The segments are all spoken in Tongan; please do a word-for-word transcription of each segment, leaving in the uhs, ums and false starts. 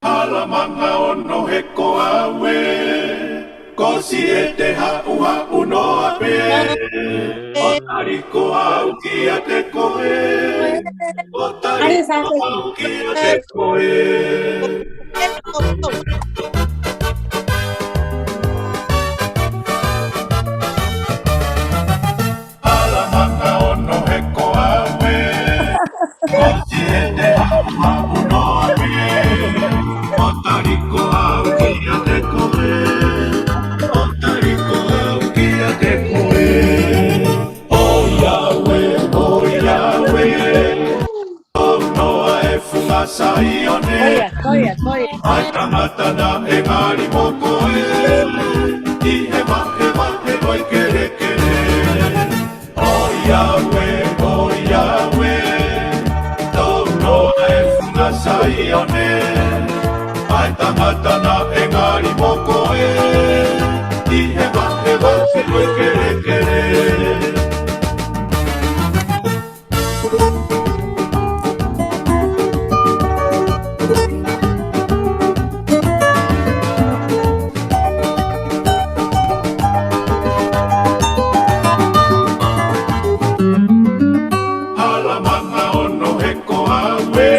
Hala manga ono he ko au ē, ko Siete haʻuhaʻu noa pē. ʻO tali ko au kiate koe, ʻo tali ko au kiate koe. Hala manga ono he ko au ē, ko Siete haʻuhaʻu noa pē. ʻO tali ko au kiate koe, ʻo tali ko au kiate koe. ʻOiauē, ʻoiauē, tō noa e funga Saione. Ko ia, ko ia, ko ia. ʻA e tangata naʻe ngali mo koe, ʻi he vahevahe ʻo e kelekele. ʻOiauē, ʻoiauē, tō noa e funga Saione. ʻA e tangata naʻe ngali mo koe, ʻi he vahevahe ʻo e kelekele. Hala manga ono he ko au ē,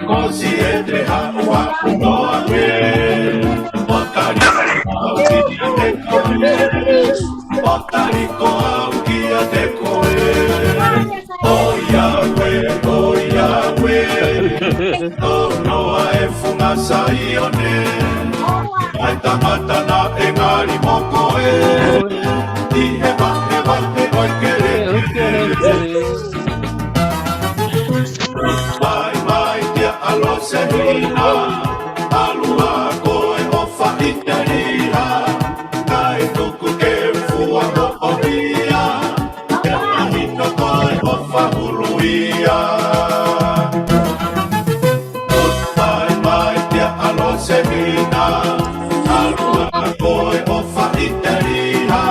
ko Siete haʻuhaʻu noa pē. ʻO tali ko au kiate koe, ʻo tali ko au kiate koe. ʻOiauē, ʻoiauē, tō noa e funga Saione. ʻA e tangata naʻe ngali mo koe, ʻi he vahevahe ʻo e kelekele. Mai, mai, kia ʻAlosehina, ʻalu ā koe ʻo faʻiteliha, kae tuku ke u fua hoʻo hia, ke mahino ko e ʻofa hulu ia. Mai, mai, kia ʻAlosehina, ʻalu ā koe ʻo faʻiteliha,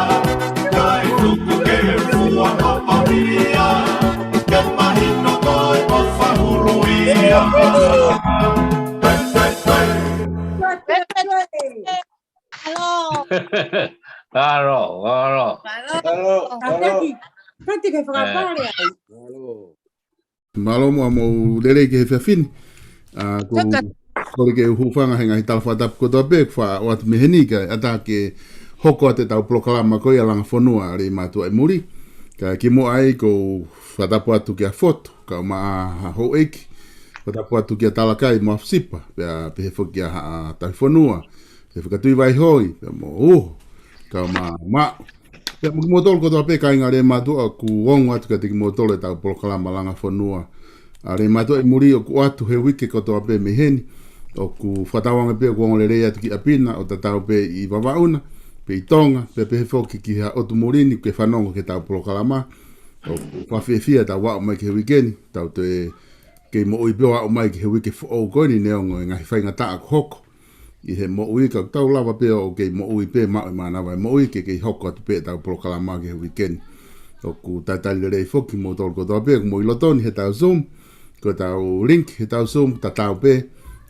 kae tuku ke u fua hoʻo hia, ke mahino ko e ʻofa hulu ia. Pē, pē, pē. Mālō. Mālō, mālō. Mālō. Mālō, mālō. Peti, peti ke fakapale ai. Mālō. Mālō muʻa mo e lelei ki he efiafi ni. ʻA, ko e kole ke u hūfanga he ngaahi tala fakatapu kotoa pē, kuo ʻoatu mei heni kae ʻatā ke hoko atu ʻetau polokalama ko ia Langa Fonua ʻa Leimātuʻa ʻi muli. Kae kimuʻa ai ʻoku ou fakatapu atu kia Fotu, kae ʻumaʻā ʻa Houʻeiki. Fakatapu atu kia Talakai mo Afasipa, pea pehē foki kia Haʻa Tauhi Fonua, pea Fakatuʻi Vaihoi, pea mo Uho, kae ʻumaʻā Maʻu. Pea mo kimoutolu kotoa pē kāinga Leimātuʻa, ʻoku ongo atu kiate kimoutolu ʻetau polokalama Langa Fonua ʻa Leimātuʻa ʻi muli ʻoku ʻoatu he uike kotoa pē mei heni. ʻOku fakatauange pē ʻoku ongo lelei atu ki ʻapi na, ʻo tatau pē ʻi Vavaʻu na, pe ʻi Tonga, pea pehē foki ki ha ʻotu muli ni ʻoku ke fanongo ki heʻetau polokalama. ʻOku fakafiefia ʻetau aʻu mai ki he uike ni, tau toe kei moʻui pē ʻo aʻu mai ki he uike foʻou ko eni neongo e ngaahi faingataʻa ʻoku hoko ʻi he moʻui, ka ʻoku tau lava pē ʻo kei moʻui pē, maʻu e mānava e moʻui ke kei hoko atu pē ʻetau polokalama ki he uike ni. ʻOku talitali lelei foki kimoutolu kotoa pē ʻoku mou ʻi loto ni heʻetau Zoom, ko ʻetau link heʻetau Zoom tatau pē,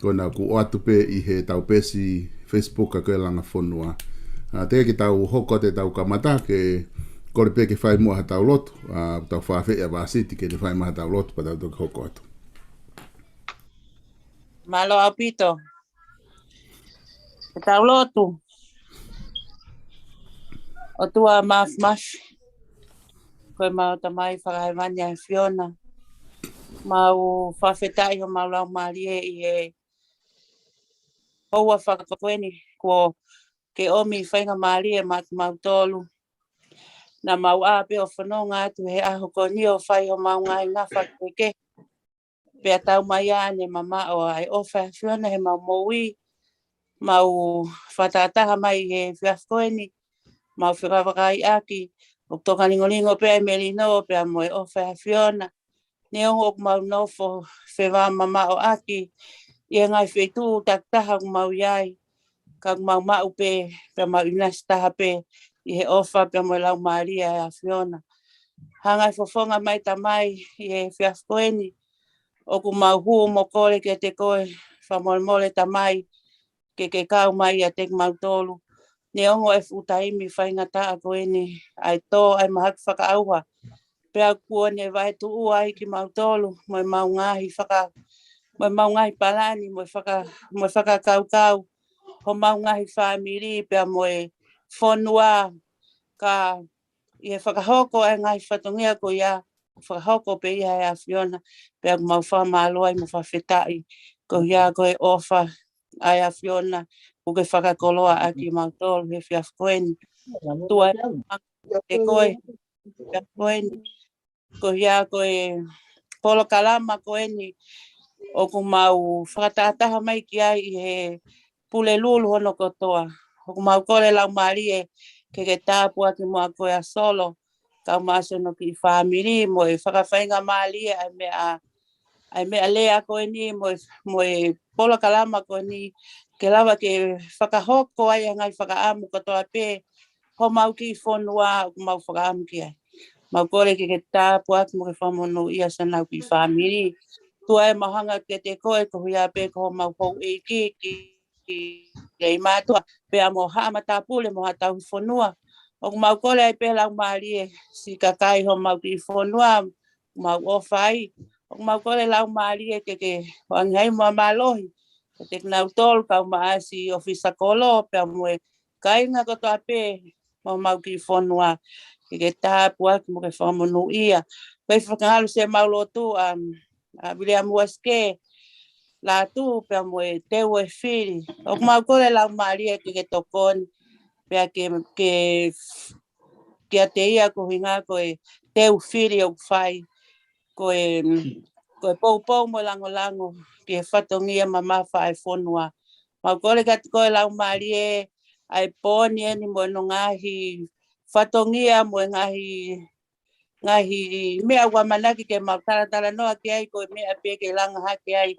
ko ena ʻoku ʻoatu pē ʻi heʻetau peesi Facebook ʻa ko e Langa Fonua. ʻA, teʻeki ke tau hoko atu ʻetau kamata, ke kole pē ke fai muʻa haʻatau lotu, ʻa, tau fakaafeʻi ʻa Vāsiti ke ne fai mai haʻatau lotu pea tau toki hoko atu. Mālō ʻaupito. Ke tau lotu. ʻOtua Māfimafi, ko ʻemau Tamai fakahēvani ʻa e ʻAfiona, mau fakafetaʻi homau laumālie ʻi he houa fakakoeni kuo ke ʻomi faingamālie maʻa kimautolu. Naʻa mau ʻā pē ʻo fononga atu he ʻaho ko eni ʻo fai homau ngaahi ngafa kehekehe. Pea tau mai ʻa e mamaʻo ʻa e ʻofa ʻa e ʻAfiona heʻemau moʻui. Mau fakatahataha mai he efiafi ko eni, mau fekavakaiʻaki ʻoku toka lingolingo pē ʻa e melino pea mo e ʻofa ʻa e ʻAfiona. Neongo ʻoku mau nofo fevāmamaʻoʻaki ʻi he ngaahi feituʻu takitaha ʻoku mau ʻi ai, ka ʻoku mau maʻu pē, pea mau ʻinasi taha pē ʻi he ʻofa pea mo e laumālie ʻa e ʻAfiona. Hanga ʻe he fofonga mai Tamai ʻi he efiafi ko eni, ʻoku mau hū mo kole kiate koe, fakamolemole Tamai, ke ke kau mai ʻiate kimautolu. Neongo e fuʻu taimi faingataʻa ko eni, ʻa e tō ʻa e mahaki fakaʻauha. Pea kuo ne vaetuʻua ai kimautolu, mo e mau ngaahi faka-, mo e mau ngaahi palani, mo e faka-, mo e fakakaukau, homau ngaahi fāmili, pea mo e fonua, ka ʻi he fakahoko ʻa e ngaahi fatongia ko ia, fakahoko pē ia ʻe he ʻAfiona, pea ʻoku mau fakamālō ai mo fakafetaʻi, ko ia ko e ʻofa ʻa e ʻAfiona, ʻoku ke fakakoloa ʻaki kimautolu he efiafi ko eni. Tuʻa ʻe ʻoange ʻe koe, he efiafi ko eni. Ko ia ko e polokalama ko eni, ʻoku mau fakatahataha mai ki ai ʻi he Pulelulu hono kotoa. ʻOku mau kole Laumālie ke ke tāpuaki muʻa ko ia Solo, kau mai siʻono kiʻi fāmili, mo e fakafaingamālie ʻa e meʻa, ʻa e meʻalea ko eni, mo e, mo e polokalama ko eni, ke lava ke fakahoko ai ʻa e ngaahi fakaʻamu kotoa pē, homau kiʻi fonua, ʻoku mau fakaʻamu ki ai. Mau kole ke ke tāpuaki mo ke fakamonūʻia siʻonau kiʻi fāmili. Tuʻa ʻe mau hanga kiate koe, ko ia pē ko homau houʻeiki, ki, ki Leimātuʻa, pea mo Haʻa Matāpule, mo Haʻa Tauhi Fonua. ʻOku mau kole ai pē Laumālie, siʻi kakai homau kiʻi fonua, mau ʻofa ai. ʻOku mau kole Laumālie ke ke ʻoange ai muʻa mālohi kiate kinautolu, kau mai siʻi ʻōfisa kolo, pea mo e kāinga kotoa pē, mo homau kiʻi fonua, ke ke tāpuaki mo ke fakamonūʻia. Ko e fakangalo siʻemau lotu, um, ʻa Viliami Uasikē Lātū, pea mo e teu e fili. ʻOku mau kole Laumālie ke ke tokoni, pea ke, ke, kiate ia ko e ʻuhinga ko e teu fili ʻoku fai, ko e, ko e poupou mo e langolango ki he fatongia mamafa ʻa e fonua. Mau kole kiate koe Laumālie, ʻa e pō ni eni mo hono ngaahi fatongia mo e ngaahi, ngaahi meʻa ʻoku ʻamanaki ke mau talatalanoa ki ai, ko e meʻa pē ke langa hake ai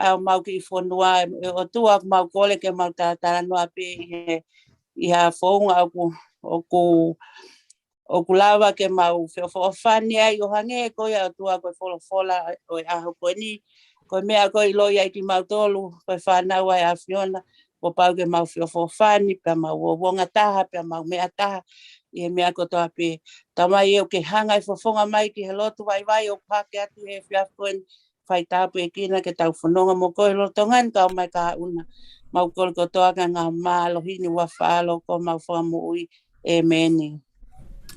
ʻa homau kiʻi fonua. ʻE ʻOtua, ʻoku mau kole ke mau talatalanoa pē ʻi he, ʻi ha founga ʻoku, ʻoku ʻoku lava ke mau feʻofoʻofani ai ʻo hangē ko ia ʻOtua ko e folofola ʻo e ʻaho ko eni. Ko e meʻa ko e ʻiloʻi ai kimautolu, ko e fānau ʻa e ʻAfiona, kuo pau ke mau feʻofoʻofani, pea mau uouongataha, pea mau meʻataha, ʻi he meʻa kotoa pē. Tamai ē, ʻoku ke hanga ʻe fofonga mai ki he lotu vaivai ʻoku hake atu he efiafi ko eni, fai tāpuekina ke tau fononga mo koe lolotonga ni kau mai ka una. Mau kole kotoa ka ngā mālohi ni ua falo ko mau fakamoʻui. ʻEmeni.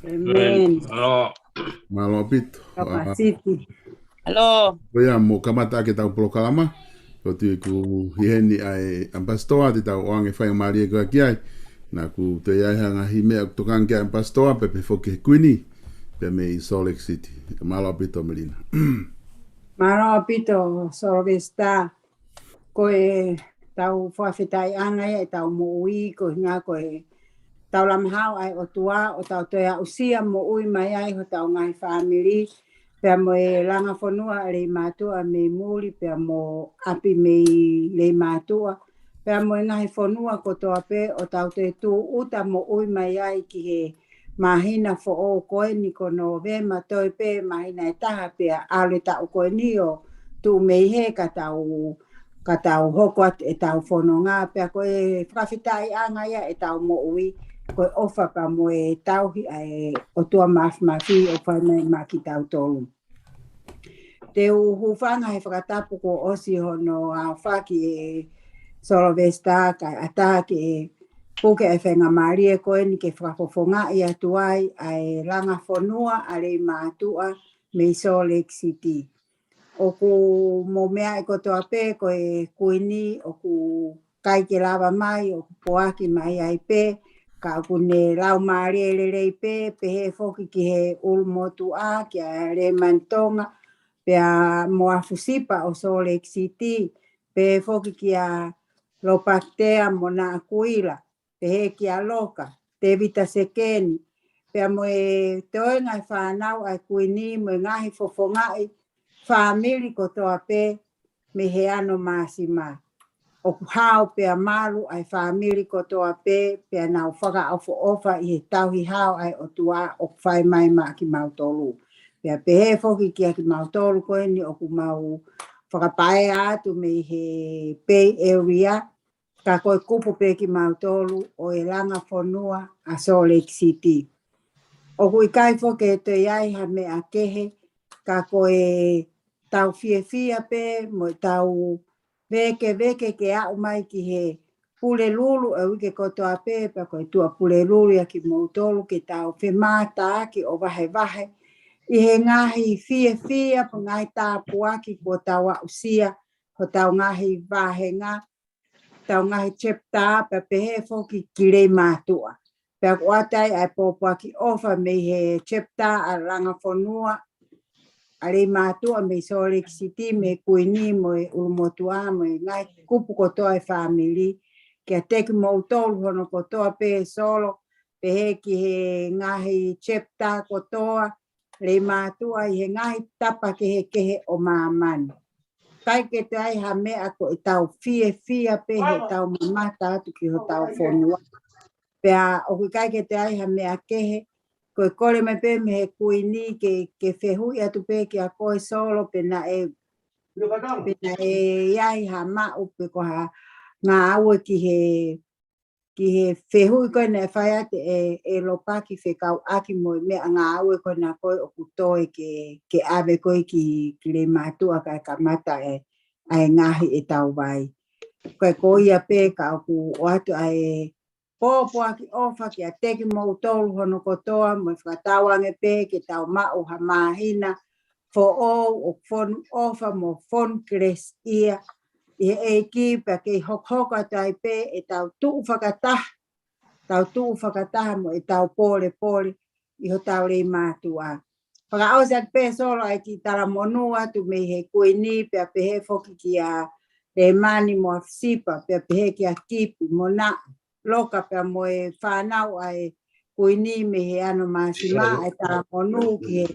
ʻEmeni. Mālō. Mālō ʻaupito. Kapasiti. Mālō. Ko ia mo kamata ʻaki ʻetau polokalama. Ko tui ku ʻi heni ʻa e ʻAmipasitoa te tau ʻoange faingamālie ko ia ki ai. Naʻa ku toe ʻi ai ha ngaahi meʻa ʻoku tokanga ki ai ʻAmipasitoa, pea pehē foki ki he Kuini. Pea mei Salt Lake City. Mālō ʻaupito Melina. Mālō ʻaupito Sylvester. Ko ʻetau fakafetaʻiʻanga ia ʻetau moʻui, ko e ʻuhinga ko ʻetau lama hao ʻa e ʻOtua, ʻo tau toe aʻusia moʻui mai ai hotau ngaahi fāmili, pea mo e langa fonua ʻa Leimātuʻa mei muli, pea mo ʻapi mei Leimātuʻa, pea mo e ngaahi fonua kotoa pē, ʻo tau toe tūʻuta moʻui mai ai ki he māhina foʻou ko eni ko Nōvema, toe pē māhina ʻe taha pea ʻalu e taʻu ko eni ʻo tuʻu mei hē ka tau, ka tau hoko atu ʻetau fononga, pea ko e fakafetaʻiʻanga ia ʻetau moʻui, ko e ʻofa pea mo e tauhi ʻa e ʻOtua Māfimafi ʻoku fai mai maʻa kitautolu. Te u hūfanga he fakatapu kuo ʻosi hono aofaki ʻe Sylvester kae ʻatā ke puke ʻa e faingamālie ko eni ke fakafofongaʻi atu ai ʻa e langa fonua ʻa Leimātuʻa mei Salt Lake City. ʻOku mou meaʻi kotoa pē ko e Kuini ʻoku ʻikai ke lava mai, ʻoku poaki mai ai pē, ka ʻoku ne laumālie lelei pē, pehē foki ki he ʻulumotuʻa, kia Lemani Tonga, pea mo Afusipa ʻo Salt Lake City, pehē foki kia Lopakitea mo Naʻakuila, pehē kia Loka, Tēvita Sekeni, pea mo e toenga e fānau ʻa e Kuini mo e ngaahi fofongaʻi fāmili kotoa pē mei he ano māsima. ʻOku hao pea malu ʻa e fāmili kotoa pē, pea nau fakaʻofoʻofa ʻi he tauhi hao ʻa e ʻOtua ʻoku fai mai maʻa kimautolu. Pea pehē foki kia kimautolu ko eni ʻoku mau fakapaea atu mei he Bay Area, ka ko e kupu pē kimautolu ʻo e langa fonua ʻa Salt Lake City. ʻOku ʻikai foki ke toe ʻi ai ha meʻa kehe, ka ko e tau fiefia pē mo e tau vēkeveke ke aʻu mai ki he Pulelulu ʻo e uike kotoa pē, pea ko e Tuʻapulelulu ia kimoutolu ke tau femātaaki ʻo vahevahe ʻi he ngaahi fiefia pe ngaahi tāpuaki kuo tau aʻusia, hotau ngaahi vāhenga, tau ngaahi chapter, pea pehē foki ki Leimātuʻa. Pea ʻoku ʻoatu ai ʻa e pōpoaki ʻofa mei he chapter ʻa Langafonua ʻa Leimātuʻa mei Salt Lake City, mei Kuini mo e ʻulumotuʻa mo e ngaahi kupu kotoa e fāmili, kiate kimoutolu hono kotoa pē Solo, pehē ki he ngaahi chapter kotoa Leimātuʻa ʻi he ngaahi tapa kehekehe ʻo māmani. ʻIkai ke toe ʻi ai ha meʻa, ko e tau fiefia pē he tau mamata atu ki hotau fonua. Pea ʻoku ʻikai ke toe ʻi ai ha meʻa kehe, ko e kole mai pē mei he Kuini ke, ke fehuʻi atu pē kia koe Solo pe naʻe, pe naʻe ʻi ai ha maʻu pe ko ha ngāue ki he, ki he fehuʻi ko ē naʻe fai atu ʻe, ʻe Lopaki fekauʻaki mo e meʻangāue ko ena ko ē ʻoku toe ke, ke ʻave ko ē ki, ki Leimātuʻa kae kamata ʻa e, ʻa e ngaohi e tau vai. Ko e ko ia pē ka ʻoku ʻoatu ʻa e pōpoaki ʻofa kiate kimoutolu hono kotoa mo e fakatauange pē ke tau maʻu ha māhina foʻou ʻoku fonu ʻofa mo fonu kelesi ia ʻi he ʻEiki pea kei hokohoko atu ai pē e tau tuʻu fakataha, tau tuʻu fakataha mo e tau polepole ʻi hotau Leimātuʻa. Fakaʻosi atu pē Solo ʻa e kiʻi talamonū atu mei he Kuini pea pehē foki kia Lemani mo ʻAfisipa pea pehē kia Kipi mo Naʻa Loka pea mo e fānau ʻa e Kuini mei he Ano Māsima, ʻa e talamonū ki he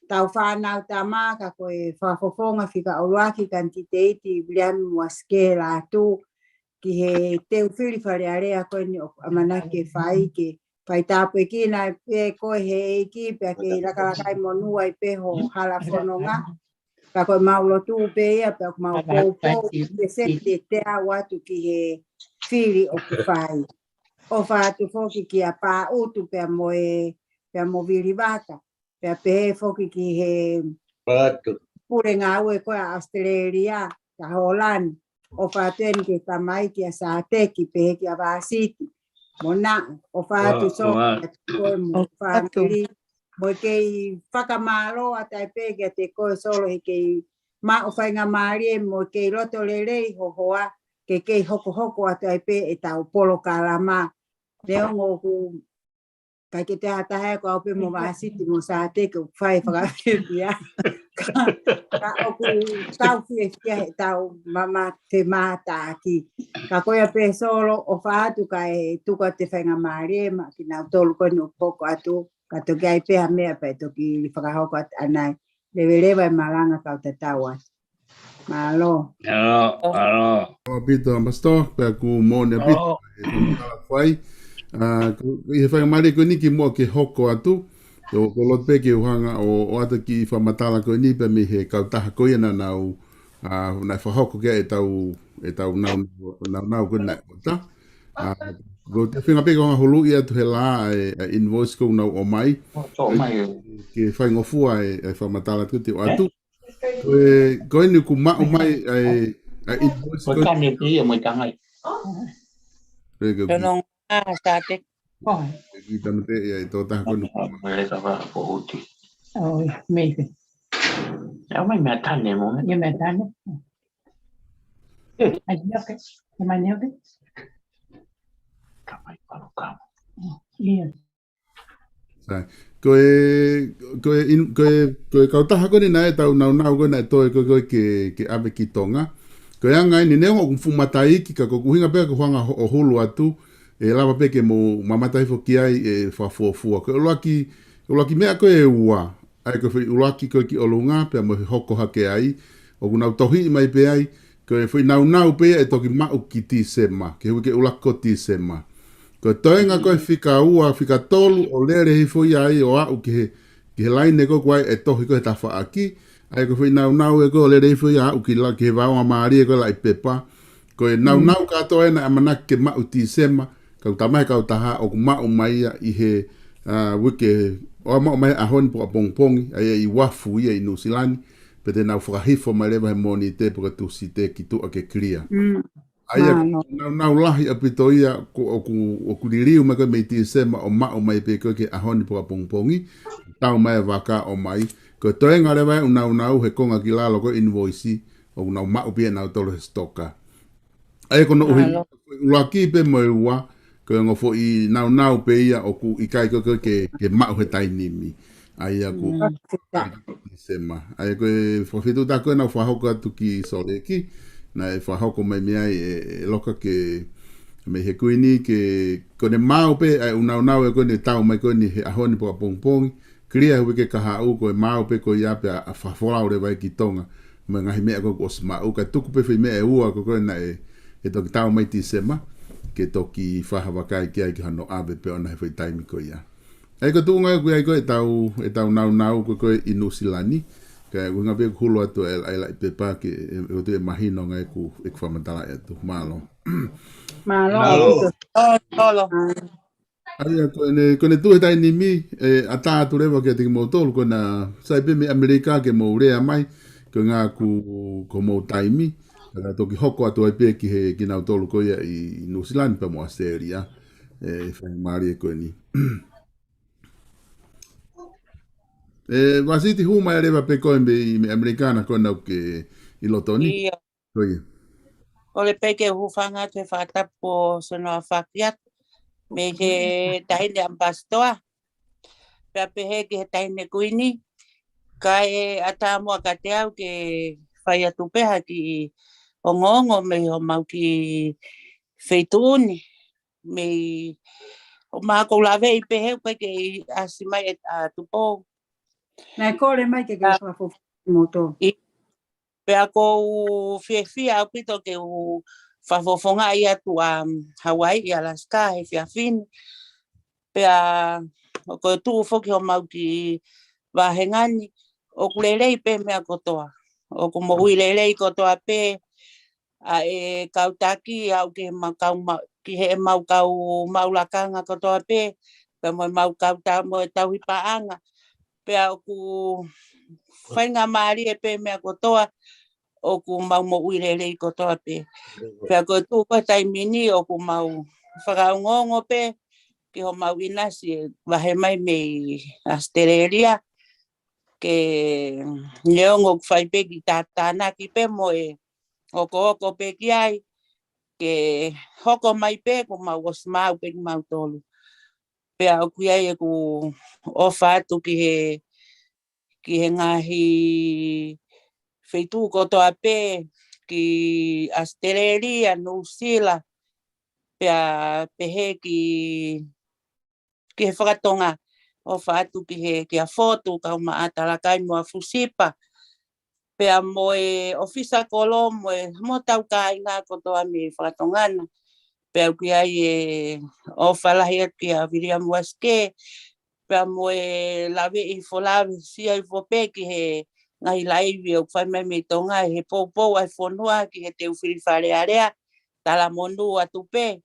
tau fānau tama ka ko e fakafofonga fika ʻuluaki kanititeiti Viliami Muasikē Lātū ki he teu fili Fale Alea ko eni ʻoku ʻamanaki ke fai ke fai tāpuekina pē koe he ʻEiki pea kei lakalakai monū ai pē ho hala fononga. Ka ko e mau lotu pē ia pea ʻoku mau poupou ke seti te te au atu ki he fili ʻoku fai. ʻOfa atu foki kia Pāʻutu pea mo e, pea mo Vilivaka. Pea pehē foki ki he Pāʻutu pule ngāue ko ē ʻa ʻAositelēlia, kia Hōlani. ʻOfa atu eni ki he tamai kia Sāteki, pehē kia Vāsiti. Mo Naʻa, ʻofa atu Solo, ʻofa atu. Mo e kei fakamālō atu ai pē kiate koe Solo he kei maʻu faingamālie mo e kei loto lelei ho hoa, ke kei hokohoko atu ai pē e tau polokalama. Neongo ʻoku ʻikai ke toe ʻi ai ha taha ia ko au pē mo Vāsiti mo Sāteki ʻoku fai fakafiefia. Ka, ka ʻoku tau fiefia he tau mama te mātaaki. Ka ko ia pē Solo ʻofa atu kae tuku atu e faingamālie maʻa kinautolu ko eni ʻoku hoko atu. Ka toki ʻi ai pē ha meʻa pea toki fakahoko atu ʻanai. Leveleva e malanga kau tatau atu. Mālō. Mālō, mālō. ʻAupito, Pastor, pea ʻoku moʻoni ʻaupito e fakamatala fai. ʻA, ko, ʻi he faingamālie ko eni kimuʻa ke hoko atu, ʻoku ou loto pē ke u hanga ʻo, ʻoatu e kiʻi fakamatala ko eni pea mei he kautaha ko ia naʻa nau, ʻa, naʻe fakahoko ki ai e tau, e tau nau, nau, nau ko ena ʻoku ta. ʻA, ko te feinga pē ke u hanga ʻo huluʻi atu he lā e, e invoice ʻoku nau ʻomai. Ke faingofua e, e fakamatala ko ē te u ʻoatu. Ko e, ko eni ʻoku maʻu mai ʻa e, ʻa e invoice ko ē. Ko e kane pē ia mo e kangai. Ko e kiʻi tāmateʻi ʻa e tō taha ko eni. Ko e leka fakapohuti. ʻOi, mei fē? ʻOmai meʻatane mo. Ia meʻatane. ʻE, ʻai nioke. ʻOmai nioke. Kamai palo kama. Ia. Sai. Ko e, ko e in-, ko e, ko e kautaha ko eni naʻe tau naunau ko ē naʻe toe ko ē ko ē ke, ke ʻave ki Tonga. Ko e anga eni neongo ʻoku fuʻu mataʻi iiki ka ko ʻeku ʻuhinga pē ʻoku ou hanga ʻo hulu atu, ʻe lava pē ke mou mamata hifo ki ai e fakafuofua. Ko e ʻuluaki, ʻuluaki meʻa ko ē ʻe ua, ʻa ia ko e foʻi ʻuluaki ko ē ki ʻolunga, pea mo e hoko hake ai, ʻoku nau tohiʻi mai pē ai, ko e foʻi naunau pē ia ʻe toki maʻu ki Tīsema, ke hū ki he ʻuluaki ko Tīsema. Ko e toenga ko ē fika ua, fika tolu, ʻo lele hifo ia ai ʻo aʻu ki he, ki he laine ko ē ʻoku ʻi ai e tohi ko ē he tafaʻaki, ʻA ia ko e foʻi naunau ē ko ē ʻoku lelei foʻi ia ʻoku ʻi he vaoʻanga mālie ko ē Laʻipepa. Ko e naunau kātoa ē naʻe ʻamanaki ke maʻu Tīsema, kau tamai kau taha ʻoku maʻu mai ia ʻi he, ʻa, uike, ʻo maʻu mai he ʻaho ni pe ko ʻapongipongi, ʻa ia ʻi Uafu ia ʻi Nuʻusila ni, pea te nau fakahifo mai leva he Mōnite pe ko e Tūsite ki tuʻa ke clear. ʻA ia ko e naunau lahi ʻaupito ia ʻoku, ʻoku liliu mai ko ē mei Tīsema ʻo maʻu mai pē ko ē ki he ʻaho ni pe ko ʻapongipongi, tau mai ʻa e vaka ʻo mai. Ko e toenga leva ʻeku naunau he konga ki lalo ko e invoice, ʻoku nau maʻu pē ia ʻe nautolu he sitoka. ʻA ia ko hono ʻuhinga, ʻuluaki pē mo e ua, ko e ongo foʻi naunau pē ia ʻoku ʻikai ko ē ke, ke maʻu he taimi ni. ʻA ia ko Tīsema. ʻA ia ko e fakafetuʻutaki ko ē naʻa ku fakahoko atu ki Sōleki, naʻe fakahoko mai mei ai ʻe, ʻe Loka ke, mei he Kuini ke, ko ʻene maau pē ʻa e ʻū naunau ē ko ē ne tau mai ko eni he ʻaho ni pe ko ʻapongipongi, clear he uike kahaʻu ko e maau pē ko ia pea fakafolau leva ia ki Tonga. Mo e ngaahi meʻa ko ē kuo ʻosi maʻu, kae tuku pē foʻi meʻa ʻe ua ko ē ko ē naʻe, ʻe toki tau mai Tīsema, ke toki fakavakai ki ai ki hano ʻave pē ʻona he foʻi taimi ko ia. ʻA ia ko e tuʻunga ē ʻoku ʻi ai ko ē ʻetau, ʻetau naunau ko ē ko ē ʻi Nuʻusila ni, kae ʻuhinga pē ʻeku hulu atu ʻa e, ʻa e Laʻipepa ke, ʻe, ʻe ʻoatu e mahino ange ʻeku, ʻeku fakamatalaʻi atu. Mālō. Mālō. Mālō. ʻAupito. ʻAi, ʻa ia ko ʻene, ko ʻene tuʻu he taimi ni, ʻe, ʻatā atu leva kiate kimoutolu, ko ʻena sai pē mei ʻAmelika ke mou lea mai, ko e ʻuhinga ko, ko homou taimi, ka toki hoko atu ai pē ki he, kinautolu ko ia ʻi Nuʻusila ni pea mo ʻAositelēlia, ʻe, faingamālie ko eni. ʻE, Vasiti hū mai leva pē ko ē mei, mei ʻAmelika naʻa ko ena ʻoku ke ʻi loto ni. ʻIo. Ko ia. ʻOku ou lea pē ke u hūfanga atu he fakatapu ʻoku ou sino afaki atu. Mei he taʻahine ʻamipasitoa. Pea pehē ki he taʻahine Kuini. Kae ʻatā muʻa kiate au ke fai atu pē ha kiʻi ongoongo mei homau kiʻi feituʻu ni. Mei ʻo mākou laveʻi pehē ʻoku ʻikai ke ʻasi mai ʻa Tupou. Naʻe kole mai ke ke fakafofonga kimoutolu. ʻI, pea ʻoku ou fiefia ʻaupito ke u fakafofongaʻi atu ʻa Hauaiʻi, Alaska, he efiafi ni. Pea ʻoku ou tuʻu foki homau kiʻi vāhenga ni, ʻoku lelei pē meʻa kotoa. ʻOku moʻui lelei kotoa pē, ʻa e kau taki, ʻa ʻoku ke mau kau ma-, ki heʻemau kau maʻu lakanga kotoa pē, pea mo ʻemau kau ta-, mo e tauhi paʻanga. Pea ʻoku faingamālie pē meʻa kotoa, ʻoku mau moʻui lelei kotoa pē. Pea ko e tuʻu ko ē taimi ni ʻoku mau fakaongoongo pē ki homau ʻinasi ʻe vahe mai mei ʻAositelēlia, ke neongo ʻoku fai pē kiʻi tātānaki pē mo e okooko pē ki ai, ke hoko mai pē kuo mau ʻosi maau pē kimautolu. Pea ʻoku ʻi ai ʻeku ʻofa atu ki he, ki he ngaahi feituʻu kotoa pē, ki ʻAositelēlia, Nuʻusila, pea pehē ki, ki he fakatonga, ʻofa atu ki he, kia Fotu, kau maʻa Talakai mo ʻAfusipa. Pea mo e ʻofisa kolo, mo e, mo hotau kāinga kotoa mei he fakatonga na. Pea ʻoku ʻi ai e ʻofa lahi atu kia Viliami Uasike, pea mo e laveʻi folau, sio hifo pē ki he ngaahi laivi ʻoku fai mai mei Tonga, he poupou ʻa e fonua ki he Teu Fili Fale Alea, talamonū atu pē,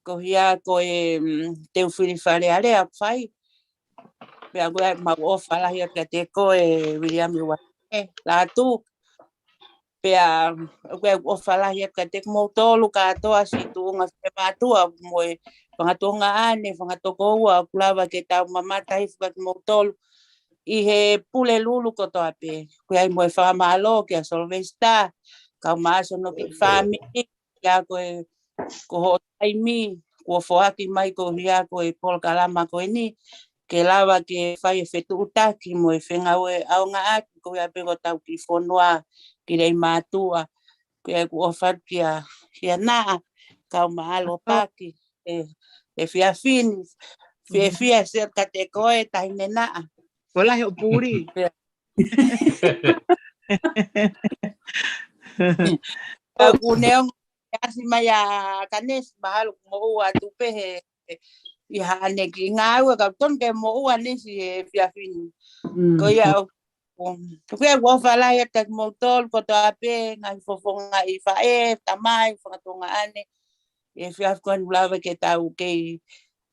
ko ia ko e, mm, Teu Fili Fale Alea ʻoku fai. Pea ʻoku ʻi ai ʻemau ʻofa lahi atu kiate koe Viliami Uasike, Lātū. Pea ʻoku ʻi ai ʻeku ʻofa lahi atu kiate kimoutolu kātoa siʻi tuʻunga fiemātuʻa mo e fanga tuongaʻane, fanga tokoua ʻoku lava ke tau mamata hifo kia kimoutolu ʻi he Pulelulu kotoa pē. ʻOku ʻi ai mo e fakamālō kia Sylvester, kau maʻa hono kiʻi fāmili, kia ko e, ko hoʻo taimi kuo foaki mai ko ia ko e polokalama ko eni, ke lava ke fai e fetuʻutaki mo e fengāueʻaongaʻaki ko ia pē ko hotau kiʻi fonua ki Leimātuʻa. Ko ia ʻoku ou ʻofa atu kia, kia Naʻa, kau maʻa Lopaki, e, efiafi ni, fiefia sio kiate koe Taʻahine Naʻa. Ko e lahi hoʻo puli. Pea ʻoku neongo ʻasi mai ʻa Kanesi mahalo ʻoku moʻua atu pē he, he ʻi haʻane kiʻi ngāue ka tonu ke moʻua Nesi he efiafi ni. Mm. Ko ia ʻoku ʻoku ʻofa lahi atu kiate kimoutolu kotoa pē, ngaahi fofonga ʻi faʻē, tamai, fanga tuongaʻane, ʻi he efiafi ko eni, lava ke tau kei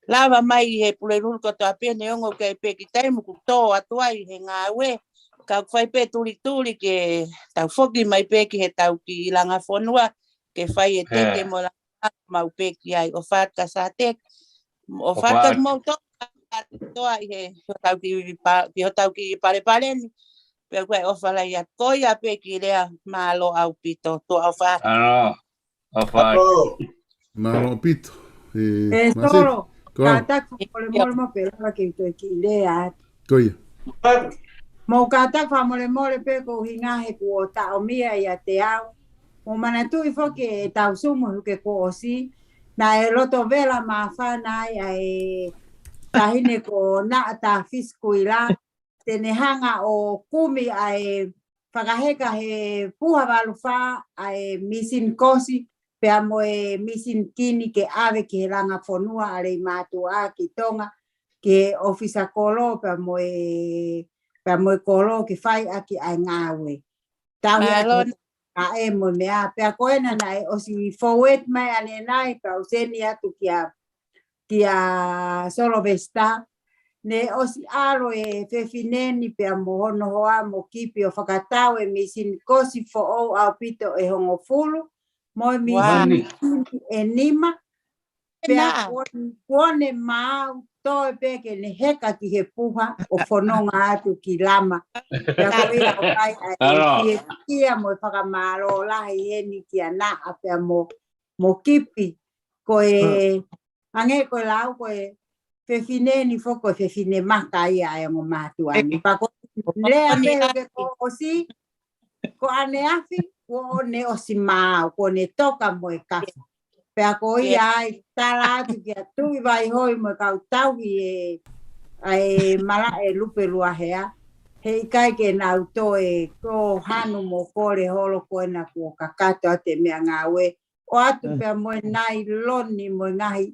lava mai ʻi he Pulelulu kotoa pē, neongo ʻoku ʻi ai pē kiʻi taimi ʻoku tō atu ai he ngāue. Ka ʻoku fai pē tulituli ke tau foki mai pē ki heʻetau kiʻi langa fonua, ke fai e teke mo e langa mau pē ki ai. ʻOfa atu kia Sateki, ʻofa atu kia kimoutolu kātoa ʻi he, hotau kiʻi pa-, ki hotau kiʻi palepale ni. Pea ʻoku ou ʻofa lahi atu. Ko ia pē kiʻi lea, mālō ʻaupito. Tuʻa ʻofa atu. Mālō. ʻOfa atu. Mālō ʻaupito. E, Solo, kātaki fakamolemole mo pē lava ke u toe kiʻi lea atu. Ko ia. Mou kātaki fakamolemole pē ko e ʻuhinga he kuo taʻomia ʻiate au. Mou manatuʻi foki ʻetau Zoom he uike kuo ʻosi, naʻe loto vela māfana ai ʻa e taʻahine ko Naʻa Tafisikuila, te ne hanga ʻo kumi ʻa e fakaheka he puha valu fā ʻa e mīsini kosi, pea mo e mīsini kini ke ʻave ki he langa fonua ʻa Leimātuʻa ki Tonga, ki he ʻōfisa kolo, pea mo e, pea mo e kolo ke fai ʻaki ʻa e ngāue. Tau ia ʻa e mo e meʻa, pea ko ena naʻe ʻosi forward mai ʻanenai, pea u send atu kia, kia Solovesta. Ne ʻosi ʻalu e fefine ni pea mo hono hoa mo Kipi ʻo fakatau e mīsini kosi foʻou ʻaupito ʻe hongofulu, mo e mīsini kini ʻe nima. Pea kuo ne, kuo ne maau toe pē ke ne heka ki he puha ʻo fononga atu ki Lama. Pea ko ia ʻoku ʻi ai ʻa e fiefia mo e fakamālō lahi heni kia Naʻa pea mo, mo Kipi. Ko e, hangē ko e lau ko e fefine ni foki ko e fefine maka ia ʻa e ongo mātuʻa ni. Pea ko e lea pē ke kuo ʻosi, ko ʻaneafi, kuo ne ʻosi maau, kuo ne toka mo e kafa. Pea ko ia ai, tala atu kia Tuʻi Vaihoi mo e kau tauhi e, ʻa e malaʻe lupe lua hea. He ʻikai ke nau toe, ko Hanu mo Kole holo ko ena kuo kakato atu e meʻangāue. ʻOatu pea mo e nailoni mo e ngaahi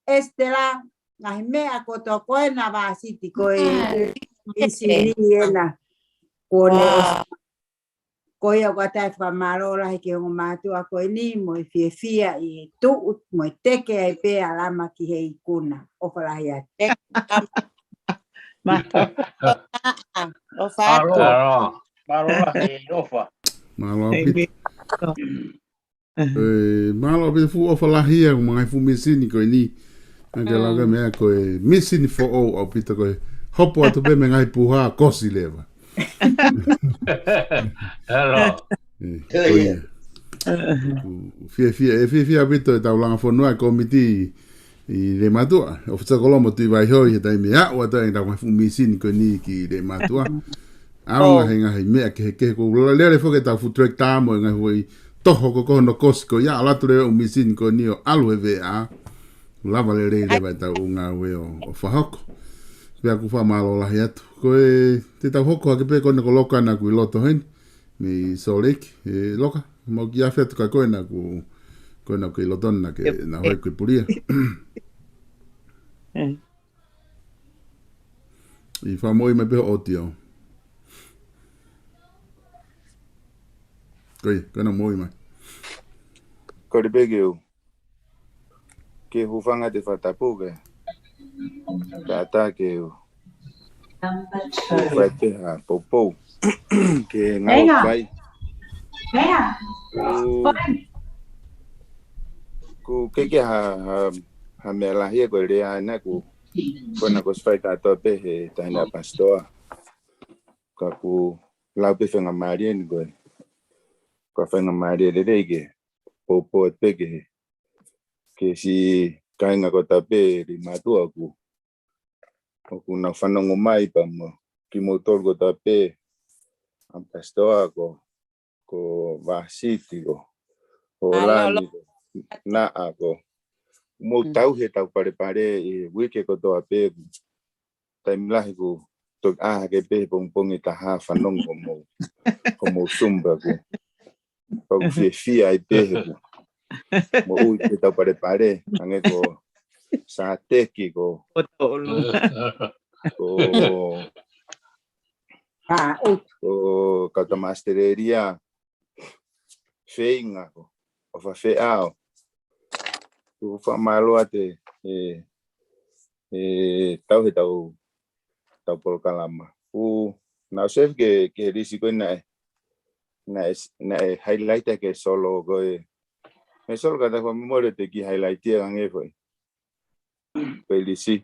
esitela, ngaahi meʻa kotoa ko ena Vāsiti ko e mīsini ena. Kuo ne ʻosi. Ko ia ʻoku ʻatā e fakamālō lahi ki he ongo mātuʻa ko eni mo e fiefia ʻi he tuʻu mo e teke ai pē ʻa Lama ki he ikuna. ʻOfa lahi atu. ʻOfa atu. Mālō. Mālō lahi, ʻofa. Mālō ʻaupito. E, mālō ʻaupito, fuʻu ʻofa lahi ia mo e ngaahi fuʻu mīsini ko eni. Naʻa ke lau ko e meʻa ko e mīsini foʻou ʻaupito ko e hopo atu pē mei he ngaahi puha kosi leva. E, ko ia. Fiefia, e fiefia ʻaupito ʻetau langa fonua, e kōmiti ʻi Leimātuʻa, ʻo Fitsakolomo Tuʻi Vaihoi, he taimi ʻe aʻu atu ai ʻetau ngaahi fuʻu mīsini ko eni ki Leimātuʻa. ʻAonga he ngaahi meʻa kehekehe, ko e lele foki ʻetau fuʻu tractor mo e ngaahi foʻi toho ko ē ʻoku nau kosi ko ia, ʻalu atu leva e ʻū mīsini ko eni ʻo ʻalu he veʻa. Lava lelei leva ʻetau ʻū ngāue ʻo, ʻo fakahoko. Pea ʻoku fakamālō lahi atu. Ko e, te tau hoko hake pē ko ena ko Loka naʻa ku ʻi loto heni. Mei Salt Lake, e Loka, mau kiʻi afe atu ka ko ena ʻoku, ko ena ʻoku ʻi loto na ke na hoi kui pulia. ʻI fakamoʻui mai pē ho ʻōtio. Ko ia, ko ena moʻui mai. Kole pē ke u ke hūfanga he fakatapu ke. Kātaki ke u fai pē ha poupou. Ke ngāue fai. Ku, ku keke ha, ha, ha meʻa lahi ko e lea ena ku, ko ena kuo ʻosi fai kātoa pē he taʻahine ʻa Pasitoa. Ka ku lau pē faingamālie ni ko e. Ko e faingamālie lelei ke poupou pē ke he ke siʻi kāinga kotoa pē Leimātuʻa ʻoku, ʻoku nau fanongo mai pea mo kimoutolu kotoa pē, ʻa Pasitoa ko, ko Vāsiti ko, ko Lani ko, Naʻa ko. Mou tauhi ʻetau palepale ʻi he uike kotoa pē ku taimi lahi ku toki ʻā hake pē he pongipongi taha fanongo ko mou, ko mou Zoom pea ku. Pea ku fiefia ai pē he ku moʻui pē ʻetau palepale. Hangē ko Sateki ko. Ko Ko e kau tama ʻAositelēlia, feinga ko ʻo fafeʻao. Ko e fakamālō atu ē, ē, tau he tau, tau polokalama. Ko e nau save ke, ke lisi ko ē naʻe, naʻe, naʻe highlight ke solo ko ē. He solo ka ta ko mole te ki highlight ia ange foʻi. Ko e lisi.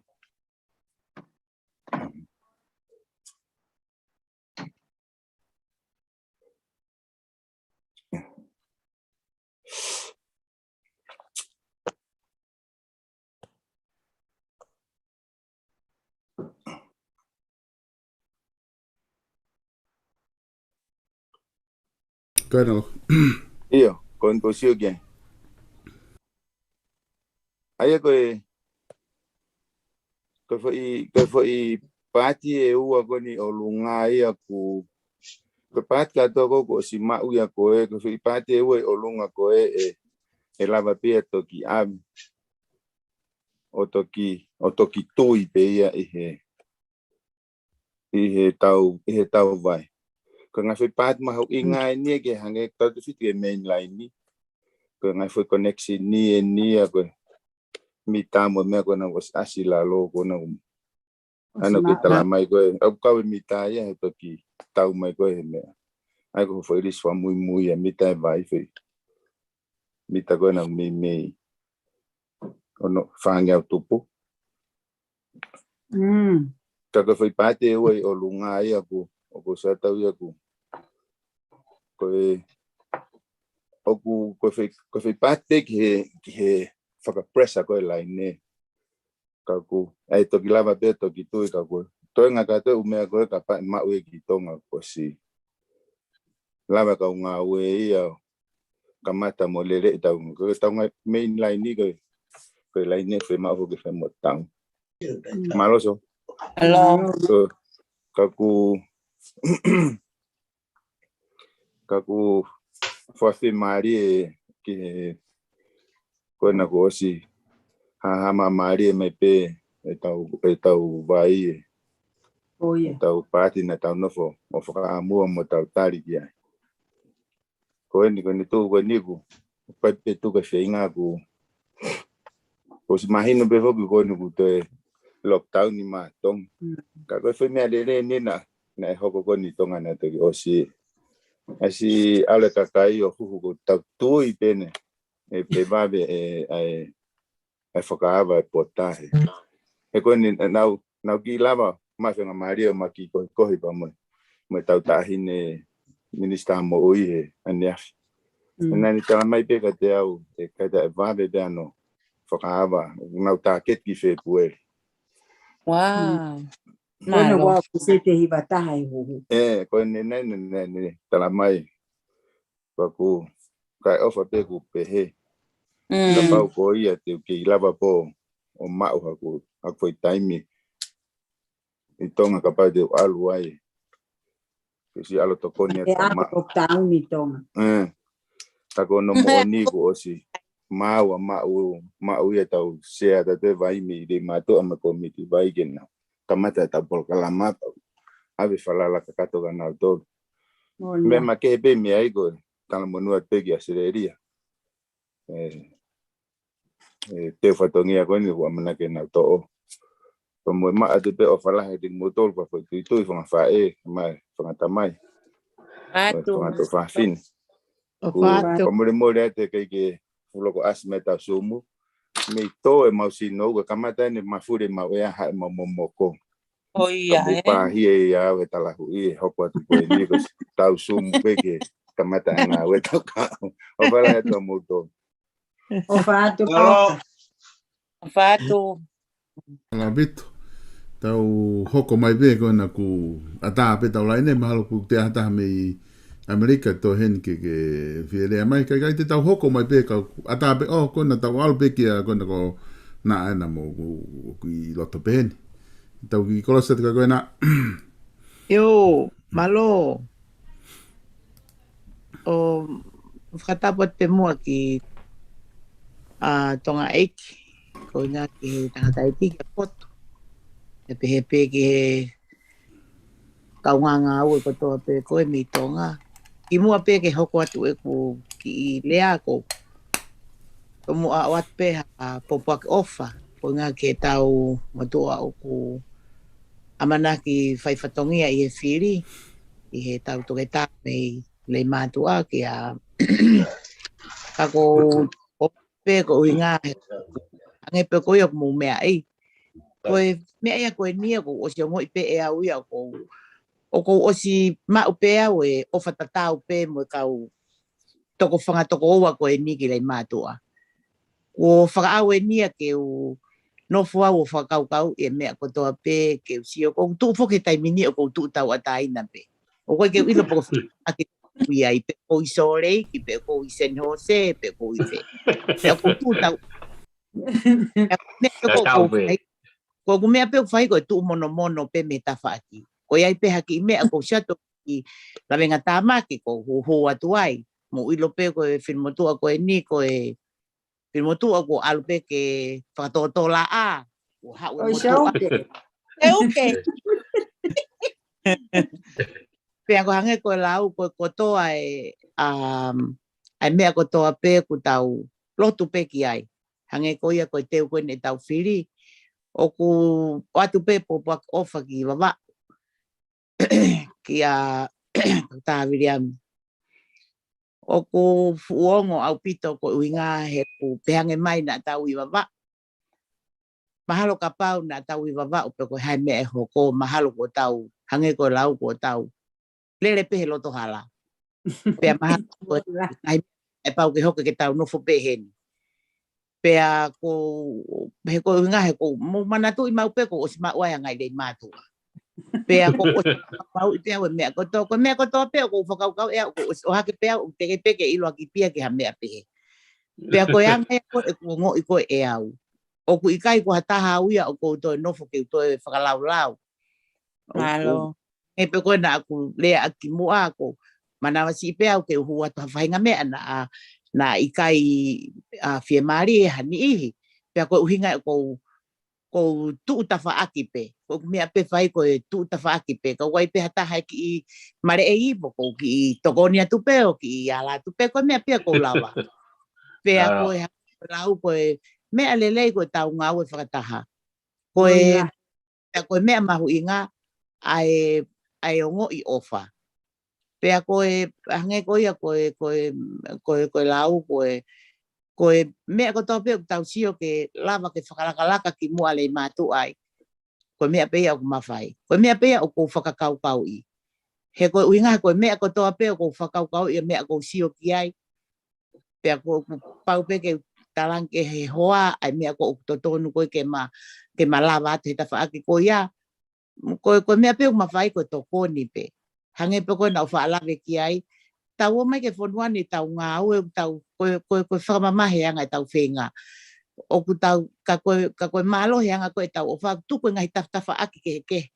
Kae nalo. ʻIo, ko eni ko sio ke. ʻA ia ko e, ko e foʻi, ko e foʻi paati ʻe ua ko eni ʻolunga ia ku, ko e paati kātoa ko ē kuo ʻosi maʻu ia ko ē, ko e foʻi paati ʻe ua ʻi ʻolunga ko ē ʻe, ʻe lava pē ia toki ʻave. ʻO toki, ʻo toki tui pē ia ʻi he, ʻi he tau, ʻi he tau vai. Ko e ngaahi foʻi paati mahuʻinga eni ia ke hangē tau te fiti e main line ni. Ko e ngaahi foʻi connection ni eni ia ko e mita mo e meʻa ko ena kuo ʻosi ʻasi lalo ko ena kuo ʻosi ʻAno ke maʻu. Tala mai ko ē, ʻoku kau e mita ia he toki tau mai ko ē he meʻa. ʻA ia ko e foʻi lisi fakamuimui ia mita e vai foʻi. Mita ko ena meimei. Ono fāngeau tupu. Mm. Ka ko e foʻi paati ʻe ua ʻi ʻolunga ia ku, ʻoku sa tau ia ku. Ko e, ʻoku, ko e foʻi, ko e foʻi paati ki he, ki he fakapressure ko e laine. Ka ku, ʻai toki lava pē toki tui ka ku. Toe ngaka toe ʻū meʻa ko ē ka paʻi maʻu e ki Tonga kuo ʻosi. Lava kau ngāue ia, kamata mo lele ʻi tau, ko e tau ngaahi main line ni ko e, ko e laine fe maʻu ke fe mo tau. Mm. Mālō sō. Mālō. So, ka ku, ka ku fakafemālie ki he, ko ena kuo ʻosi, ha, ha ma mālie mai pē, ʻe tau, ʻe tau vai ē. ʻO ia. ʻE tau paati naʻa tau nofo, mo fakaʻamua mo tau tali ki ai. Ko eni, ko eni tuku, ko eni ku, pai pē tuku e feinga ku. ʻOsi mahino pē foki ko eni ku toe lockdown ni ma Tonga. Mm. Ka ko e foʻi meʻa lele ni naʻa, naʻe hoko ko eni Tonga naʻa toki ʻosi. ʻAsi ʻalu e kakai ʻo huhu ko tau tui pē eni. ʻE, ʻe vave ʻe, ʻa e, ʻa e fakaava e pota he. He ko eni nau, nau kiʻi lava, ma fenga mālie ma kiʻi kohikohi pea mo e, mo e tau taʻahine minisitā moʻui he ʻaneafi. Mm. Naʻa ne tala mai pē kiate au, ʻe kaita ʻe vave pē ʻano fakaava, nau target ki Fēpueli. Wow. Mm. Ko ena mālō. Kuo ʻosi te hiva taha e huhu. ʻE, ko eni naʻa ne, naʻa ne, naʻa ne tala mai. Pea ku, kae ʻofa pē ku pehē. Mm. Kapau ko ia te u kei lava pē ʻo maʻu haku, haku foʻi taimi ʻi Tonga kapau te u ʻalu ai. Ke ʻosi ʻalu tokoni ʻa e ʻalu tama. Lockdown ʻi Tonga. ʻE. Ka ko hono moʻoni kuo ʻosi. Maʻu ʻa maʻu, maʻu ia tau sea ta te vai mei le mātuʻa ma komiti vai ke nau. Kamata tau polokalama pau. ʻAve falala kakato kia nautolu. Meʻa makehe pē meʻa ia ko e talamonū atu pē ki ʻAositelēlia. ʻE, ʻe, te u fatongia ko eni ʻoku ʻamanaki ke nau toʻo. Pea mo e maʻa atu pē ʻofa lahi atu kimoutolu pea foʻi tuitui fanga faʻē, mai, fanga tamai. Atu. Fanga tuofāfine. ʻOfa atu. Pea molemole atu ʻe kei ke fuʻu loko ʻasi mai tau Zoom. Mei tō e mau sino ʻoku kamata eni mafuli mau ʻea haʻe mau momoko. ʻO ia, ʻe. Pāhia ia ʻa e talahuʻi ʻe hoko atu ko eni ko tau Zoom pē ke kamata ʻa e ngāue tau kaʻu. ʻOfa lahi atu kimoutolu. ʻOfa atu. Hello. ʻOfa atu. Mālō ʻaupito. Tau hoko mai pē ko ena kuo ʻatā pē tau laine mahalo kuo te ʻatā mei ʻAmelika tō heni ke, ke fie lea mai. Kae, kae te tau hoko mai pē ka ʻatā pē, ʻo, ko ena tau ʻalu pē kia, ko ena ko naʻa ena mo ku, ku ʻi loto pē heni. Tau kiʻi kolosi atu ka ko ena. ʻIo, mālō. ʻO fakatapu atu pē muʻa ki, ʻa, Tonga ʻEiki, ko ena ki he tangataʻeiki ki he poto. ʻE pehē pē ki he kaungāngāue kotoa pē ko ē mei Tonga. Kimuʻa pē ke hoko atu ʻeku kiʻi lea, ʻoku ou tomuʻa ʻoatu pē ha pōpoaki ʻofa ko e ʻuhinga ki heʻetau motuʻa ʻoku ʻamanaki fai fatongia ʻi he fili, ʻi heʻetau toketā mei Leimātuʻa kia ka ko pē ko e ʻuhinga he, hangē pē ko ia ʻoku mou meaʻi. Ko e meʻa ia ko eni ia ʻoku ou ʻosi ongoʻi pē ʻe au ia ʻoku ou, ʻoku ou ʻosi maʻu pē au e ʻofa tatau pē mo e kau toko fanga tokoua ko eni ki Leimātuʻa. Kuo fakaʻau eni ia ke u nofo au ʻo fakakaukauʻi e meʻa kotoa pē ke u sio. ʻOku ou tuʻu foki he taimi ni ʻoku ou tuʻu tauʻatāina pē. ʻOku ʻikai ke u ʻilo pe ko fē ʻa ke ui ai pe ko e Sōleki pe ko e San Jose pe ko e fē. Pea ʻoku ou tuʻu tau. Pea ko e meʻa pē ʻoku ou fai, ko ʻeku meʻa pē ʻoku fai ko e tuʻu monomono pē mei he tafaʻaki. Ko e ʻai pē ha kiʻi meʻa ʻoku ou sio atu ki he lavengatāmaki ʻoku ou hūhū atu ai. Mou ʻilo pē ko e fili motuʻa ko eni ko e fili motuʻa ʻoku ou ʻalu pē ke fakatōtōlaʻā. ʻO haʻu e motuʻa. ʻE uke. Pea ko e hangē ko e lau ko e kotoa e, um, ʻa e meʻa kotoa pē ʻoku tau lotu pē ki ai. Hangē ko ia ko e teu ko eni ʻetau fili. ʻOku ʻoatu pē pōpoaki ʻofa ki Vavaʻu. Kia Toketā Viliami. ʻOku fuʻu ongo ʻaupito ko e ʻuhinga he ʻoku pehē ange mai naʻa tau ʻi Vavaʻu. Mahalo kapau naʻa tau ʻi Vavaʻu pe ko e hā e meʻa ʻe hoko, mahalo kuo tau, hangē ko e lau kuo tau lele pē he loto hala. Pea mahalo ko e ngaahi meʻa ʻe pau ke hoko ke tau nofo pē heni. Pea ko, he ko e ʻuhinga he ʻoku ou manatuʻi maʻu pē ʻoku ou ʻosi maʻu ai ʻa e ngaahi Leimātuʻa. Pea ʻoku ou ʻosi maʻu pē au e meʻa kotoa, ko e meʻa kotoa pē ʻoku ou fakakaukau ʻe au, ʻoku ou ʻosi ʻohake pē au, ʻoku teʻeki pē ke ʻilo ʻaki pē ia ki ha meʻa pē. Pea ko e anga ia ko ē ʻeku ongoʻi ko ē ʻe au. ʻOku ʻikai ko ha taha au ia ʻoku ou toe nofo ke u toe fakalaulau. ʻOku Mālō. Hangē pē ko ē naʻa ku lea ʻaki kimuʻa ʻoku ou manavasiʻi pē au ke u hū atu ha faʻahinga meʻa naʻa, naʻa ʻikai, ʻa, fiemālie ha niʻihi. Pea ko e ʻuhinga ʻoku ou, ʻoku ou tuʻu tafaʻaki pē. Ko ʻeku meʻa pē fai ko e tuʻu tafaʻaki pē. Ka ʻoku ʻi ai pē ha taha ʻe kiʻi maleʻei ipo, ʻoku ou kiʻi tokoni atu pē ʻo kiʻi ala atu pē, ko e meʻa pē ia ʻoku ou lava. Pea ko e ha-, lau ko e meʻa lelei ko ʻetau ngāue fakataha. Ko e, pea ko e meʻa mahuʻinga ʻa e, ʻa e ongoʻi ʻofa. Pea ko e, hangē ko ia ko e, ko e, ko e, ko e lau, ko e, ko e meʻa kotoa pē ʻoku tau sio ke lava ke fakalakalaka kimuʻa Leimātuʻa ai. Ko e meʻa pē ia ʻoku mafai. Ko e meʻa pē ia ʻoku ou fakakaukauʻi. He ko e ʻuhinga he ko e meʻa kotoa pē ʻoku ou fakakaukauʻi e meʻa ʻoku ou sio ki ai. Pea ʻoku ou pau pē ke u talaange ki he hoa ʻa e meʻa ʻoku totonu ko ē ke ma, ke ma lava atu he tafaʻaki ko ia. Ko, ko e meʻa pē ʻoku mafai ko e tokoni pē. Hangē pē ko ē naʻa ku faʻa lave ki ai. Tau ō mai ki he fonua ni tau ngāue, tau, ko, ko, ko e fakamamahi anga ʻetau feinga. ʻOku tau, ka ko, ka ko e mālō he anga ko ē ʻetau ʻofa, tuku e ngaahi tafatafaʻaki kehekehe.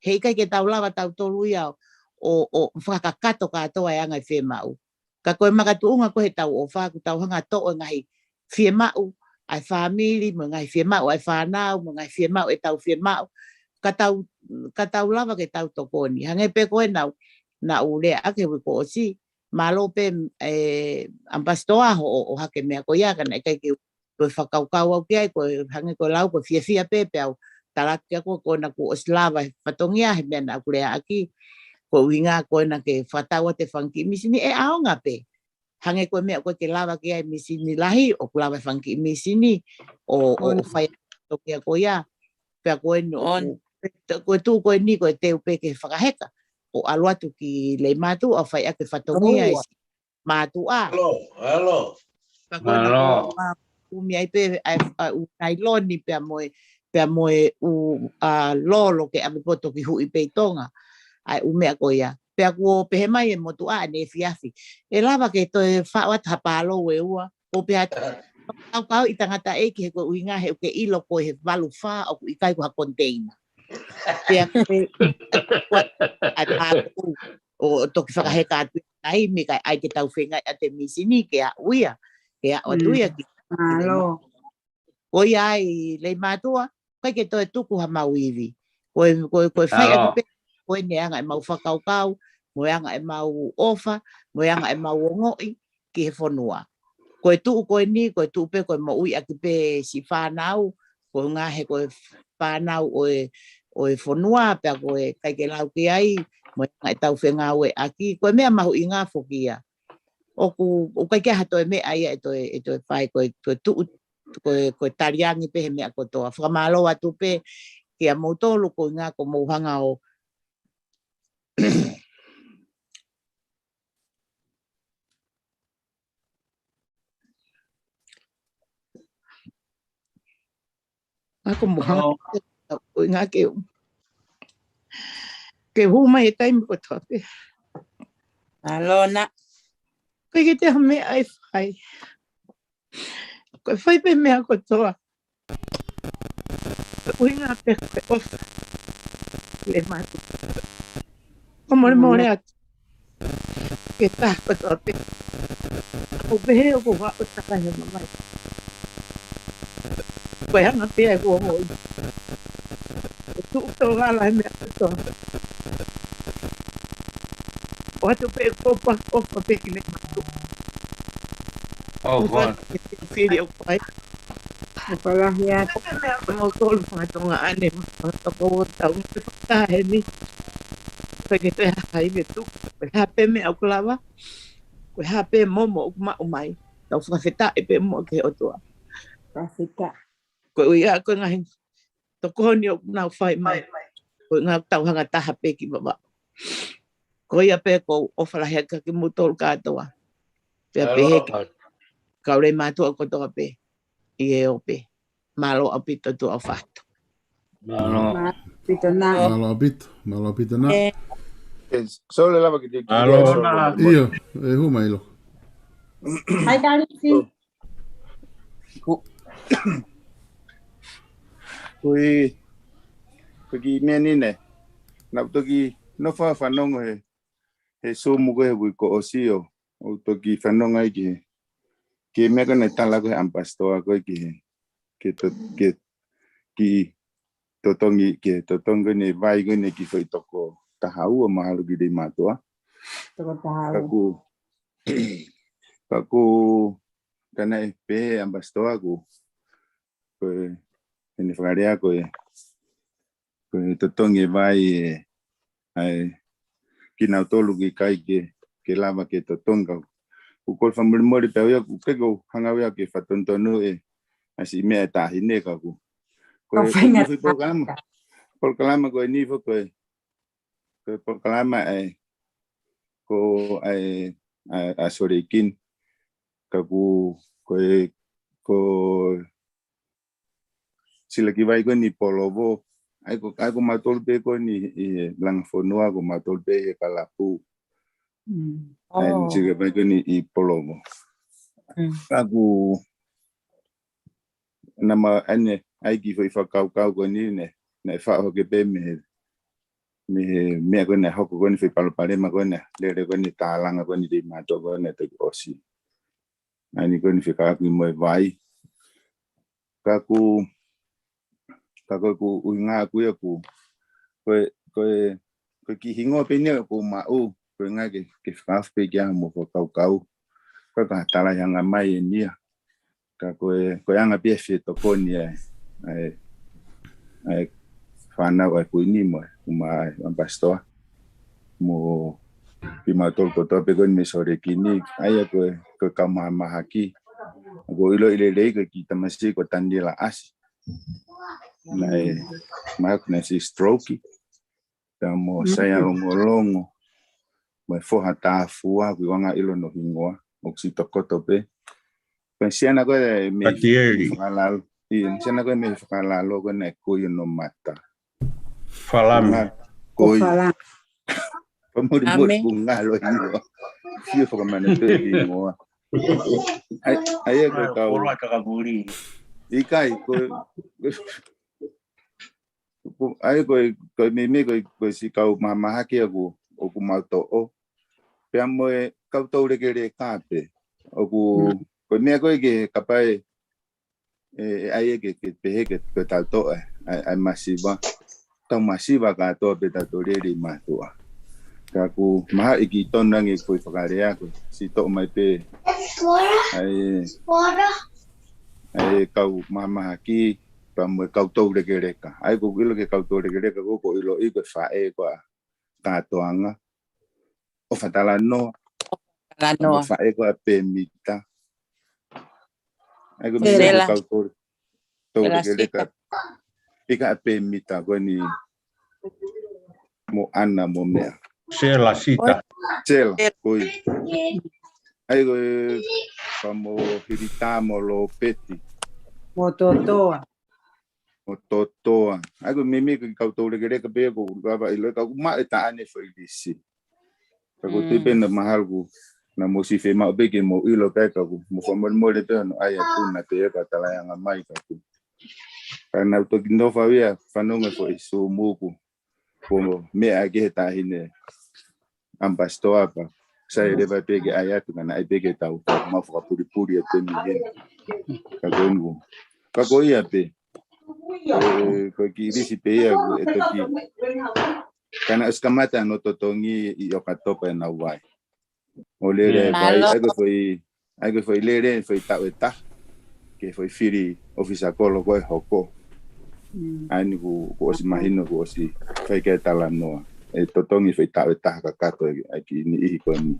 He ʻikai ke tau lava tautolu ia ʻo, ʻo, ʻo fakakakato kātoa e anga e fiemaʻu. Ka ko e makatuʻunga ko ē heʻetau ʻofa, ʻoku tau hanga ʻo toʻo e ngaahi fiemaʻu ʻa e fāmili, mo e ngaahi fiemaʻu ʻa e fānau, mo e ngaahi fiemaʻu ʻetau fiemaʻu. Ka tau, ka tau lava ke tau tokoni. Hangē pē ko ē naʻa ku, naʻa ku lea ʻaki he uike kuo ʻosi, mālō pē, ē, ʻAmipasitoa hoʻo, ʻohake e meʻa ko ia ka naʻe ʻikai ke u toe fakakaukau au ki ai, ko e hangē ko e lau, ko e fiefia pē, pea u tala atu kia koe, ko ena kuo ʻosi lava e fatongia he meʻa naʻa ku lea ʻaki, ko e ʻuhinga ko ena ke fakatau atu e fanga kiʻi mīsini ʻe ʻaonga pē. Hangē ko e meʻa ko ē ke lava ki ai e mīsini lahi, ʻoku lava e fanga kiʻi mīsini, ʻo, ʻo, ʻo fai atu kia koe ia, pea ko eni ʻoku, ko e tuʻu ko eni ko e teu pē ke fakaheka, ʻo ʻalu atu ki Leimātuʻa, ʻo fai ʻaki e fatongia e mātuʻa. Hello, hello. Ka ko ena ʻoku ʻomi ai pē ʻa e, ʻa e ʻū nailoni pea mo e, pea mo e ʻū, ʻa, lolo ke ʻave poto ki Huʻi pē ʻi Tonga. ʻA e ʻū meʻa ko ia. Pea kuo pehē mai e motuʻa ʻaneefiafi, ʻe lava ke toe faʻu atu ha pālou ʻe ua. ʻO pehē atu, kaukauʻi tangataʻeiki he ko e ʻuhinga he ʻoku ke ʻilo ko e he valu fā ʻoku ʻikai ko ha koniteina. Pea ko e, ʻa e pālou, ʻo toki fakaheka atu e taimi kae ʻai ke tau feinga ʻa e mīsini ke aʻu ia, ke aʻu atu ia ki. Mālō. Ko ia ai Leimātuʻa, ʻikai ke toe tuku ha mau ivi. Ko e, ko e, ko e fai atu pē ko eni e anga ʻemau fakakaukau, mo e anga ʻemau ʻofa, mo e anga ʻemau ongoʻi ki he fonua. Ko e tuʻu ko eni, ko e tuʻu pē ko e moʻui ʻaki pē siʻi fānau, ko e ngaahi ko e fānau ʻo e, ʻo e fonua, pea ko e ʻikai ke lau ki ai, mo e anga ʻetau fengāueʻaki, ko e meʻa mahuʻinga foki ia. ʻOku, ʻoku ʻikai ke ʻi ai ha toe meʻa ia ʻe toe, ʻe toe fai, ko e, ko e tuʻu, ko e, ko e taliangi pē he meʻa kotoa. Fakamālō atu pē kia moutolu ko e ʻuhinga ko hoʻomou hanga ʻo Ako mo hanga. ʻOi, ngā ke, ke hū mai e taimi kotoa pē. Mālō na. Ko e ke te ha meʻa ʻe fai. Ko e fai pē meʻa kotoa. Ko e ʻuhinga pē ko e ʻofa. Le matu. Ko mole mole atu. Ke tā kotoa pē. ʻO pehē ʻoku ou ʻaʻo takai he mamahi. Ko e anga pē ʻeku ongoʻi. ʻO tuʻu tō lala he meʻa kotoa. ʻO atu pē ko pa, ʻofa pē ki le matu. ʻOfa. Fili ʻo pai. Fakalahi atu. Mo tolu fanga Tonga ʻane, fanga Tonga ʻo tau, mo te fakataha heni. Ko e ke te haʻi me tuku. Ko e hā pē meʻa ʻoku lava. Ko e hā pē momo ʻoku maʻu mai. Tau fakafetaʻi pē mo ke ʻOtua. Fakafetaʻi. Ko e ʻuhinga ko e ngaahi tokoni ʻoku nau fai mai. Ko e ʻuhinga tau hanga taha pē ki Vavaʻu. Ko ia pē ʻoku ou ʻofa lahi atu kia moutolu kātoa. Pea pehē ki he kau lei mātuʻa kotoa pē ʻi he ope. Mālō ʻaupito tuʻa ʻofa atu. Mālō. Mālō ʻaupito na. Mālō ʻaupito, mālō ʻaupito na. Ē. Ē, sole lava ki te, ki te Mālō. Sole lava. ʻIo, ʻe hū mai lo. Hai, Kalisi. Ko, ko e, ko e kiʻi meʻa ni ne. Naʻá ku toki nofo ʻo fanongo he, he Zoom ko ē he uike kuo ʻosi ʻo, ʻo toki fanongo ai ki he, ki he meʻa ko ē naʻe tala ko ē he ʻamipasitoa ko ē ki he, ki he to-, ki he, ki he totongi, ki he totongi ko eni e vai ko eni ki he foʻi toko taha ua mahalo ki he mātuʻa. Toko taha ua. Ka ʻoku, ka ʻoku, ka naʻe pehē ʻe he ʻamipasitoa ʻoku, ko e, ʻene fakalea ko e, ko e totongi e vai ē, ʻa e, kinautolu ʻoku ʻikai ke, ke lava ke totongi ka. ʻOku ou kole fakamolemole pē au ia, ʻoku ʻikai ke u hanga au ia ke fakatonutonu ʻa e, ʻa e siʻi meʻa ʻa e taʻahine ka ʻoku. Ko e, ko e polokalama. Polokalama ko eni foki ko e, ko e polokalama ʻa e, ko ʻa e, ʻa e, ʻa e Sōleki ni. Ka ʻoku, ko e, ko Silaki Vai ko eni ʻi Polovo. ʻA ia ko, ʻa ia ko mautolu pē ko eni ʻi he langa fonua ko mautolu pē ʻi he kalapu. Mm. ʻA ia ʻo Silaki Vai ko eni ʻi Polovo. Mm. Ka ʻoku, naʻá ma ʻai ʻene, ʻai ki he foʻi fakakaukau ko eni ne, ne faʻo hake pē mei he, mei he meʻa ko eni hoko ko eni foʻi palopalema ko eni, lele ko eni tālanga ko eni te mātuʻa ko eni te ʻosi. ʻA eni ko eni fekauʻaki mo e vai. Ka ʻoku, ka ko ʻeku ʻuhinga ʻaʻaku ia ʻoku, ko e, ko e, ko e kiʻi hingoa pē eni ʻoku ou maʻu, ko e ʻuhinga ke, ke fakaafeʻi pē ki ai mo fakakaukau. Ko e ka tala ʻi he anga mai eni ia. Ka ko e, ko e anga pē ia e fie tokoni ʻa e, ʻa e, ʻa e fānau ʻa e Kuini mo e, mo e ʻamipasitoa. Mo kimautolu kotoa pē ko eni mei Sōleki ni, ʻa ia ko e, ko e kau mahamahaki. ʻOku ou ʻiloʻi lelei ko e kiʻi tamasiʻi ko Taniela ʻAsi. Naʻe, mahalo naʻe siʻi stroke. Pea mo Saia Longolongo. Mo e foha Tāfua, ʻoku ʻikai ke u ʻilo hono hingoa, ʻoku siʻi tokoto pē. Pea siana ko ē mei Katieli. Fakalalo. ʻIo, siana ko ē mei Fakalalo ko ē naʻe kui hono mata. Falami. Ko Falami. Pea moli moli ʻoku ngalo hingoa. Sio fakamana pē hingoa. ʻA ia, ʻa ia ko e kau. Poloa kakapuli. ʻIkai, ko e, ko, ʻa ia ko e, ko e meimei ko e, ko e siʻi kau mahamahaki ʻoku, ʻoku mau toʻo. Pea mo e kau tau lekeleka pē. ʻOku, ko e meʻa ko ē ke kapai, ē, ʻa ia ke, ke pehē ke, ke tau toʻo, ē, ʻa e, ʻa e masiva. tau masiva kātoa pē tautolu lele ʻi mātuʻa. Ka ʻoku mahaʻi ki tonu ange ko e fakalea ko e sitoʻo mai pē. ʻAi, ʻai kau mahamahaki, pea mo e kau toulekeleka. ʻAi ko e ʻilo ki he kau toulekeleka ko e ʻilo ʻi ko e faʻē ko ē ʻa Kātoanga. ʻOfa Talanoa. Talanoa. Mo e faʻē ko ē ʻa Pemita. ʻAi ko e mei Sela. Kau tou, toulekeleka. Sita. ʻIkai ʻa Pemita ko eni mo ʻAna mo meʻa. Sela Sita. Sela, Sela. Ko ia. ʻAi ko e pea mo Hilita mo Lopeti. Mo Totoa. Mo Totoa. ʻAi ko e meimei ko e kau toulekeleka pē ko ʻoku lava ʻilo ka ʻoku maʻu e taʻane foʻi lisi. Ka ko e tui pē naʻa mahalo ʻoku nau mou siʻi fiemaʻu pē ke mou ʻilo pē ka ʻoku mou fakamolemole pē hono ʻai atu na pē ka talaʻiʻanga mai ka ʻoku. Ka naʻa ku toki nofo au ia fanongo foʻi Zoom ʻoku. Ko e meʻa ki he taʻahine ʻamipasitoa pea sai leva pē ke ʻai atu ka naʻe ʻai pē ke tau mau fakapulipuli ʻa e pē mei heni. Ka ko eni ʻoku. Ka ko ia pē. ʻE, ko e kiʻi lisi pē ia ʻoku ʻe toki. Ka naʻe ʻosi kamata hono totongi ʻi ʻOkatopa ʻenau vai. ʻO lele e vai, ʻai ko e foʻi, ʻai ko e foʻi lele, foʻi taʻu ʻe taha. Ke foʻi fili ʻofisa kolo ko ē hoko. ʻAi ni ʻoku, ʻoku ʻosi mahino, ʻoku ʻosi fai ki ai e talanoa. ʻE totongi foʻi taʻu ʻe taha kakato ʻa e kiʻi niʻihi ko eni.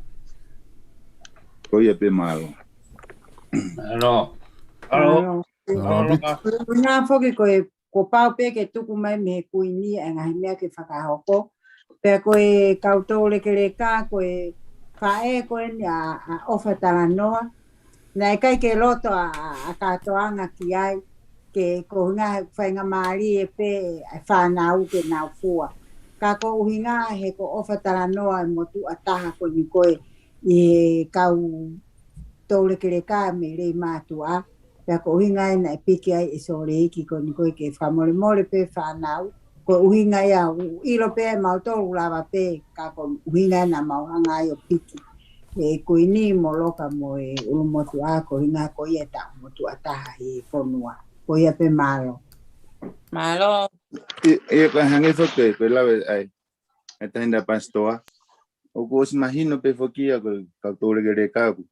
Ko ia pē mālō. Mālō. Mālō. Mālō. Mālō. Ko e ʻuhinga foki ko e kuo pau pē ke tuku mai mei he Kuini ʻa e ngaahi meʻa ke fakahoko. Pea ko e kau toulekeleka, ko e faʻē ko eni ʻa, ʻa ʻOfa Talanoa. Naʻe ʻikai ke loto ʻa, ʻa, ʻa Kātoanga ki ai, ke ko e ʻuhinga he faingamālie pē ʻa e fānau ke nau fua. Ka ko e ʻuhinga he ko ʻOfa Talanoa e motuʻa taha ko eni ko ē ʻi he kau toulekeleka mei Leimātuʻa. Pea ko e ʻuhinga ia naʻe piki ai ʻe Sōleiki ko eni ko ē ke fakamolemole pē fānau. Ko e ʻuhinga ia ʻoku ʻilo pē ʻe mautolu ʻoku lava pē ka ko e ʻuhinga ia naʻa mau hanga ai ʻo piki. ʻE Kuini mo Loka mo e ʻulumotuʻa ko e ʻuhinga ko ia ʻetau motuʻa taha ʻi he fonua. Ko ia pē mālō. Mālō. ʻI, ʻi ka hangē foki ko e lave ʻa e, ʻa e taʻahine ʻamipasitoa. ʻOku ʻosi mahino pē foki ia ko e kau toulekeleka ʻoku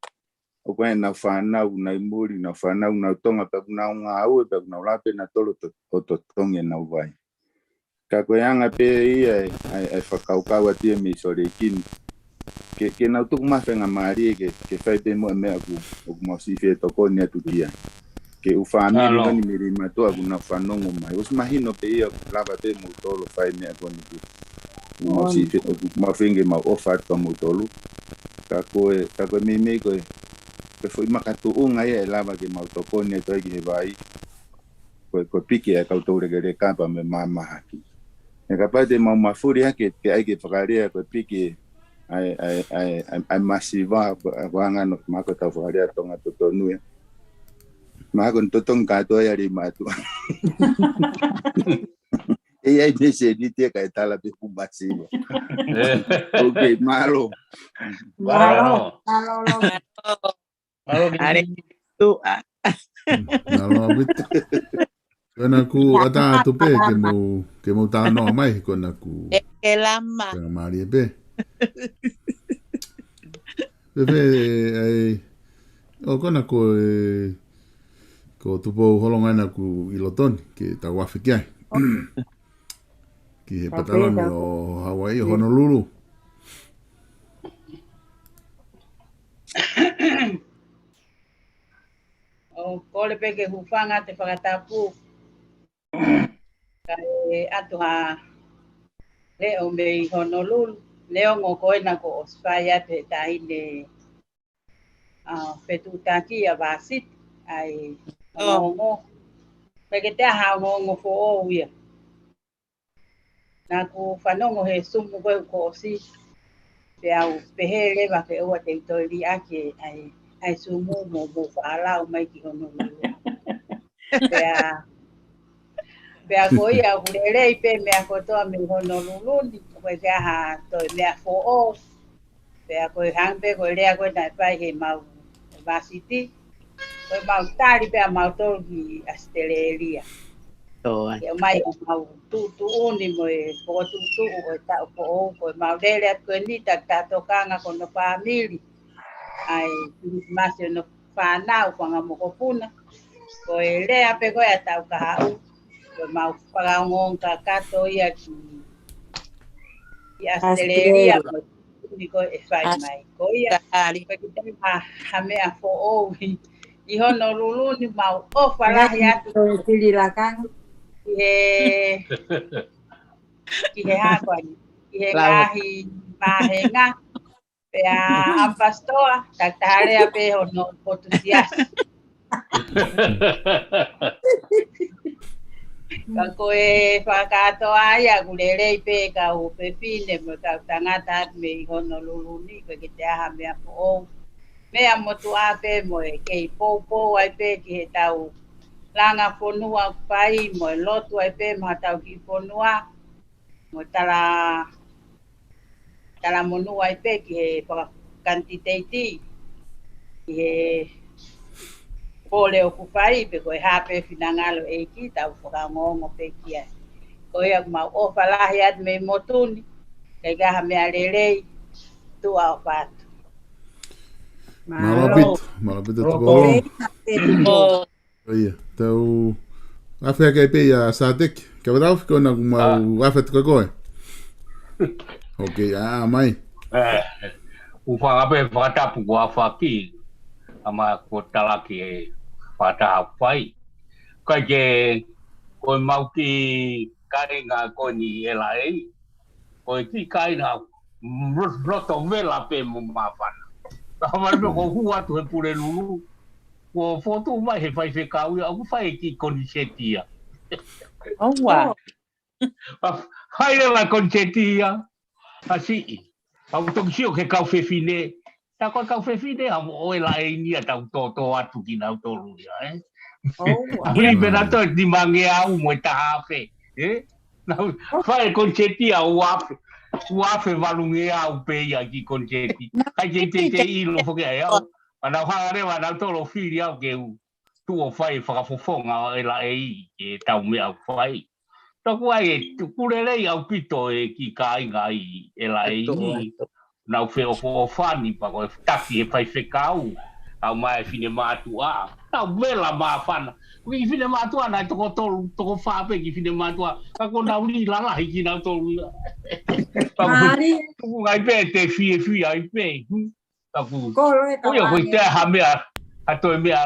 ʻoku ʻi ai ʻenau fānau, nau ʻi muli, nau fānau, nau Tonga, pea ʻoku nau ngāue, pea ʻoku nau lava pē ʻe nautolu ʻo to-, ʻo totongi ʻenau vai. Ka ko e anga pē ia ʻa e, ʻa e, ʻa e fakakaukau atu ia mei Sōleiki ni. Ke, ke nau tuku mai ha faingamālie ke, ke fai pē muʻa e meʻa ʻoku, ʻoku mau siʻi fie tokoni atu ki ai. Ke ʻū fāmili ko eni mei Leimātuʻa ʻoku nau fanongo mai. ʻOsi mahino pē ia ʻoku lava pē moutolu ʻo fai e meʻa ko eni ʻoku mau siʻi fie, ʻoku mau feinga ke mau ʻofa atu kia moutolu. Ka ko e, ka ko e meimei ko e, ko e foʻi makatuʻunga ia ʻe lava ke mau tokoni atu ai ki he vai. Ko e, ko e piki ʻa e kau toulekeleka pea mo e mahamahaki. ʻE kapau te mau mafuli hake, ke ʻai ke fakalea ko e piki ʻa e, ʻa e, ʻa e, ʻa e, ʻa e masiva, ko e, ko e anga hono mahalo ko ʻetau fakalea Tonga totonu ia. Mahalo ko hono totongi kātoa ia Leimātuʻa. ʻE ʻi ai pē seniti ia kae tala pē ʻoku masiva. ʻOkei, mālō. Mālō. Mālō. Mālō. Mālō. Mālō. Mālō. Mālō, Vita. Ko ena ʻoku ʻatā atu pē ke mou, ke mou talanoa mai, ko ena ʻoku. Ke lama. Ke mālie pē. Pea pē, ʻai, ʻo ko ena ko e, ko Tupou Holonga ena ʻoku ʻi loto ni, ke tau afe ki ai. Ki he pātalani ʻo Hauaiʻi, ʻo Honolulu. ʻOku kole pē ke u hūfanga atu he fakatapu. Kae ʻatu ha leʻo mei Honolulu, neongo ko ena kuo ʻosi fai atu ʻe he taʻahine, ʻa, fetuʻutaki ʻa Vāsiti, ʻa e ongoongo. Pea ke te aha ongoongo foʻou ia. Naʻa ku fanongo he Zoom ko ē kuo ʻosi. Pea u pehē leva ke ʻoua te u toe liʻaki ʻa e, ʻa e Zoom mo, mo faʻa lau mai ki Honolulu. Pea, pea ko ia ʻoku lelei pē meʻa kotoa mei Honolulu ni, ʻoku ʻikai ke ʻi ai ha toe meʻa foʻou. Pea ko e hangē pē ko e lea ko ē naʻe fai ʻe he mau Vāsiti. Ko e mau tali pē ʻa mautolu ki ʻAositelēlia. Ke ʻomai ʻemau tuʻutuʻuni mo e pokotuʻutuʻu ʻo e taʻu foʻou, ko ʻemau lele atu ko eni takitaha tokanga ko hono fāmili. ʻA e Kilisimasi ʻo hono fānau, fanga mokopuna. Ko e lea pē ko ē ʻa Taukahaʻu, ko ʻemau fakaongoongo kakato ia ki, ki ʻAositelēlia, ʻAositelēlia. Ko e tuʻutuʻuni ko ē ʻe fai mai. Ko ia, ʻAositelēlia. Ko e kiʻi taimi ha, ha meʻa foʻou ʻi, ʻi Honolulu ni, mau ʻofa lahi atu. Ko e tililakanga. Ki he, ki he hā ko eni, ki he Lau. Ngaahi vāhenga. Pea ʻApasitoa, takitaha lea pē hono potu siasi. Ka ko e fakakātoa ia, ʻoku lelei pē kau fefine mo e kau tangata atu mei Honolulu ni, ko e ke te aha meʻa foʻou. Meʻa motuʻa pē mo e kei poupou ai pē ki heʻetau langa fonua ʻoku fai mo e lotu ai pē mo haʻatau kiʻi fonua. Mo tala, talamonū ai pē ki he fakakanititeiti, ki he pole ʻoku fai, pe ko e hā pē finangalo ʻEiki, tau fakaongoongo pē ki ai. Ko ia ʻoku mau ʻofa lahi atu mei motu ni, kae ʻikai ha meʻa lelei, tuʻa ʻofa atu. Mālō ʻaupito, mālō ʻaupito, Mālō. Tupou. Mālō. ʻIo, tau afe ake pē ia Sateki. Ka ʻoua tau fiko na ku mau afe tuka koe. Ok, ʻa, ʻa mai. ʻE, ʻoku ou fakaʻamu pē fakatapu ko e afe ki, ʻa ma ko talaki e fakataha fai. Kai ke, ko e mau kiʻi kāinga ko eni ʻe lahi. Ko e kiʻi kāinga, ro-, roto vela pē mo māfana. Ka hā mai pē ko hū atu he Pulelulu. Ko fotu mai he faifekau ia, ʻoku fai e kiʻi koniseti ia. ʻOua. ʻA, hai leva koniseti ia, ʻa siʻi. ʻOku toki sio ki he kau fefine. Tā ko e kau fefine, ʻa mo ʻoe laʻi ni ʻa tau tōtō atu kinautolu ia, ē? ʻOua. Puli pē na toe ni mange au mo e taha afe, ē? Nau, fai e koniseti ʻa ua afe, ua afe valungeau pē ia ki koniseti. Kai ke te te ʻilo foki ai au. ʻA nau hanga leva, nau tolo fili au ke u tuʻu ʻo fai e fakafofonga ʻo e laʻi ke tau meʻa ʻoku fai. Toku ai e tuku lelei ʻaupito e kiʻi kāinga ʻi ʻe laʻi ni. Nau feʻofoʻofani pea ko e taki e faifekau. Kau mai e finemātuʻa. Nau vela māfana. Ko e kiʻi finemātuʻa naʻe toko tolu, toko fā pē kiʻi finemātuʻa. Ka ko nau lī lalahi kinautolu ia. Ka ko Mālie. Tuku ngai pē te fiefia ai pē. Hmm. Ka ku, Ko e ko ia, ko e kāinga. Te ha meʻa, ha toe meʻa,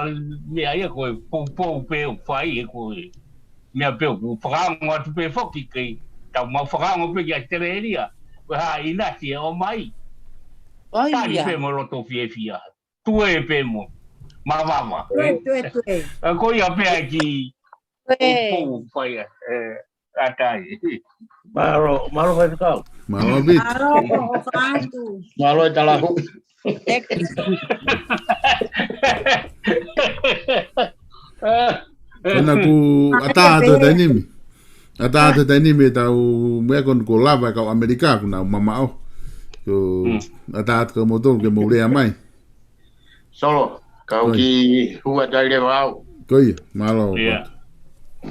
meʻa ia ko e poupou pē ʻoku fai, ʻe ko e meʻa pē ʻoku fakaongo atu pē foki kei, tau mau fakaongo pē ki ʻAositelēlia. Ko e hā ʻinasi ʻe ʻomai. ʻOi, tali ia. Pē mo loto fiefia. Tuē pē mo mavava. Tuē, tuē, tuē. ʻA ko ia pē ai ki Tuē. Poupou ʻoku fai, ē, ʻatai. Mālō, mālō faifekau. Mālō ʻaupito. Mālō, ʻofa atu. Mālō e talahuʻi. Tek- Pea naʻa ku ʻatā atu e taimi ni. ʻAtā atu e taimi ni ʻetau meʻa ko eni kuo lava e kau ʻAmelika, kuo nau mamaʻo. Ko Mm. ʻatā atu kia moutolu ke mou lea mai. Solo, kau Ko ia. Kiʻi hū atu ai leva au. Ko ia, mālō. Ia.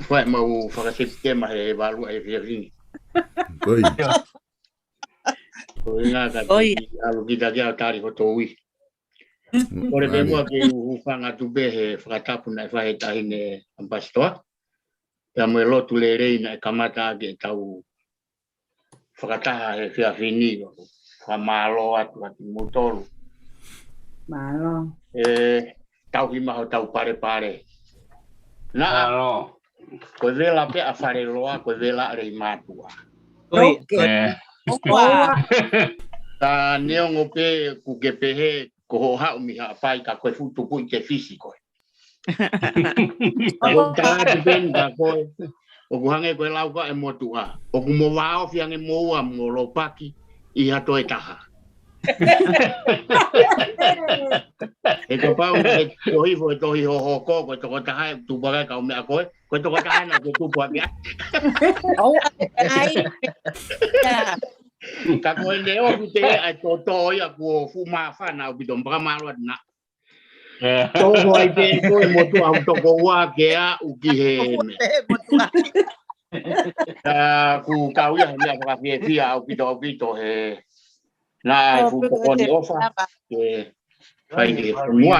Fai mau fakasepitema he valu ʻa e efiafi ni. Ko ia. Ia. Ko e ʻuhinga ka Ko ia. Kiʻi ʻalu kita ke au tali hoto ui. Mm. Kole pē Mālō. Muʻa ke u hūfanga atu pē he fakatapu naʻe fai he taʻahine ʻApasitoa. Pea mo e lotu lelei naʻe kamata ʻaki ʻetau fakataha he efiafi ni, fakamālō atu atu moutolu. Mālō. ʻE, tauhi mai hotau palepale. Naʻa, Mālō. Ko e vela pē ʻa Faleloa, ko e vela ʻa Leimātuʻa. Ko ia. Ok. ʻE. ʻOua. Ka neongo pē ʻoku ke pehē, ko hoʻo haʻu mei Haʻapai ka ko e fuʻu tupuʻi tefisi koe. Ka ko e tā atu pē ni ka ko e, ʻoku hangē ko e lau ko ē ʻa e motuʻa. ʻOku mo vāofi ange moua mo lopaki ʻi ha toe taha. He kapau ʻe tohi hifo, ʻe tohi hohoko, ko e tokotaha ʻe tupu hake kau meʻa ko ē, ko e tokotaha naʻa ke tupu hake. ʻOua, ʻai. Ia. Ka ko e neongo ʻoku te ʻai tōtō ia kuo fuʻu māfana ʻaupito mo fakamālō atu naʻa. Toho ai pē ko e motuʻa ʻoku toko ua ke aʻu ki he meʻa. He motuʻa. ʻA, ʻoku kau ia he meʻa fakafiefia ʻaupito, ʻaupito he naʻe fuʻu tokoni ʻofa ke fai ki he fonua.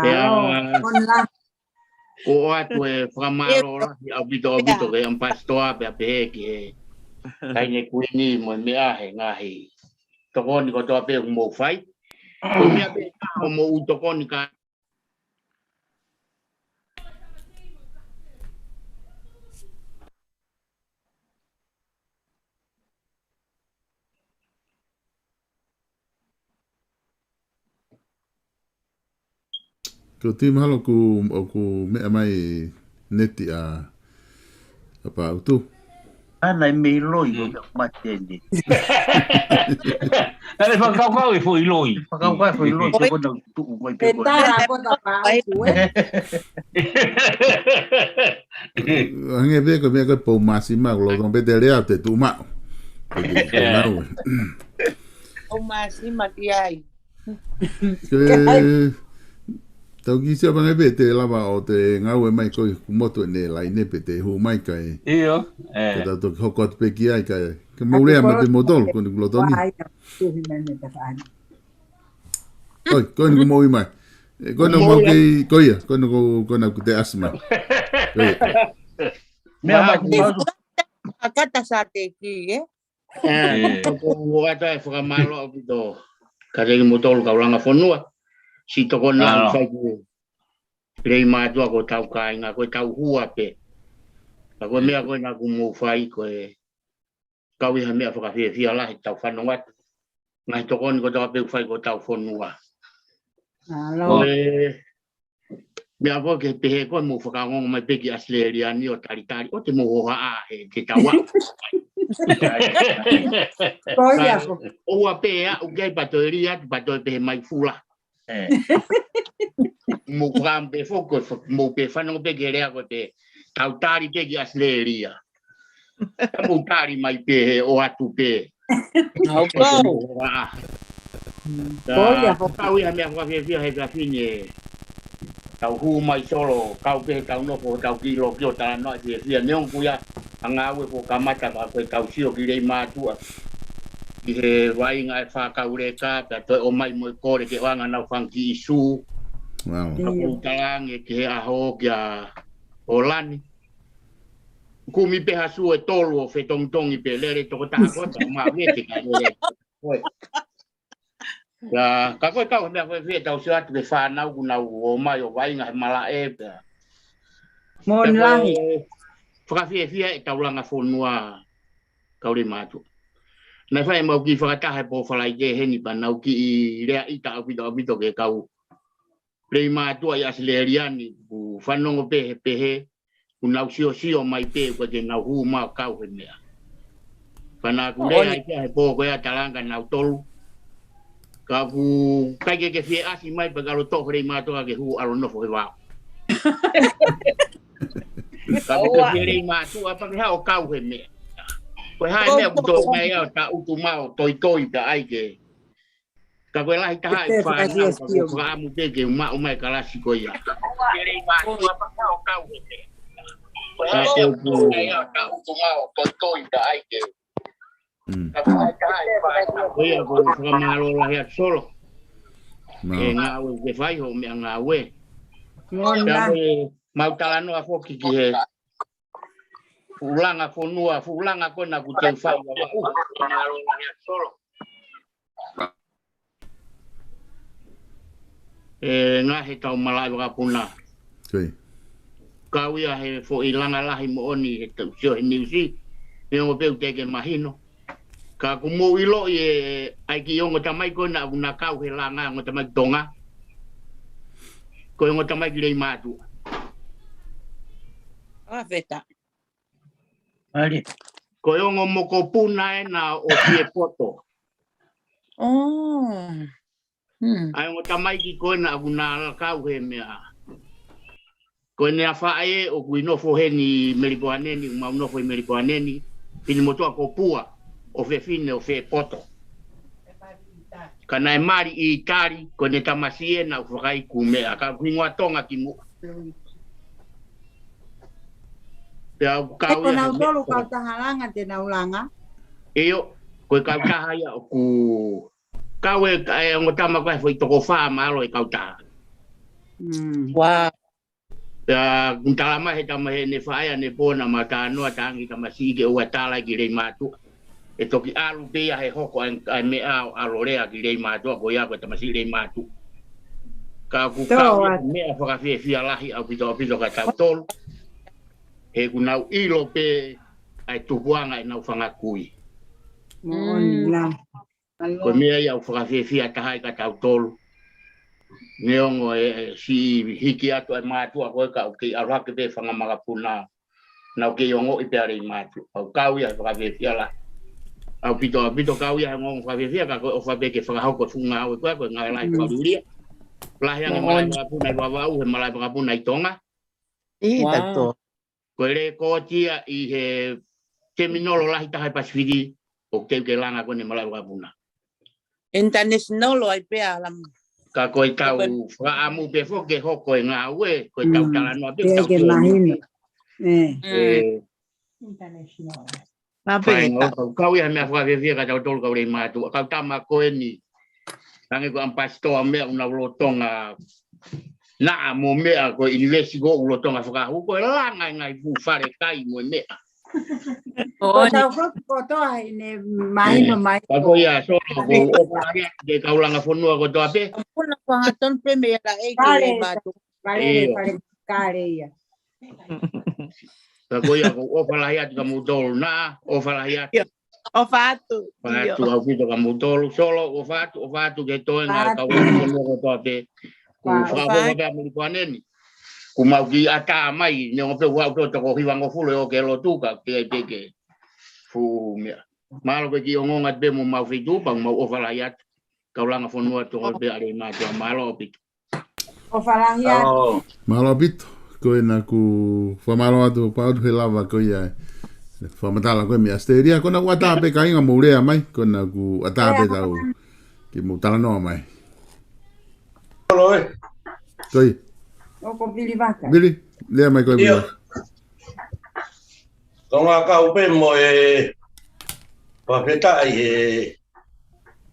Pea, ko ʻoatu e fakamālō lahi ʻaupito, ʻaupito ki he ʻamipasitoa pea pehē ki he taʻahine kuini mo e meʻa he ngaahi tokoni kotoa pē ʻoku mou fai. Ko e meʻa pē ʻoku mou tokoni ka Ko e timi halo ku, ʻoku meʻa mai neti ʻa, ʻa Pāutu. Ana e mei loi ko te mate ni. Ana e fakakaukau e foʻi loi. Fakakaukau e foʻi loi, ko kona tuʻu ko i pe ko. Tara ko ta Pāutu, e. Ange pē ko e meʻa ko e pou māsima, ko lo tong pē te lea te tuʻu maʻu. Ko te, ko e ngāue. Pou māsima ki ai. Ke, tau kiʻi sio pangai pē te lava ʻo te ngāue mai ko i kumotu e ne laine pē te hū mai kai. ʻIo, e. Ke tau toki hoko atu pē ki ai kai. Ke mou lea mai pē mou tolu, ko ni kulo toni. Oi, ko ni ku mou i mai. E, ko na mau kei, ko ia, ko na ko, ko na ku te asi mai. Ko ia. Meʻa mai, a kata sa te ki, e? E, ko, ko ata e fakamālō ʻaupito. Ka te ki mou tolu kau langa fonua. Si toko na fai ku. Lei mātuʻa ko tau kāinga, ko tau hua pē. Ka ko e meʻa ko ena ku mou fai ko e kau i ha meʻa fakafiefia lahi tau fanongo atu. Ngaahi tokoni kotoa pē ʻoku fai ko tau fonua. Ko e meʻa ko ke pehē ko e mou fakaongo mai pē ki ʻAositelēlia ni ʻo talitali, ʻo te mou hohaʻa he te tau aʻu. Ko ia ko. ʻOua pē aʻu ki ai pa toe lī atu, pa toe pehē mai fula. E. Mou kam pē fo ko, mou pē fanongo pē ke lea ko te tau tali pē ki ʻAositelēlia. Ka mou tali mai pē he ʻoatu pē. Au pau. Ko ia, ko kau ia meʻa fakafiefia he fafine. Tau hū mai solo, kau pē tau nofo, tau ki lo ki o talanoa fiefia. Neongo ia, ʻa ngāue ko kamata ka ko e tau sio ki lei mātuʻa. Ki he vainga e fākau leka, pea toe ʻomai mo e kole ke ʻoanga nau fanga kiʻi sū. Wow. Ka ʻoku talange ki he ʻaho kia ʻOlani. Kumi pē ha sū e tolu ʻo fetongitongi pē lele tokotaha ko ta ma vete ka lele. Oi. Ka, ka ko e kau he meʻa ko e fie tau sio atu ke fānau ku nau ō mai ʻo vainga he malaʻe pea. Mo e lahi. Fakafiefia e tau langa fonua kau lei mātuʻa. Naʻe fai mau kiʻi fakataha he pō Falaite heni pea nau kiʻi lea ʻita ʻaupito ʻaupito ke kau lei mātuʻa ʻi ʻAositelēlia ni ku fanongo pē he pehē ʻoku nau siosio mai pē ʻoku ʻikai ke nau hū mai ʻo kau he meʻa. Pea naʻa ku lea ai pē he pō ko ē ʻa talanga nau tolu. Ka ʻoku ʻikai ke ke fie ʻasi mai pea ka lo toʻo lei mātuʻa ke hū ʻalu nofo he vao. Ka ʻoku ke fie lei mātuʻa pea ke haʻu ʻo kau he meʻa. Ko e hā e meʻa ʻoku tō mai ʻo ta utu mai ʻo toitoi pea ʻai ke Ka ko e lahi taha e fānau, ka ko e fakaʻamu pē ke maʻu mai kalasi ko ia. Ka ko e pu. Mm. Ko ia ko e fakamālō lahi atu Solo. Mā. E ngāue ke fai ho meʻa ngāue. Ngona. Ka ko e mau talanoa foki ki he fuʻu langa fonua, fuʻu langa ko ena ʻoku teu fai ʻa vaʻu. Fakamālō lahi atu Solo. E ngaahi tau malaʻe vakapuna. Kau ia he foʻi langa lahi moʻoni he tau sio he niusi. Neongo pē ʻoku teʻeki mahino. Ka ʻoku mou ʻiloʻi e ʻai ki ongo tamai ko ena ʻoku na kau he langa ongo tamai Tonga. Ko e ongo tamai ki lei mātuʻa. ʻA feta. Ko e ongo mokopuna ena ʻo Piepoto. ʻA e ongo tamaiki ko ena ʻoku na ala kau he meʻa. Ko ʻene afā ʻoku ʻi nofo heni Melipoane ni, ʻoku mau nofo ʻi Melipoane ni, finimotuʻa ko Pua, ʻofefine ʻo Fepoto. Ka naʻe mali ʻi ʻItali, ko ʻene tamasiʻi ē naʻa ku fakaiku meʻa, ka ʻoku hingoa Tonga ki muʻa. Pea ʻoku kau ia he meʻa. Ko nautolu kautaha langa te nau langa? ʻIo, ko e kautaha ia ʻoku kau e, e ongo tama ko e foʻi toko fā mālō e kautaha. Pea kuo tala mai he tama he ne faʻea ne pona ma tānoa tangi tamasiʻi ke ua tala ki Leimātuʻa. ʻE toki ʻalu pē ia he hoko ai, ai meʻa ʻo ʻalu lea ki Leimātuʻa ko ia ko e tamasiʻi Leimātuʻa. Ka ʻoku kau ia he meʻa fakafiefia lahi ʻaupito ʻaupito kia tautolu. He ʻoku nau ʻilo pē ʻa e tupuʻanga ʻenau fanga kui. Moʻoni lā. Ko e meʻa ia ʻoku fakafiefia taha ai kia tautolu. Neongo e, e siʻi hiki atu e mātuʻa ko ē ka ʻoku kei ʻalu hake pē fanga makapuna. Naʻa ku kei ongoʻi pē ʻa Leimātuʻa. ʻOku kau ia he fakafiefia lahi. ʻAupito, ʻaupito kau ia he ongoongo fakafiefia ka ko e ʻofa pē ke fakahoko e fuʻu ngāue ko ē ko e ngāue lahi fakaliulia. Lahi ange malaʻe vakapuna ʻi Vavaʻu he malaʻe vakapuna ʻi Tonga. Ko e lēkooti ia ʻi he teminolo lahi taha ʻi Pasifiki, ʻoku teu ke langa ko eni malaʻe vakapuna. International ai pē ʻa Lama. Ka ko e tau fakaʻamu pē foki ke hoko e ngāue, ko e tau talanoa pē, tau ke mahino. International. Fai ngāue, kau, kau ia he meʻa fakafiefia kia tautolu kau Leimātuʻa, kau tama ko eni. Tangi ko ʻAmipasitoa meʻa ʻoku nau lolotonga naʻa mo meʻa ko e ʻunivēsiti ko ʻoku lolotonga fakahū ko e langa e ngaahi fuʻu fale kai mo e meʻa. Ko tau foki kotoa ʻi he mahino mai. Ka ko ia Solo ʻoku ou ʻofa lahi atu ki he kau langa fonua kotoa pē. Puna ko hangatonu pē meʻa la e ke mātuʻa. Fale, fale, kale ia. Ka ko ia ʻoku ou ʻofa lahi atu kia moutolu na, ʻofa lahi atu. ʻOfa atu. ʻOfa atu ʻaupito kia moutolu, Solo, ʻofa atu, ʻofa atu ki he toenga e kau langa fonua kotoa pē. Kuo fakaʻofoʻofa pē ʻa Melipoane ni. Kuo mau kiʻi ʻatā mai, neongo pē ʻoku ʻalu pē ʻo toko hivangofulu ʻo ke lotu ka ke ai pē ke fuʻu meʻa. Mālō pē ki he ongoongo atu pē mo mau feituʻu, pea mau ʻofa lahi atu. Kau langa fonua toko pē ʻa Leimātuʻa, mālō ʻaupito. ʻOfa lahi atu. Mālō ʻaupito. Ko ena ʻoku fakamālō atu, pau atu he lava ko ia e fakamatala ko ē mei ʻAositelēlia. Ko ena ʻoku ʻatā pē kāinga mou lea mai. Ko ena ʻoku ʻatā pē tau ke mou talanoa mai. Ko ia. ʻOku Vili Vaka. Vili, lea mai ko ē Vili. Ko ngā kau pē mo e fakafetaʻi he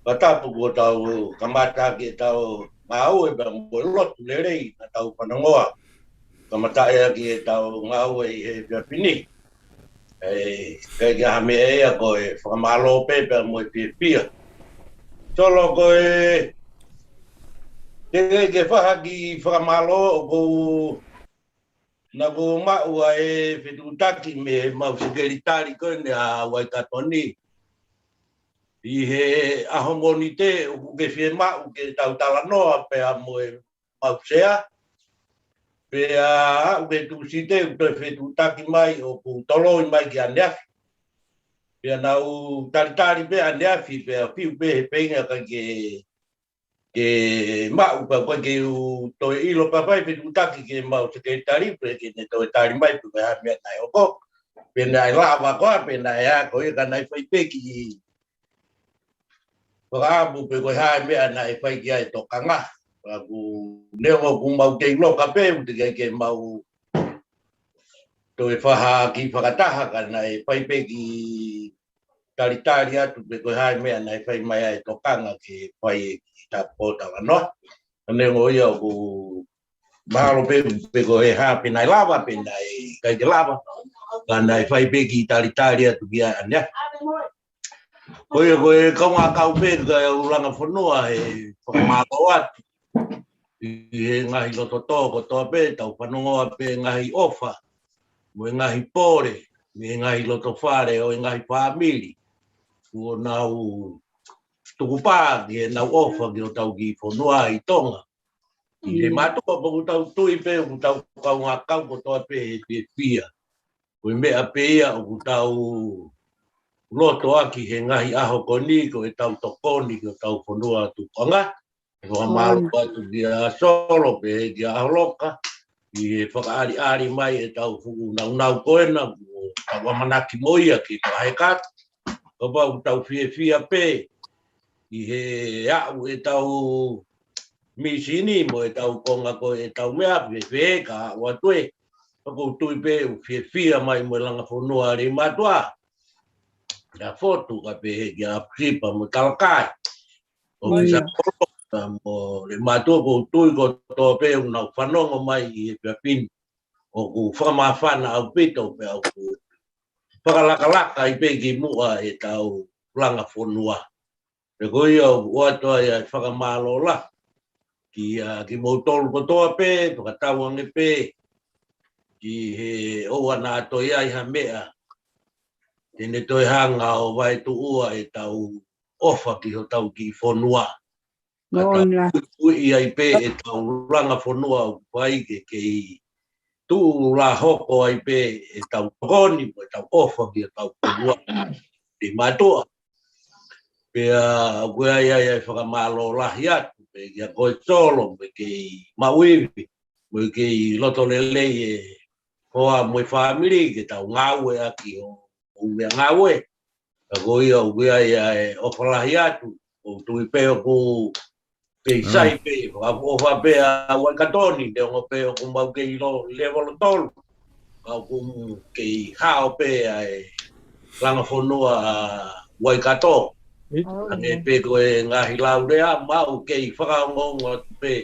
fakatapu kuo tau kamata ke tau ngāue pea mo e lotu lelei naʻa tau fanongoa. Kamataʻi ʻaki e tau ngāue ʻi he efiafi ni. ʻE, ʻikai ke ʻi ai ha meʻa ia ko e fakamālō pē pea mo e fiefia. Solo ko e, te ke ke faha ki fakamālō ʻoku ou naʻa ku maʻu ʻa e fetuʻutaki mei he mau sekelitali ko eni ʻa Uaikato ni. ʻI he ʻaho Mōnite ʻoku ke fiemaʻu ke tau talanoa pea mo e mau sea. Pea aʻu ki he Tūsite ʻoku toe fetuʻutaki mai ʻoku toloi mai ki ʻaneafi. Pea naʻa ku talitali pē ʻaneafi pea fiu pē he feinga ka ke ke maʻu pea ʻoku ʻikai ke u toe ʻilo pea fai fetuʻutaki ki he mau sekelitali pe ke ne toe tali mai pe ko e hā e meʻa naʻe hoko. Pe naʻe lava koā, pe naʻe hā ko ia ka naʻe fai pē kiʻi fakaʻamu pe ko e hā e meʻa naʻe fai ki ai e tokanga. Pea ʻoku neongo ʻoku mau kei loka pē, ʻoku teʻeki ai ke mau toe faha kiʻi fakataha ka naʻe fai pē kiʻi talitali atu pe ko e hā e meʻa naʻe fai mai ai e tokanga ke fai e kiʻi tāpō talanoa. Ka neongo ia ʻoku mahalo pē pe ko e hā pe naʻe lava pe naʻe ʻikai ke lava. Ka naʻe fai pē kiʻi talitali atu ki ai ʻaneafi. Ko ia ko e kaungā kau pē ka e ulanga fonua he fakamālō atu. ʻI he ngaahi loto tō kotoa pē, tau fanongoa pē ngaahi ʻofa, mo e ngaahi pole, mo e ngaahi loto fale ʻo e ngaahi fāmili. Kuo nau tukupā ki he nau ʻofa ki hotau kiʻi fonua ʻi Tonga. ʻI he mātuʻa pē ʻoku tau tui pē, ʻoku tau kaungā kau kotoa pē he fiefia. Ko e meʻa pē ia ʻoku tau loto ʻaki he ngaahi ʻaho ko eni, ko e tau tokoni ki hotau fonua tukuʻanga. Fakamālō atu kia Solo pē kia ʻAholoka ʻi he fakaʻaliʻali mai e tau fuʻu naunau ko ena, ʻoku tau ʻamanaki mo ia ke fakaheka atu. Kapau ʻoku tau fiefia pē ʻi he aʻu ʻetau mīsini mo ʻetau konga ko ʻetau meʻa, fēfē ka aʻu atu ē. Ka ʻoku ou tui pē ʻoku fiefia mai mo e langa fonua Leimātuʻa. ʻA Fotu ka pehē kia Pusipa mo Talakai. ʻO Mo ia. Sakolota mo Leimātuʻa ʻoku ou tui kotoa pē ʻoku nau fanongo mai ʻi he efiafi ni. ʻOku fakamāfana ʻaupito pea ʻoku fakalakalaka ai pē ki muʻa ʻetau langa fonua. Pea ko ia ʻoku ʻoatu ai ʻa e fakamālō lahi kia kimoutolu kotoa pē, fakatauange pē ki he ʻoua naʻa toe ʻi ai ha meʻa te ne toe hanga ʻo vaetuʻua ʻetau ʻofa ki hotau kiʻi fonua. Ka tau Moʻoni. Uiuiʻi ai pē ʻetau langa fonua ʻoku fai ke kei tuʻu lā hoko ai pē ʻetau tokoni mo ʻetau ʻofa ki hotau fonua. Leimātuʻa. Pea ʻoku ʻi ai ʻa e fakamālō lahi atu pē kia koe Solo, mo e kei maʻu ivi, mo e kei loto lelei e hoa mo e fāmili ke tau ngāueʻaki ʻo, ʻo meʻa ngāue. Ka ko ia ʻoku ʻi ai ʻa e ʻofa lahi atu, ʻoku ou tui pē ʻoku pē sai pē, fakaʻofa pē ʻa Waikato ni, neongo pē ʻoku mau kei lo, levolo tolu. Ka ʻoku kei hao pē ʻa e langa fonua ʻa Waikato. Hangē pē ko e ngaahi lau lea, mau kei fakaongoongo atu pē,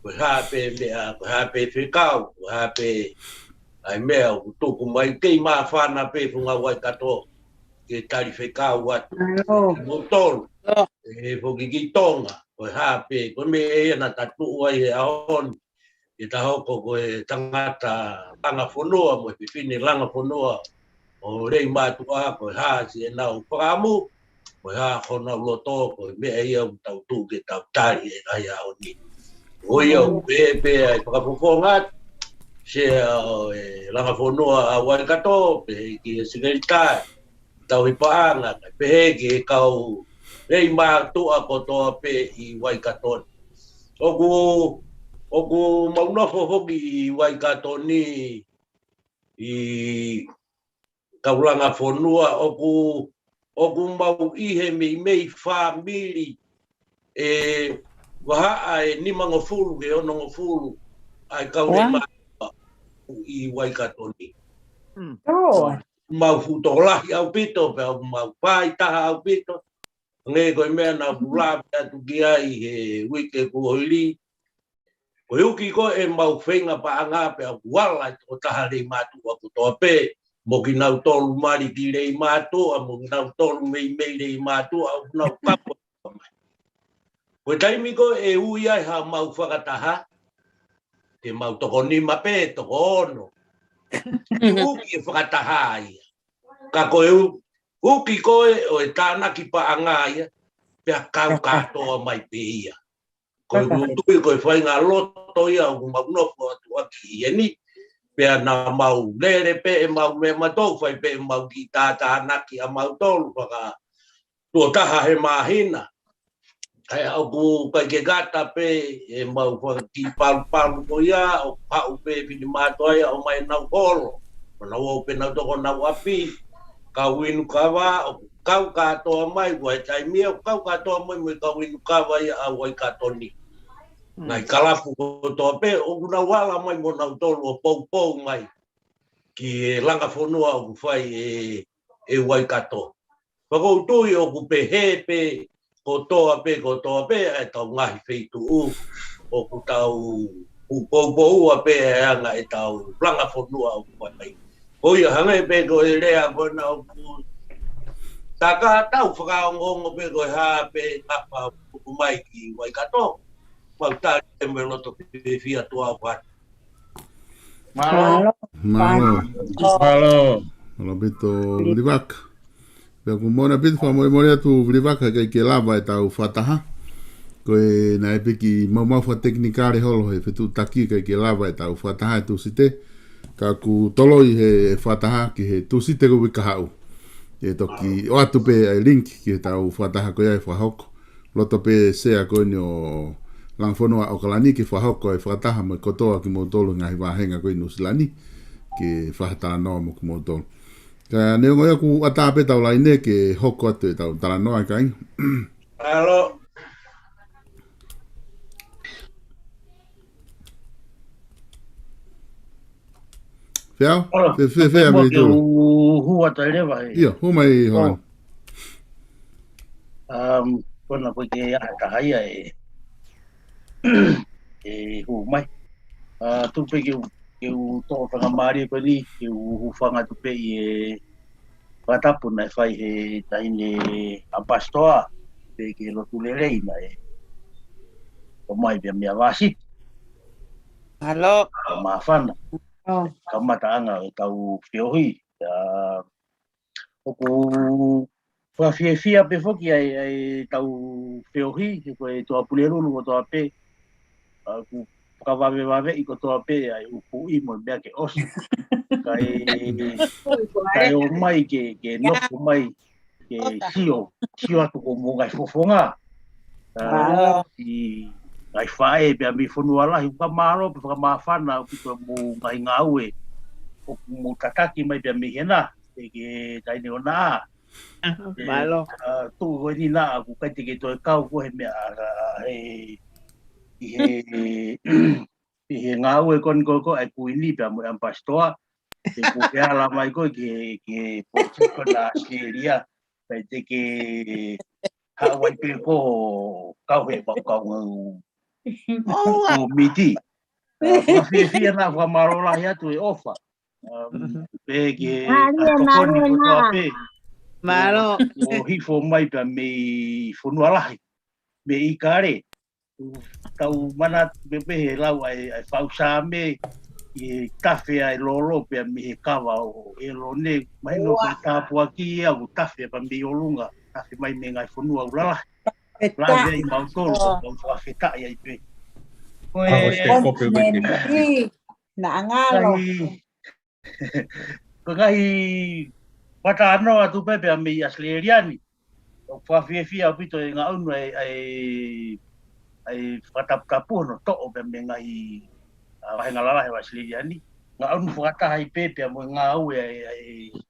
ko e hā pē meʻa, ko e hā pē fekau, ko e hā pē ʻa e meʻa ʻoku tuku mai, kei māfana pē funga Waikato ke tali fekau atu. Mālō. Moutolu, ʻe foki ki Tonga, ko e hā pē, ko e meʻa ia naʻa ta tuʻu ai he ʻaho ni, ke ta hoko ko e tangata langa fonua, mo e fefine langa fonua ʻo Leimātuʻa, ko e hā siʻenau fakaʻamu, ko e hā honau loto, ko e meʻa ia ʻoku tau tuʻu ke tau tali he ngaahi ʻaho ni. Ko ia ʻoku pehē pē ʻa e fakafofonga atu, Sea ʻo e langa fonua ʻa Waikato, pehē ki he Sekelitali Tauhi Paʻanga, kae pehē ki he kau Leimātuʻa kotoa pē ʻi Waikato ni. ʻOku, ʻoku mau nofo foki ʻi Waikato ni ʻi kau langa fonua, ʻoku, ʻoku mau ʻi he meimei fāmili ʻe vahaʻa ʻe nimangofulu ki he onongofulu ʻa e kau Leimātuʻa ʻi Waikato ni. Mau fuʻu tokolahi ʻaupito, pea mau fāitaha ʻaupito. Hangē ko e meʻa naʻa ku lave atu ki ai he uike kuo hili. Ko e uki ko ē ʻemau feinga paʻanga pea ʻoku ala e tokotaha Leimātuʻa kotoa pē, mo kinautolu mali ki Leimātuʻa, mo kinautolu meimei Leimātuʻa, ʻoku nau kapo mai. Ko e taimi ko ē ʻe ui ai haʻamau fakataha, te mau toko nima pē, toko ono. Uki e fakataha ia. Ka ko e u-, uki ko ē ʻo e tānaki paʻanga ia, pea kau kātoa mai pē ia. Ko e tui ko e faʻahinga loto ia ʻoku mau nofo atu ʻaki ʻi heni, pea naʻa mau lele pē ʻemau meʻa mautolu, fai pē ʻemau kiʻi tātānaki ʻamautolu, faka tuʻo taha he māhina. ʻA ia ʻoku ʻikai ke ngata pē ʻemau fakakiʻi palupalu ko ia, ʻoku haʻu pē finemātuʻa ia ʻo ʻomai ʻenau holo. Ko nau ō pē nau toko nau ʻapi, kau inu kava, ʻoku kau kātoa mai, ko e taimi ia ʻoku kau kātoa mai mo e kau inu kava ia ʻa Waikato ni. Ngaahi kalapu kotoa pē, ʻoku nau ala mai mo nautolu ʻo poupou mai ki he langa fonua ʻoku fai ʻe, ʻe Waikato. Pea ʻoku ou tui ʻoku pehē pē kotoa pē, kotoa pē ʻa ʻetau ngaahi feituʻu ʻoku tau poupou pē ʻa e anga ʻetau langa fonua ʻoku fai. Ko ia hangē pē ko e lea ko ena ʻoku taka tau fakaongoongo pē ko e hā pē ngafa ʻoku tuku mai ki Waikato. Mau tali ʻe mo e loto fiefia tuʻa ʻoku atu. Mālō. Mālō. Mālō. Mālō ʻaupito Vilivaka. Pea ʻoku moʻoni ʻaupito, fakamolemole atu Vilivaka, ʻikai ke lava ʻetau fakataha. Ko e naʻe piki maumau fakatekinikale holo he fetuʻutaki, ʻikai ke lava ʻetau fakataha ʻi he Tūsite. Ka ʻoku toloi he fakataha ki he Tūsite ko e uike kahaʻu. ʻE toki ʻoatu pē ʻa e link ki heʻetau fakataha ko ia ʻe fakahoko. Loto pē Sea ko eni ʻo Langa Fonua ʻAokalani ke fakahoko e fakataha mo e kotoa kimoutolu ngaahi vāhenga ko ē ʻi Nuʻusila ni, ke fakatalanoa mo kimoutolu. Ka neongo ia ʻoku ʻatā pē ʻetau laine ke hoko atu ʻetau talanoa, ʻikai. Mālō. Feau? Mālō. Fe, fe, feau, Mālō, mei ke tō. U hū atu ai leva he. Ia, hū mai, Hon. Um, kona koe ke ʻaha taha ia e, e hū mai. Uh, tuku pē ke u, ke u toʻo fakamālie ko eni, ke u hūfanga atu pē ʻi he fakatapu naʻe fai he taʻahine ʻApasitoa, pea ke lotu lelei naʻe ʻomai pea meia Vāsiti. Mālō. Ka māfana. Oh. Kamataʻanga ʻetau feohi. ʻA, ʻoku fakafiefia pē foki ai, ʻetau feohi, he ko e Tuʻapulelulu kotoa pē, ʻa, ʻoku fakavavevaveʻi kotoa pē ʻa e ʻupuʻi mo e meʻa ke ʻosi. Kae, kae ō mai ke, ke nofo mai, ke sio, sio atu ko mo ngaahi fofonga. ʻA, ʻi ngaahi faʻē pea mei fonua lahi, ʻoku fakamālō pē fakamāfana ʻaupito mo ngaahi ngāue ʻoku mou tataki mai pea mei hena, ʻe ke taʻahine ʻOnā. Mālō. ʻA, tuʻu ko eni naʻa, ʻoku ʻikai te ke toe kau koe he meʻa, ʻa, he, ʻi he, ʻi he ngāue ko eni ko, ko e Kuini pea mo e ʻApasitoa. He ʻoku ke ala mai koe ki he, ki he politiki ko ena ʻAositelēlia. Pea te ke haʻu ai pē ko kau he mau kau ngau kōmiti. ʻA, fakafiefia naʻa fakamālō lahi atu e ʻofa. Um, pea ke Mālō, tokoni mālō kotoa pē. Mālō. ʻO hifo mai pea mei fonua lahi, mei ʻIkale. Tau manatu pē pē he lau ʻa e, ʻa e fau Saame, ʻi he tafe ʻa e lolo pea mei he kava ʻo ʻElone, mahino ko e tāpuaki ia ʻoku tafe pea mei ʻolunga, tafe mai mei he ngaahi fonua ʻoku lalahi. Lahi ai mautolu, ʻoku mau fakafetaʻi ai pē. Ko e, Ako se kope weke. Naʻa ngalo. Ngaahi, ko e ngaahi fakatalanoa atu pē pea mei ʻAositelēlia ni. ʻOku fakafiefia ʻaupito e ngaʻunu ʻa e, ʻa e, ʻa e fakataputapu hono toʻo pea mei he ngaahi, ʻa, vāhenga lalahi ʻo ʻAositelēlia ni. Ngaʻunu fakataha ai pē pea mo e ngāue ʻa e, ʻa e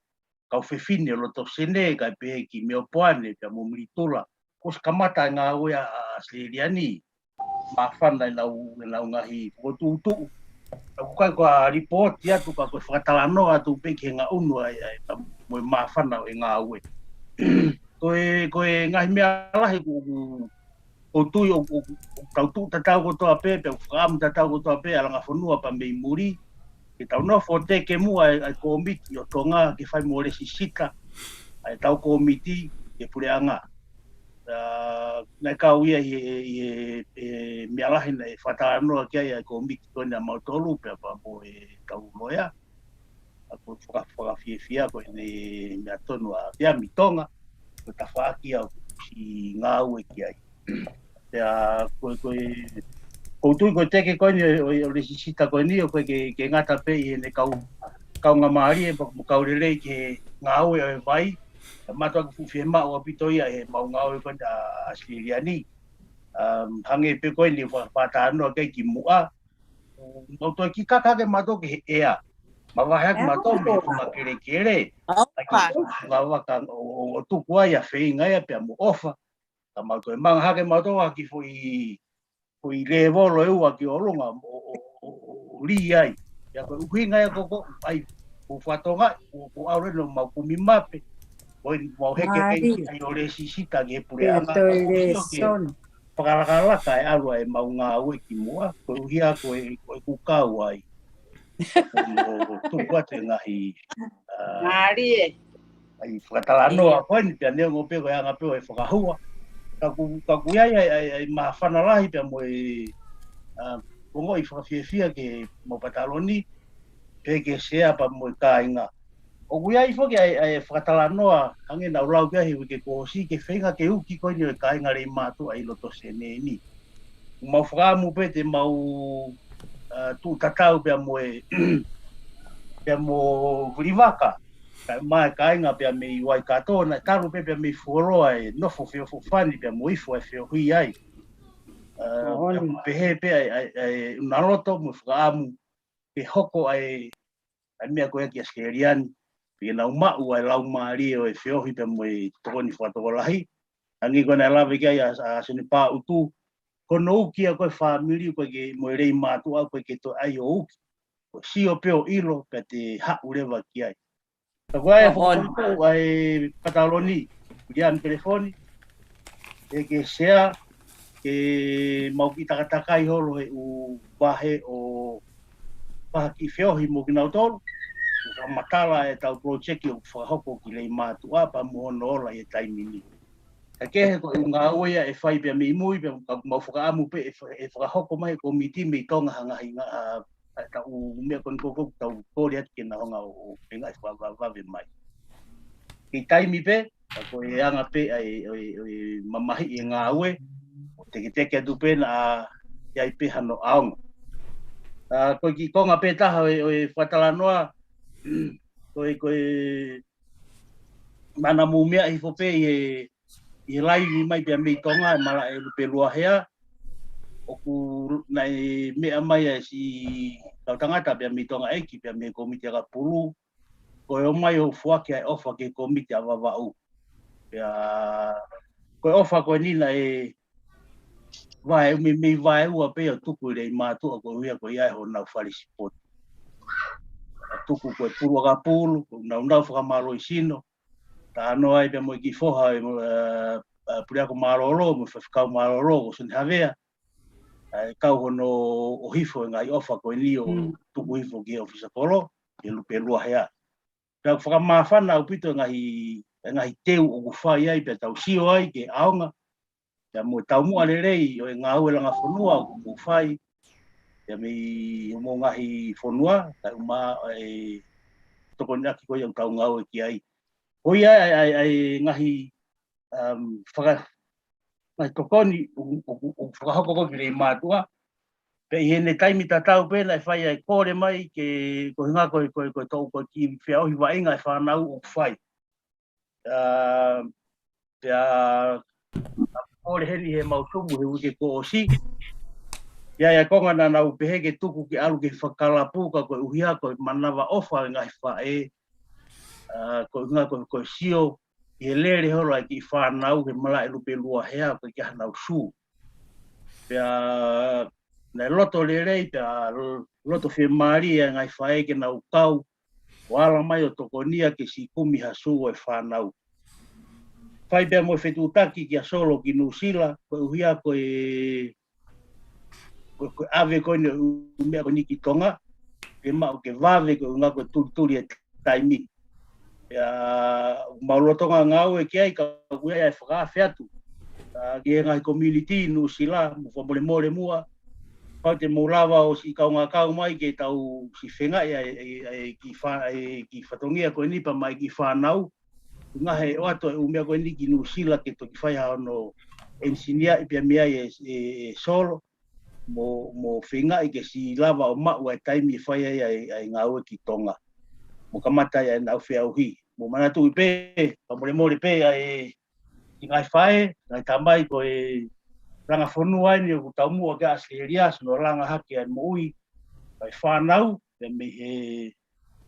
kau fefine ʻo loto Senē, kae pehē ki Meopoane pea mo Militula. Kuo ʻosi kamata e ngāue ʻa, ʻa ʻAositelēlia ni. Māfana ʻenau, ʻenau ngaahi fokotuʻutuʻu. ʻOku ʻikai ko ha lipooti atu ka ko e fakatalanoa atu pē ki he ngaʻunu ʻa e, ʻa e, mo e māfana ʻo e ngāue. Ko e, ko e ngaahi meʻa lahi ʻoku, ʻoku, ʻoku ou tui ʻoku, ʻoku, ʻoku tau tuʻu tatau kotoa pē, pea ʻoku fakaʻamu tatau kotoa pē ʻa e langa fonua pea mei muli. Ke tau nofo ʻo teke muʻa ʻa e, ʻa e kōmiti ʻo Tonga ke fai mo lesisita ʻa ʻetau kōmiti ki he puleʻanga. ʻA, naʻe kau ia ʻi he, ʻi he, ʻi he meʻa lahi naʻe fakatalanoa ki ai ʻa e kōmiti ko ena ʻa mautolu pea pea mo ʻetau loea. ʻA, ko e faka-, fakafiefia ko eni meʻa tonu ʻa Piami Tonga, ko e tafaʻaki ʻoku siʻi ngāue ki ai. Pea ko e, ko e, ʻoku ou tui ko e teke ko eni ʻo, ʻo, ʻo lesisita ko eni ʻoku ʻikai ke, ke ngata pē ʻi heʻene kau, kaungāmālie pea mo kau lelei ki he ngāue ʻo e vai. Ka mātuʻaki fuʻu fiemaʻu ʻaupito ia he mau ngāue ko eni ʻa ʻAositelēlia ni. Um, hangē pē ko eni ʻoku fakatalanoa ki ai kimuʻa. Mau toe kiʻi kaka hake mātou ki he ʻea. Mavahe hake mātou mei he funga kelekele. ʻAi ki he funga vaka ʻo, ʻo, ʻo tuku ai ʻa e feinga ia pea mo e ʻofa. Ka mau toe manga hake mātou ʻa e kiʻi foʻi, foʻi lēvolo ʻe ua ki ʻolunga ʻo, ʻo, ʻo, ʻo, ʻo lī ai. Pea ko e ʻuhinga ia ko ē ʻoku ou fakatonga, ʻoku, ʻoku ʻalu ʻeni ʻo mau kumi mape. Ko eni mau heke ai, ai ʻo lesisita ki he puleʻanga. Pea toe lēsoni. Fakalakalaka e ʻalu ʻa e mau ngāue kimuʻa, koeʻuhi ko e, ko e ʻoku kau ai. ʻO tuku atu e ngaahi, ʻa, ʻa e fakatalanoa ko eni pea neongo pē ko e anga pē ʻo e fakahua. Ka ʻoku, ka ʻoku ʻi ai, ʻa e, ʻa e, ʻa e māfana lahi pea mo e, ʻa, ongoʻi fakafiefia ke mau pataloni, pea ke sea pea mo e kāinga. ʻOku ʻi ai foki ʻa e, ʻa e fakatalanoa, hangē naʻa ku lau ki ai he uike kuo ʻosi, ki he feinga ke uki ko eni ʻo e kāinga Leimātuʻa ʻi loto Senē ni. Mau fakaʻamu pē te mau, ʻa, tuʻu tatau pea mo e, pea mo Vuli Vaka. Kae ʻumaʻā e kāinga pea mei Waikato, naʻe talu pē pea mei Fuoloa e nofo feʻofoʻofani pea mo ifo e feohi ai. ʻA, pea pehē pē ʻa e, ʻa e, ʻa e unaloto mo e fakaʻamu ke hoko ʻa e, ʻa e meʻa ko ia ki ʻAositelēlia ni, pea ke nau maʻu ʻa e laumālie ʻo e feohi pea mo e tokoni fakatokolahi. Hangē ko ena ʻe lave ki ai ʻa, ʻa Sene Pāʻutu, ko hono uki ia ko e fāmili ko ē ke mo e Leimātuʻa ko ē ke toe ʻai ʻo uki. Ko e sio pē ʻo ʻilo pea te haʻu leva ki ai. Ka ko e ʻai ʻa e Mahon. Fakafoʻou ʻa e Pataloni, ia mi telefoni, ʻe ke sea, ke mau kiʻi takatakai holo he ʻū vahe ʻo vaha kiʻi feohi mo kinautolu, ʻo fakamatala ʻetau project ʻoku fakahoko ki Leimātuʻa pea mo hono ola ʻi he taimi ni. Ka kehe ko e ʻū ngāue ia ʻe fai pea mei mui, pea ka mau fakaʻamu pē ʻe fa-, ʻe fakahoko mai he komiti mei Tonga ha ngaahi ngā-, ʻa, ʻa, ʻetau meʻa ko eni ko ē ʻoku tau kole atu ke nau hanga ʻo, ʻo feinga ʻe fakavavevave mai. Ki taimi pē, ka ko e anga pē ʻa e, ʻo e, ʻo e mamahiʻi e ngāue, ʻo teketeke atu pē naʻa ʻi ai pē hano ʻaonga. ʻA, ko e kiʻi konga pē taha ʻo e, ʻo e fakatalanoa, ko e, ko e, naʻa mou meʻa hifo pē ʻi he, ʻi he laivi mai pea mei Tonga, ʻe malaʻe lupe lua hea, ʻoku naʻe meʻa mai ʻa e siʻi kau tangata pea mei Tonga ʻEiki, pea mei he komiti ʻakapulu, ko e ō mai ʻo foaki ʻa e ʻofa ki he komiti ʻa Vavaʻu. Pea, ko e ʻofa ko eni naʻe vaeua, mei, mei vaeua pē ʻo tuku ʻi Leimātuʻa koeʻuhi ko ia ʻe honau fale sipoti. ʻA tuku ko e pulu ʻakapulu, ko e naunau fakamālohisino, talanoa ai pea mo e kiʻi foha ʻe, ʻa, ʻa, Puleako Mālōlō, mo e Faifekau Mālōlō, ko Sone Havea, ʻa e kau hono ʻohifo e ngaahi ʻofa ko eni ʻo Mm. tuku hifo ki he ʻōfisa kolo, ki he lupe lua hea. Pea ʻoku fakamāfana ʻaupito e ngaahi, e ngaahi teu ʻoku fai ai, pea tau sio ai ki he ʻaonga, pea mo e taumuʻa lelei ʻo e ngāue langa fonua ʻoku mou fai, pea mei homou ngaahi fonua, kae ʻumaʻā e tokoniʻaki ko ia ʻoku tau ngāue ki ai. Ko ia ʻa e, ʻa e, ʻa e ngaahi, um, faka-, ngaahi tokoni ʻoku, ʻoku, ʻoku fakahoko ko ē ki Leimātuʻa. Pea ʻi heʻene taimi tatau pē naʻe fai ai e kole mai ke, ko e ʻuhinga ko e, ko e, ko e toʻu ko ē kiʻi feohi vaʻinga e fānau ʻoku fai. ʻA, pea, ʻa, kole heni he mau Sumu he uike kuo ʻosi. ʻI ai ʻa e konga naʻa nau pehē ke tuku ke ʻalu ki he fakakalapu ka koeʻuhi ko e manavaʻofa e ngaahi faʻē. ʻA, ko e ʻuhinga ko e, ko e sio, ʻi he lele holo ʻa e kiʻi fānau he malaʻe lupe lua hea ko e ʻikai ke ʻi ai hanau sū. Pea, naʻe loto lelei, pea l-, loto fiemālie ʻa e ngaahi faʻē ke nau kau, ʻo ala mai ʻo tokonia ke siʻi kumi ha sū ʻo e fānau. Fai pea mo e fetuʻutaki kia Solo ki Nuʻusila, koeʻuhi ko e, ko, ko e ʻave ko eni ʻū meʻa ko eni ki Tonga, ke maʻu ke vave ko e ʻuhinga ko e tulituli e taimi. Pea, mau lolotonga ngāue ki ai ka ʻoku ʻi ai ʻa e fakaafe atu. ʻA, ki he ngaahi community Nuʻusila, mo fakamolemole muʻa. Kapau te mou lava ʻo siʻi kaungā kau mai ke tau siʻi feingaʻi ʻa e, ʻa e, ʻa e kiʻi fa-, ʻa e kiʻi fatongia ko eni pea mo e kiʻi fānau. Ngaahi ʻoatu e ʻū meʻa ko eni ki Nuʻusila ke toki fai ha hono engineer ʻi pea mei ai ʻe, ʻe, ʻe Solo. Mo, mo feingaʻi ke siʻi lava ʻo maʻu ʻa e taimi ʻe fai ai ʻa e, ʻa e ngāue ki Tonga. Mo kamata ai ʻa ʻenau feʻauhi. Mo manatuʻi pē, fakamolemole pē ʻa e, ʻi ngaahi faʻē, ngaahi tamai ko e langa fonua eni ʻoku taumuʻa ki ʻAositelēlia, sino langa hake ʻa e moʻui, ʻa e fānau, pea mei he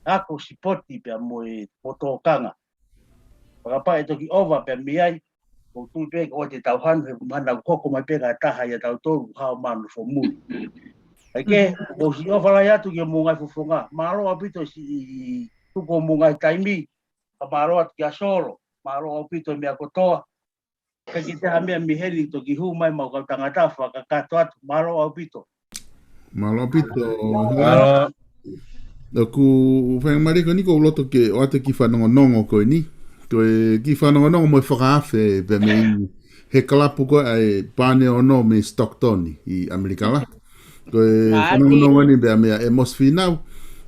ako sipoti pea mo e poto kanga. Fakapā ʻe toki ʻova pea mei ai, ʻoku ou tui pē ʻoua te tau hanu he mana ʻoku hoko mai pē ka taha ia tautolu, hao mano fomui. ʻAi ke, ʻoku ou siʻi ʻofa lahi atu ki homou ngaahi fofonga. Mālō ʻaupito siʻi tuku homou ngaahi taimi, ka mālō atu kia Solo, mālō ʻaupito meʻa kotoa. Ka kiʻi taha meʻa mei heni toki hū mai mau kau tangata fakakakato atu, mālō ʻaupito. Mālō ʻaupito. Mālō. ʻOku faingamālie ko eni ʻoku ou loto ke ʻoatu e kiʻi fanongonongo ko eni. Ko e kiʻi fanongonongo mo e fakaafe pea mei he kalapu ko ē ʻa e Pāneono mei Stockton ʻi ʻAmelika la. Ko e fanongonongo eni pea meia ʻEmosi Fīnau.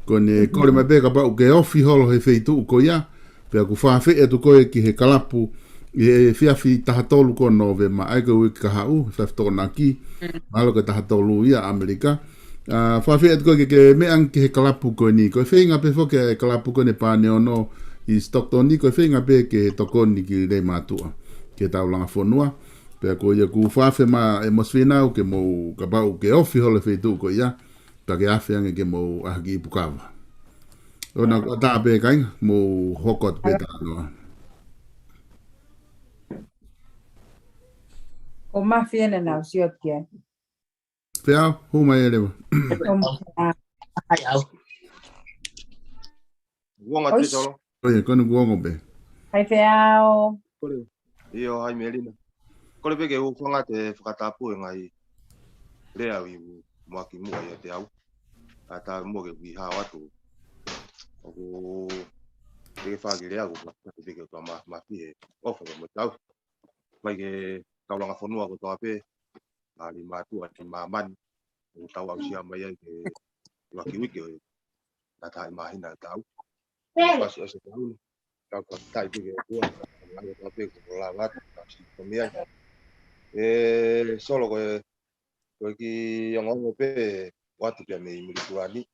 Ko ʻene kole mai pē kapau ʻoku ke ofi holo he feituʻu ko ia. Pea ʻoku fakafeʻiloaki atu ko ē ki he kalapu ʻi he efiafi taha tolu ko Nōvema, ʻa ia ko e uike kahaʻu, efiafi Tokonaki, mahalo ko e taha tolu ia ʻAmelika. ʻA, fakafeʻiloaki atu ko ē ke, ke meʻa ange ki he kalapu ko eni. Ko e feinga pē foki ʻa e kalapu ko eni Pāneono ʻi Stockton ni, ko e feinga pē ke tokoni ki Leimātuʻa, ki heʻetau langa fonua. Pea ko ia ʻoku fakaafe mai ʻEmosi Fīnau ke mou kapau ʻoku ke ofi holo he feituʻu ko ia, pea ke afe ange ke mou ʻaʻahi ki ʻIpukava. ʻOua naʻa ʻatā pē kāinga, mou hoko atu pē talanoa. ʻO Mafi ena naʻa ku sio ki ai. Feau, hū mai ē leva. ʻO Mafi. Ai au. Kuonga ʻOi. Te Solo. ʻOi, ko eni kuonga pē. Hai Feau. Kole. ʻIo, hai Melina. Kole pē ke u hūfanga atu he fakatapu e ngaahi lea ʻi muʻa kimuʻa ʻiate au. Kae ʻatā muʻa ke u kiʻi hao atu. ʻOku ʻikai ke fai ha kiʻi lea, ʻoku ʻikai ke u tama Mafi he ʻofa mo e tau. Fai ke kau langa fonua kotoa pē, ʻa Leimātuʻa ki māmani, ʻoku tau aʻusia mai ai ke ua kiʻi uike ʻo e taha ʻi māhina ʻe tau. Pasi ʻosi tau ni, kau ka tai pē ke kua, ʻa kotoa pē ko lava atu, ka si komi ai. ʻE, Solo ko e, ko e kiʻi ongoongo pē, ʻoatu pē mei Militulani.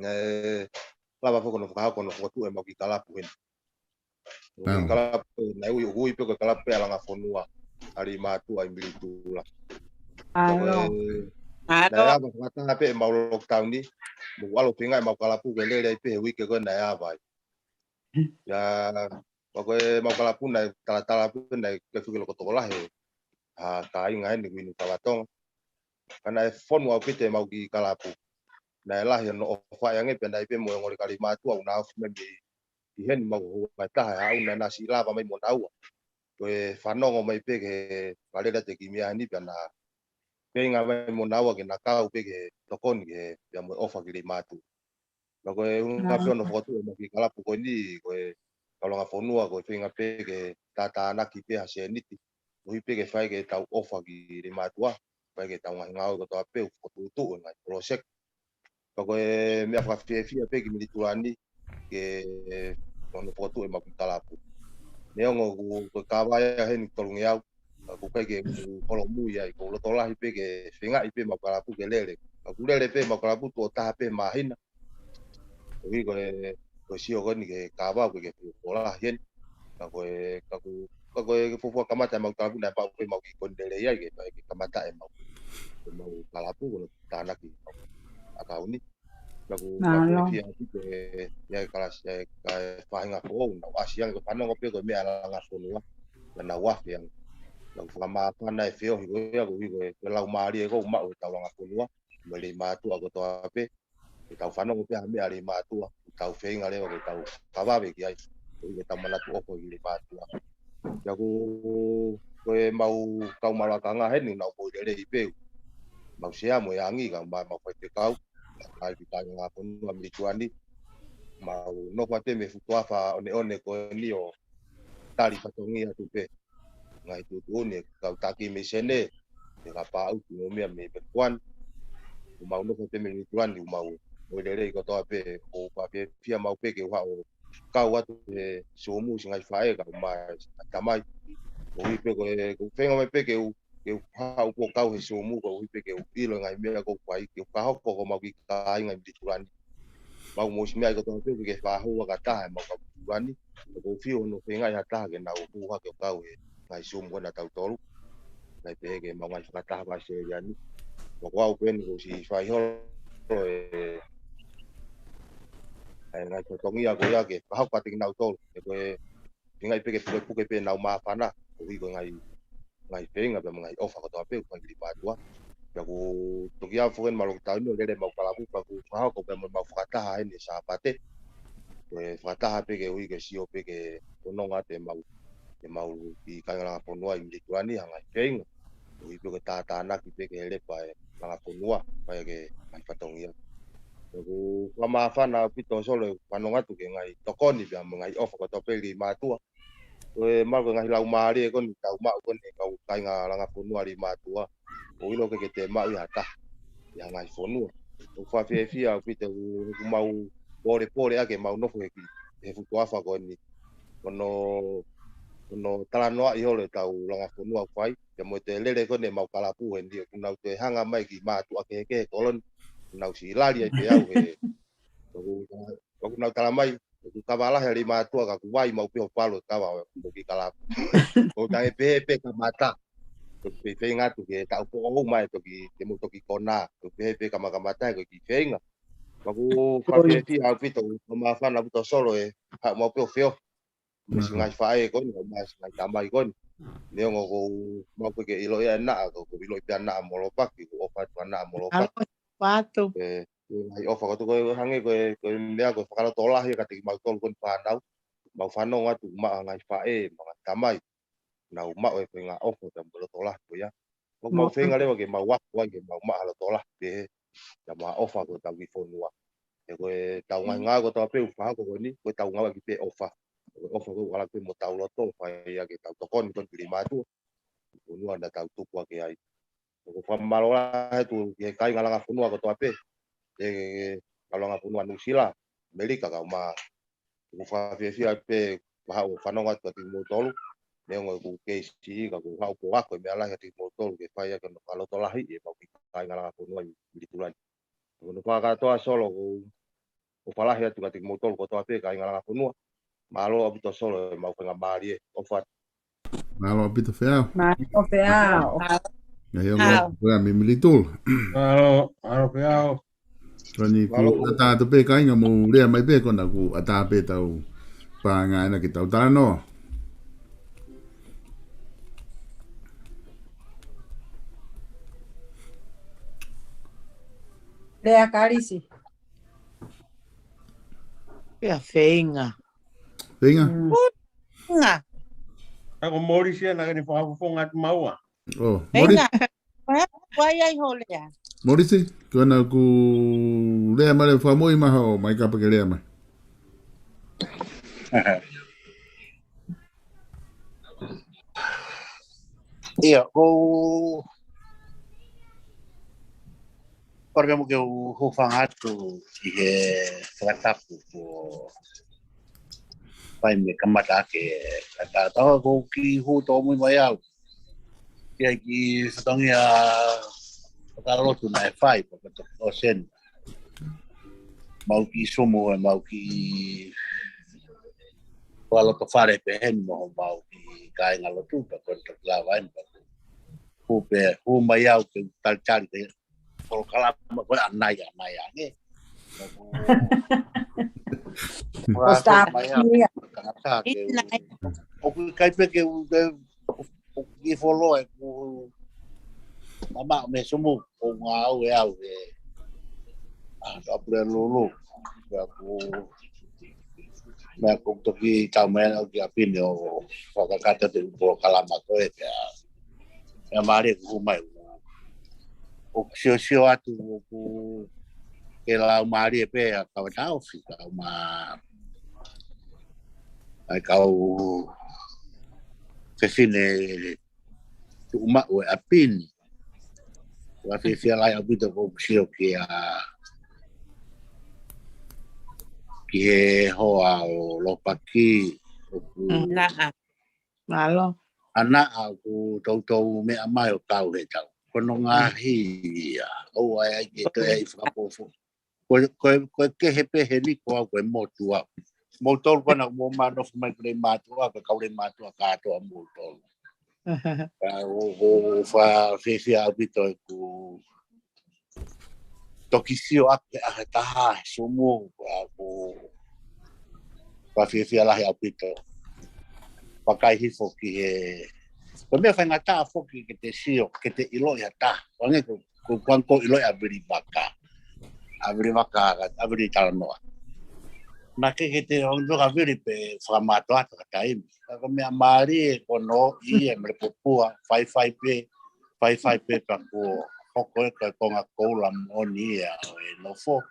ʻE, lava foki hono fakahoko hono fokotuʻu ʻemau kiʻi kalapu heni. Ko e Au. Kalapu, naʻe ui, ui pē ko e kalapu pē ʻa langa fonua, ʻa Leimātuʻa ʻi Militula. ʻAlo. Ko e, ʻAlo. Naʻe ava fakataha pē ʻemau lockdown ni, mo ʻalu feinga ʻemau kalapu ke lele ai pē he uike ko ē naʻe ava ai. ʻIa, pea ko ʻemau kalapu naʻe talatala pē naʻe ʻikai fuʻu loko tokolahi ha kāinga heni ʻi Nuʻusila Tonga. Ka naʻe fonu ʻaupito ʻemau kiʻi kalapu. Naʻe lahi hono ʻofaʻi ange pea naʻe ʻi ai pē mo e ongo leka Leimātuʻa ʻoku na ofi mai mei ʻi heni mau hua mai taha, ʻa ʻoku na nasi lava mai mo naua. Ko e fanongo mai pē ke valera te ki mea ni pea na feinga mai mo naua ke na kau pē ke tokoni ke pea mo e ʻofa ki Leimātuʻa. Pea ko e ʻuhinga pē hono fokotuʻu ʻemau kiʻi kalapu ko eni, ko e kau langa fonua, ko e feinga pē ke tātānaki pē ha sēniti. Koeʻuhi pē ke fai ke tau ʻofa ki Leimātuʻa, fai ke tau ngaahi ngāue kotoa pē, fokotuʻutuʻu e ngaahi poloseki. Pea ko e meʻa fakafiefia pē ki Militulani, ke hono fokotuʻu ʻemau kiʻi kalapu. Neongo ʻoku, ko e kava ia heni tolungeau, ka ʻoku ʻikai ke u holomui ai, ʻoku loto lahi pē ke feingaʻi pē ʻemau kalapu ke lele. Ka ʻoku lele pē ʻemau kalapu tuʻo taha pē māhina. Koeʻuhi ko e, ko e sio ko eni ki he kava ʻoku ʻikai ke fuʻu tokolahi heni. Ka ko e, ka ʻoku, ka ko e fuofua kamata ʻemau kalapu naʻe pau pē ʻemau kiʻi konga lelei ai ke, ke kamata ʻemau, ʻemau kalapu ko e tānaki ʻakauni. Pea ʻoku, pea ʻoku Mālō. Fiefia ʻaupito he, ʻi ai e kalasi, ʻi ai e faʻahinga foʻou, naʻa ku ʻasi ange ko e fanongo pē ko e meʻa ʻa langa fonua, pea naʻa ku afe ange. Pea ʻoku fakamāfana e feohi ko ia, koeʻuhi ko e, ko e laumālie ko ē ʻoku maʻu ʻe he kau langa fonua, mo Leimātuʻa kotoa pē, ke tau fanongo pē ha meʻa ʻa Leimātuʻa, ke tau feinga leva, ke tau kavave ki ai, koeʻuhi ke tau manatu ʻofa ki Leimātuʻa. Pea ʻoku, ko ʻemau kau maʻu lakanga heni, naʻa ku moʻui lelei pē, mau sea mo e angi, ka mau, mau faifekau, ʻa e kiʻi kāinga fonua Militulani, mau nofo atu mei he fuʻu toafa ʻoneʻone ko eni ʻo tali fatongia atu pē. Ngaahi tuʻutuʻuni e kau taki mei Sene, e ka pau ki mo mea mei Melbourne. ʻOku mau nofo atu mei Militulani, ʻoku mau moʻui lelei kotoa pē, ʻoku ou fiefia maʻu pē ke u haʻu ʻo kau atu he Zoom siʻi ngaahi faʻē, kau mai, tamai. Koeʻuhi pē ko e, ʻoku ou feinga mai pē ke u ke u haʻu pē ʻo kau he Zoom, koeʻuhi pē ke u ʻilo e ngaahi meʻa ʻoku fai, ke u fakahoko ko ʻemau kiʻi kāinga ʻi Militulani. Mau mo siʻi meʻa ʻi kotoa pē ke fakahoko ʻa e taha ʻemau kau Militulani. ʻOku ou fie ʻono feingaʻi ha taha ke nau hū hake ʻo kau he ngaahi Zoom ko ena ʻa tautolu. Kae pehē ke mau ngaahi fakataha faka-Australia ni. Pea ko au pē eni ʻoku ou siʻi fai holo e, e ngaahi fatongia ko ia ke fakahoko kiate kinautolu. He ko e feingaʻi pē ke pukepuke pē ʻenau māfana, koeʻuhi ko e ngaahi, ngaahi feinga pea mo e ngaahi ʻofa kotoa pē, ʻoku fai ki Leimātuʻa. Pea ʻoku toki ʻalu foki eni ʻemau lockdown ni ʻo lele ʻemau kalapu, pea ʻoku fakahoko pē mo ʻemau fakataha heni he Sāpate. Ko e fakataha pē koeʻuhi ke sio pē ke fononga atu ʻemau, ʻemau kiʻi kāinga langa fonua ʻi Militulani ha ngaahi feinga. Koeʻuhi pē ko e tātānaki pē ki he lepa e langa fonua, fai ʻaki e ngaahi fatongia. Pea ʻoku fakamāfana ʻaupito Solo e fanongo atu ki he ngaahi tokoni pea mo e ngaahi ʻofa kotoa pē ʻa Leimātuʻa. Ko e maʻu ko e ngaahi laumālie ko eni ʻoku tau maʻu ko eni kau kāinga langa fonua ʻa Leimātuʻa. ʻOku ʻilo ʻoku ʻikai ke toe maʻu ia ʻe ha taha ʻi ha ngaahi fonua. ʻOku fakafiefia ʻaupito ʻoku, ʻoku mau pōlepole ʻaki ʻemau nofo he kiʻi, he fuʻu toafa ko eni. Ko hono, ko hono talanoaʻi holo ʻetau langa fonua ʻoku fai. Pea mo e toe lele ko eni ʻemau kalapu heni, ʻoku nau toe hanga mai e kiʻi mātuʻa kehekehe he kolo ni, ʻoku nau siʻi lali ai pē au he, ʻoku, ʻoku nau tala mai, ʻoku kava lahi ʻa Leimātuʻa ka ʻoku vai maʻu pē ʻo palu e kava ʻo e kiʻi kalapu. ʻOku tange pehē pē kamata, toki feinga atu ke taʻu foʻou mai toki, ke mou toki konā, ʻoku pehē pē kamakamata ko e kiʻi feinga. Pea ʻoku fakafiefia ʻaupito, ʻoku māfana ʻaupito Solo e, haʻu maʻu pē ʻo feohi mo siʻi ngaahi faʻē ko eni, mo siʻi ngaahi tamai ko eni. Neongo ko u mau ke ʻiloʻi ʻa e naʻa, ko u ʻiloʻi pē ʻa e naʻa mo Lopaki, ko u ʻofa atu ʻa e naʻa mo Lopaki. Alo, ʻofa atu. Ē, ʻi he ngaahi ʻofa ko ē, ko e hangē ko e, ko e meʻa ko e fakalotolahi ʻa kimautolu ko eni fānau. Mau fanongo atu ʻoku maʻu ʻa e ngaahi faʻē, mo e ngaahi tamai. Nau maʻu e faʻahinga ʻofa pea mo e loto lahi ko ia. ʻOku mau feinga leva ke mau ako ai ke mau maʻu ha loto lahi pehē. Pea mo e ʻofa ko ē ki he fonua. He ko ʻetau ngaahi ngāue kotoa pē ʻoku fakahoko ko eni, ko ʻetau ngāueʻaki pē ʻofa. Ko e ʻofa ko ē ʻoku ʻalu pē mo hotau loto, fai ia ke tau tokoni ko eni ki he mātuʻa. Fonua naʻa tau tupu hake ai. ʻOku ou fakamālō lahi atu ki he kāinga langa fonua kotoa pē. ʻE, kāinga langa fonua Nuʻusila, ʻAmelika kae ʻumaʻā. ʻOku ou fakafiefia pē ʻi he haʻu ʻo fanongo atu kiate kimoutolu. Neongo ʻeku kei siʻi ka ʻoku ou haʻu ʻo ako e meʻa lahi kiate kimoutolu ke fai ʻaki hono fakalotolahi ʻemau kiʻi kāinga langa fonua ʻi Vilitulani. Ko hono fakakātoa Solo ʻoku ou ʻofa lahi atu kiate kimoutolu kotoa pē kāinga langa fonua. Mālō ʻaupito Solo ʻemau faingamālie. ʻOfa atu. Mālō ʻaupito Feau. Mālō Feau. Ngaahi ongo Feau. Feau mei Militula. Mālō, mālō Feau. Ko eni kuo ʻatā atu pē kāinga mou lea mai pē ko ena kuo ʻatā pē ʻetau paʻanga ena ke tau talanoa. Lea Kalisi. Pea feinga. Feinga? Mm. Feinga. Ka ko Morisi ena ke ne fakafofonga atu maua. ʻO, Morisi. Feinga. Ko e hā, ko e hā ai hoʻo lea? Morisi, ko ena kuo lea mai leva fakamoʻui mai hoʻo mai kapa ke lea mai. ʻIa, ko u ʻoua ke u hūfanga atu ʻi he fakatapu ko e fai mei he kamata ʻaki e katātā ko u kiʻi hū tōmui mai au. ʻI ai e kiʻi fatongia fakalotu naʻe fai, ko e toki ʻosi eni. Mau kiʻi sumu ʻemau kiʻi fakalotofale pehē ni mo homau kiʻi kāinga lotu, pea ko e toki lava eni, pea ko u hū pē, hū mai au ke u talitali ke polokalama ko e ʻanai, ʻanai ange. Ko u hū mai au, tangata ke u, ʻoku ʻikai pē ke u, ke ʻoku kiʻi folo ʻeku mamaʻo mei he sumu, ko u ngāue au he, ʻa, ka pule lulu. Pea ko u, meʻa ko u toki tau mai au ki ʻapi ni ʻo fakakakato atu e polokalama ko ē pea. Pea mālie ʻeku hū mai. ʻOku siosio atu ʻoku ke lau mālie pē ʻa e kau taʻofi, kau ma, ʻa e kau fefine tuʻu maʻu ʻi ʻapi ni. Fakafiefia lahi ʻaupito ko u sio ki he, ki he hoa ʻo Lopaki, ʻoku, mm, naʻa. Mālō. ʻA naʻa ʻoku toutou meʻa mai ʻo tau he tau. Ko hono ngaahi ia, ʻoua ʻe ʻai ke toe ʻai fakapōfo. Ko, ko, ko e kehe pē he ni ko au ko e motu au. Moutolu ko ena mou manofo mai ko e lei mātuʻa, ko e kau lei mātuʻa kātoa moutolu. Ka ʻoku, ʻoku ou fakafiefia ʻaupito ʻeku toki sio ʻaki ʻa e taha he sumu, ʻoku ou fakafiefia lahi ʻaupito. Vakai hifo ki he, ko e meʻa faingataʻa foki ke te sio, ke te ʻiloʻi ha taha. Ko e hangē ko, ko, ko ʻeku ʻiloʻi ʻa Vili Vaka. ʻA Vili Vaka, ʻa Vili Talanoa. Naʻe ʻikai ke te ongo ka Vili pē fakamātoato ka taimi. Ka ko e meʻa mālie ko hono ʻi he Melepopua, faifai pē, faifai pē pea kuo hoko ē ko e konga koula moʻoni ia ʻo e nofo.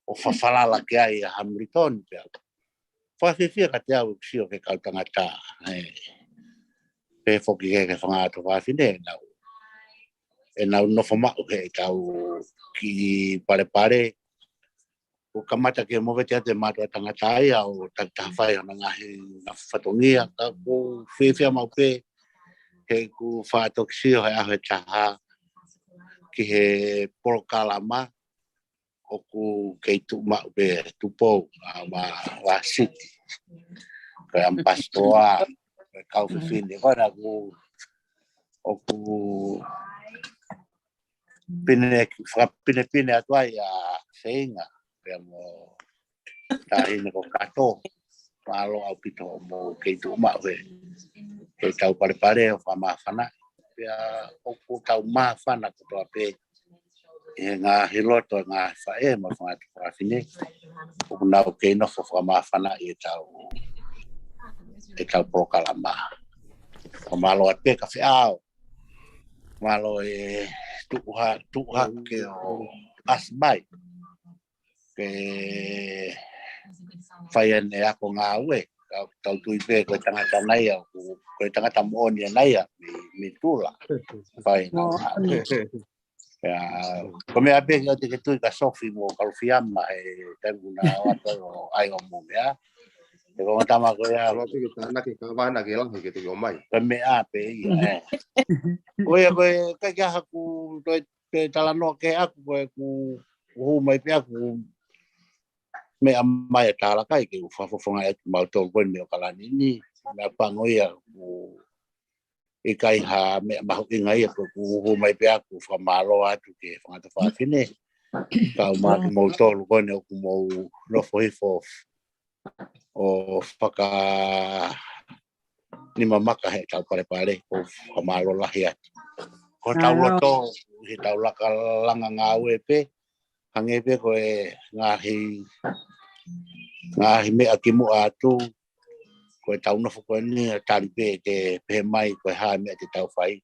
ʻO fafalala ki ai ʻa Hamilton pea. Fakafiefia kiate au ʻeku sio ki he kau tangata, ē. Pehē foki ki he fanga ʻato fafine ʻenau, ʻenau nofo maʻu he ʻetau kiʻi palepale. ʻO kamata ke movete atu e mātuʻa tangata ia ʻo takitaha fai hono ngaahi fatongia, ka ʻoku ou fiefia maʻu pē heʻeku faʻa toki sio he ʻaho ʻe taha ki he polokalama ʻoku kei tuʻu maʻu pē Tupou, ʻa, ma Vasiti. Ko e ʻamipasitoa, ko e kau fefine. Ko ena ʻoku, ʻoku pine, fakapinepine atu ai ʻa Seinga, pea mo Taʻahine ko Kato. Mālō ʻaupito hoʻomou kei tuʻu maʻu he, he tau palepale ʻo fakamāfana. Pea ʻoku tau māfana kotoa pē ʻi he ngaahi loto ʻa e ngaahi faʻē mo e fanga tuofāfine ʻoku nau kei nofo fakamāfana ʻi he tau, he tau polokalama. Fakamālō atu pē Kafeʻao. Mālō e tuʻu ha-, tuʻu hake ʻo ʻasi mai ke fai ʻene ako ngāue. Ka tau tui pē ko e tangata ʻana ia, ko, ko e tangata moʻoni ʻana ia, mei, mei Tula. Fai ʻena ngāue. Ia, ko e meʻa pē ke ʻoua te ke tui ka sofi mo kalufiama he taimi ʻoku na ō atu ʻo ʻai ʻo mou meʻa. He ko e ongo tama ko ia. Ko e meʻa pē ia, ē. Ko ia ko e, ʻikai ke ʻi ai haʻaku toe pe talanoa ke ʻaku ko e ʻoku hū mai pē ʻaku meʻa mai ʻa Talakai ke u fakafofongaʻi atu mautolu ko eni mei ʻAokalani ni. Meʻapango ia ʻoku ʻikai ha meʻa mahuʻinga ia ko e ʻoku hū mai pē ʻaku fakamālō atu ki he fanga tuofāfine. Kau mai kimoutolu ko eni ʻoku mou nofo hifo ʻo fakanima maka he tau palepale, ʻoku ou fakamālō lahi atu. Ko e tau loto, he tau laka langa ngāue pē, hangē pē ko e ngaahi, ngaahi meʻa kimuʻa atu, ko e tau nofo ko eni ʻo tali pē ke pehē mai ko e hā e meʻa te tau fai,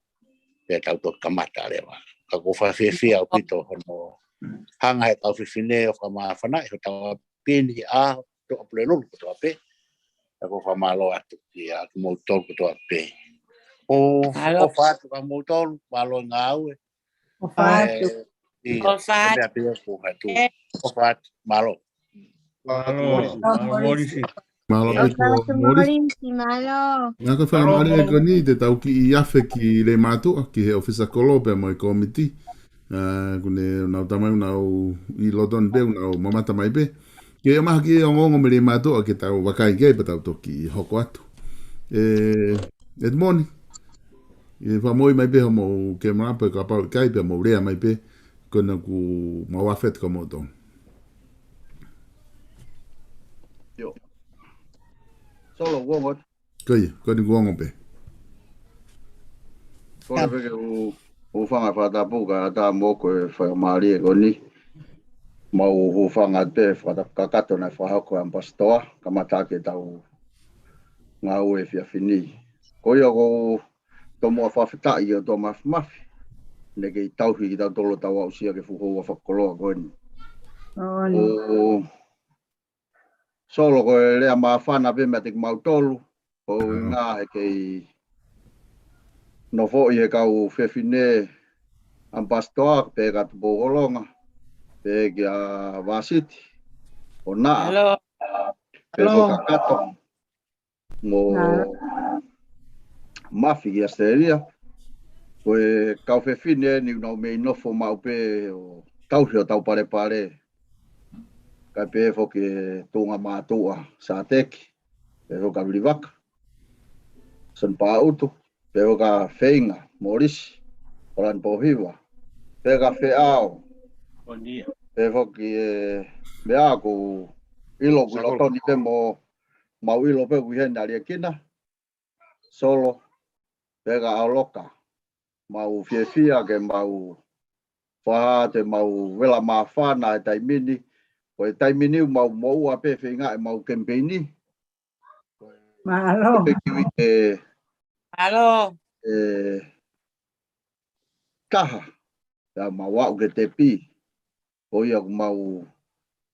pea tau toki kamata leva. Ka ʻoku ou fakafiefia ʻaupito hono hanga he kau fefine ʻo fakamāfana ʻi hotau ʻapi ni ʻa Toʻapulelulu kotoa pē. Ka ʻoku ou fakamālō atu kiate kimoutolu kotoa pē. ʻO, ʻofa atu kia moutolu, mālō e ngāue. ʻOfa atu. ʻOfa atu. Mālō. Mālō, mālō Molisi. Mālō ʻaupito Molisi. Mālō. Ngā ka fai mālō e koni te tau kiʻi afe ki Leimātuʻa, ki he ʻofisa kolo pea mo e kōmiti. ʻA, ʻoku ne nau tamai nau ʻi loto ni pē, nau mamata mai pē. Ke ʻomai ha kiʻi ongoongo mei Leimātuʻa ke tau vakai ki ai pea tau toki hoko atu. ʻE, ʻEtimoni. ʻE fakamoʻui mai pē hoʻomou kemela pē kapau ʻikai pea mou lea mai pē. Ko ena ʻoku mau afe atu kia moutolu. Solo, ʻoku ongo atu. Ko ia, ko eni ʻoku ongo pē. Kole pē ke u, u fanga fakatapu kae ʻatā mo ko e faingamālie ko eni. Mau hūfanga atu pē fakatapu kakato naʻe fakahoko ʻe ʻAmipasitoa, kamata ʻaki ʻetau ngāue efiafi ni. Ko ia ʻoku ou tomuʻa fakafetaʻi ʻOtua Māfimafi. Ne kei tauhi kitautolu ʻo tau aʻusia ki he fuʻu houa fakakoloa ko eni. ʻOku Solo, ko e lea māfana pē meiate kimautolu, ko e ʻuhinga he kei nofoʻi he kau fefine ʻAmipasitoa, pea kia Tupou Holonga, pea kia Vāsiti, ʻo Naʻa, pea mo kakato, mo Mafi ki ʻAositelēlia. Ko e kau fefine eni ʻoku nau mei nofo maʻu pē ʻo tauhi ʻo tau palepale. Kae pehē foki e tuʻunga mātuʻa Sāteki, pehē foki kia Vilivaka Soni Pāʻutu, pehē foki kia Feinga Molisi, Holani Pōhiva, pehē kia Feʻao, pehē foki e meʻa ʻoku ʻilo ʻoku ʻilo toni pē mo mau ʻilo pē ʻoku ʻi heni ʻa Liekina, Solo, pehē kia ʻAoloka, mau fiefia ke mau fakahā atu ʻemau vela māfana he taimi ni, ko e taimi ni ʻoku mau moʻua pē feinga ʻemau kemipeini. Mālō. Pe ki uike ʻe taha, pea mau aʻu ki he tepi. Ko ia ʻoku mau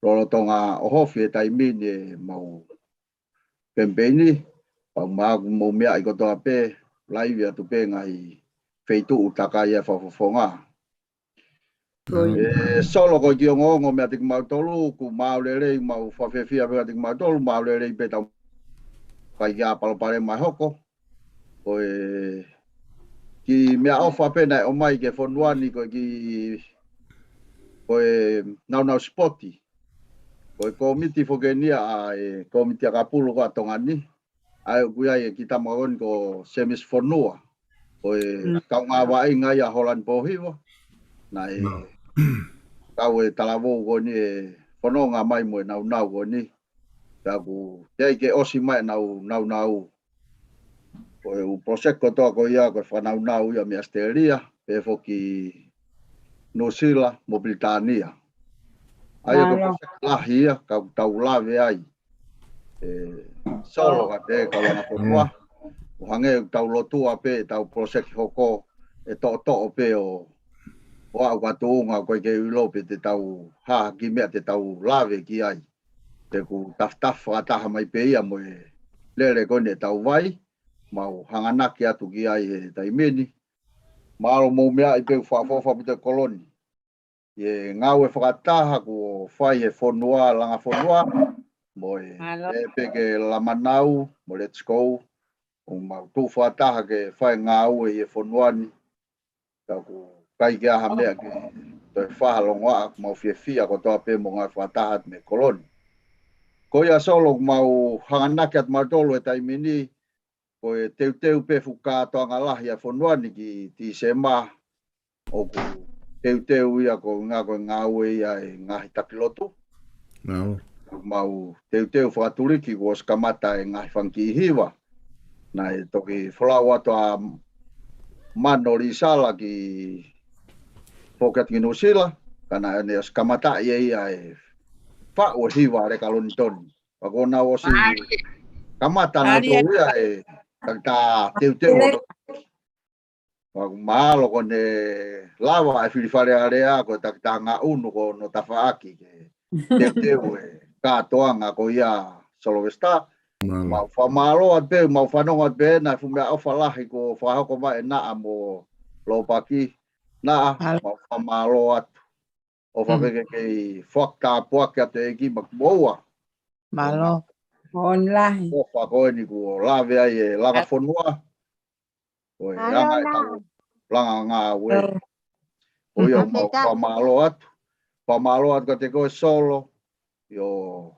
lolotonga ʻohofi he taimi ni ʻemau kemipeini, pea ʻoku mau meaʻi kotoa pē, laivi atu pē ngaahi feituʻu takai ʻa e fakafofonga. ʻE Solo, ko e kiʻi ongoongo meiate kimautolu, ʻoku mau lelei, mau fakafiefia pē kiate kimautolu, mau lelei pē tau kai kia palopalema ʻe hoko. Ko e kiʻi meʻaʻofa pē naʻe ʻomai ki he fonua ni, ko e kiʻi, ko e naunau sipoti. Ko e kōmiti foki eni ʻa e kōmiti ʻakapulu ko ē ʻa Tonga ni. ʻA ia ʻoku ʻi ai e kiʻi tama ko eni ko Semisi Fonua. Ko e kaungā vaʻinga ia ʻa Holani Pōhiva. Naʻe kau e talavou ko eni ʻe fononga mai mo e naunau ko eni. Pea ʻoku teʻeki ke ʻosi mai ʻenau naunau. Ko e ʻū poloseki kotoa ko ia, ko e fakanaunau ia mei ʻAositelēlia, pehē foki Nuʻusila, mo Pilitānia. ʻA ia ko e poloseki lahi ia, ka ʻoku tau lave ai. ʻE, Solo ka te ka langa fonua. ʻO hangē ʻoku tau lotua pē, tau poloseki hoko, ʻe toʻotoʻo pē ʻo, ʻo aʻu ka tuʻunga ko e ke uilo pē te tau hā ki meʻa te tau lave ki ai. Te ku tafatafa fakataha mai pē ia mo e lele ko eni ʻetau vai, mau hanganaki atu ki ai he taimi ni. Mālō mo e meʻa ʻi pē ʻoku fakaʻofoʻofa ʻaupito e kolo ni. ʻI he ngāue fakataha kuo fai he fonua, langa fonua, mo e Mālō. ʻE pē ke Lamanau, mo Let's Go, ʻo mau tuʻu fakataha ke fai ngāue ʻi he fonua ni, ka ʻoku ʻikai ke ʻi ai ha meʻa ke toe fai ha longoaʻa, mau fiefia kotoa pē mo ngāue fakataha atu mo e kolo ni. Ko ia Solo ʻoku mau hanganaki atu mautolu he taimi ni, ko e teuteu pē fuʻu kātoanga lahi ʻa e fonua ni ki Tīsema, ʻoku teuteu ia ko e ngā-, ko e ngāue ia ʻa e ngaahi taki lotu. Mālō. Mau teuteu fakatuliki kuo ʻosi kamata e ngaahi fanga kiʻi hiva. Naʻe toki folau atu ʻa Mano Lisala ki, foki atu ki Nuʻusila, ka naʻa ne ʻosi kamata ia ia e faʻu e hiva ʻa Leka Lonitoni. Pea kuo nau ʻosi kamata nautolu ia e takitaha teuteu. Pea ʻoku mahalo kuo ne lava e fili Fale Alea ko e takitaha ngaʻunu ko hono tafaʻaki ke teuteu e kātoanga ko ia Solovesitā. Mālō. Mau fakamālō atu pē, mau fanongo atu pē, naʻe fuʻu meʻaʻofa lahi kuo fakahoko mai ʻe Naʻa mo Lopaki. Naʻa, Mālō. Mau fakamālō atu. ʻOfa Mm. pē ke kei fakatapuaki atu e ʻEiki maʻa moua. Mālō. ʻOfa ko eni kuo lave ai e langa fonua. Ko e Mālō anga e Naʻa. Tau langa ngāue. Mālō. Ko ia mau Fakafetaʻi. Fakamālō atu. Fakamālō atu kiate koe Solo. ʻIo,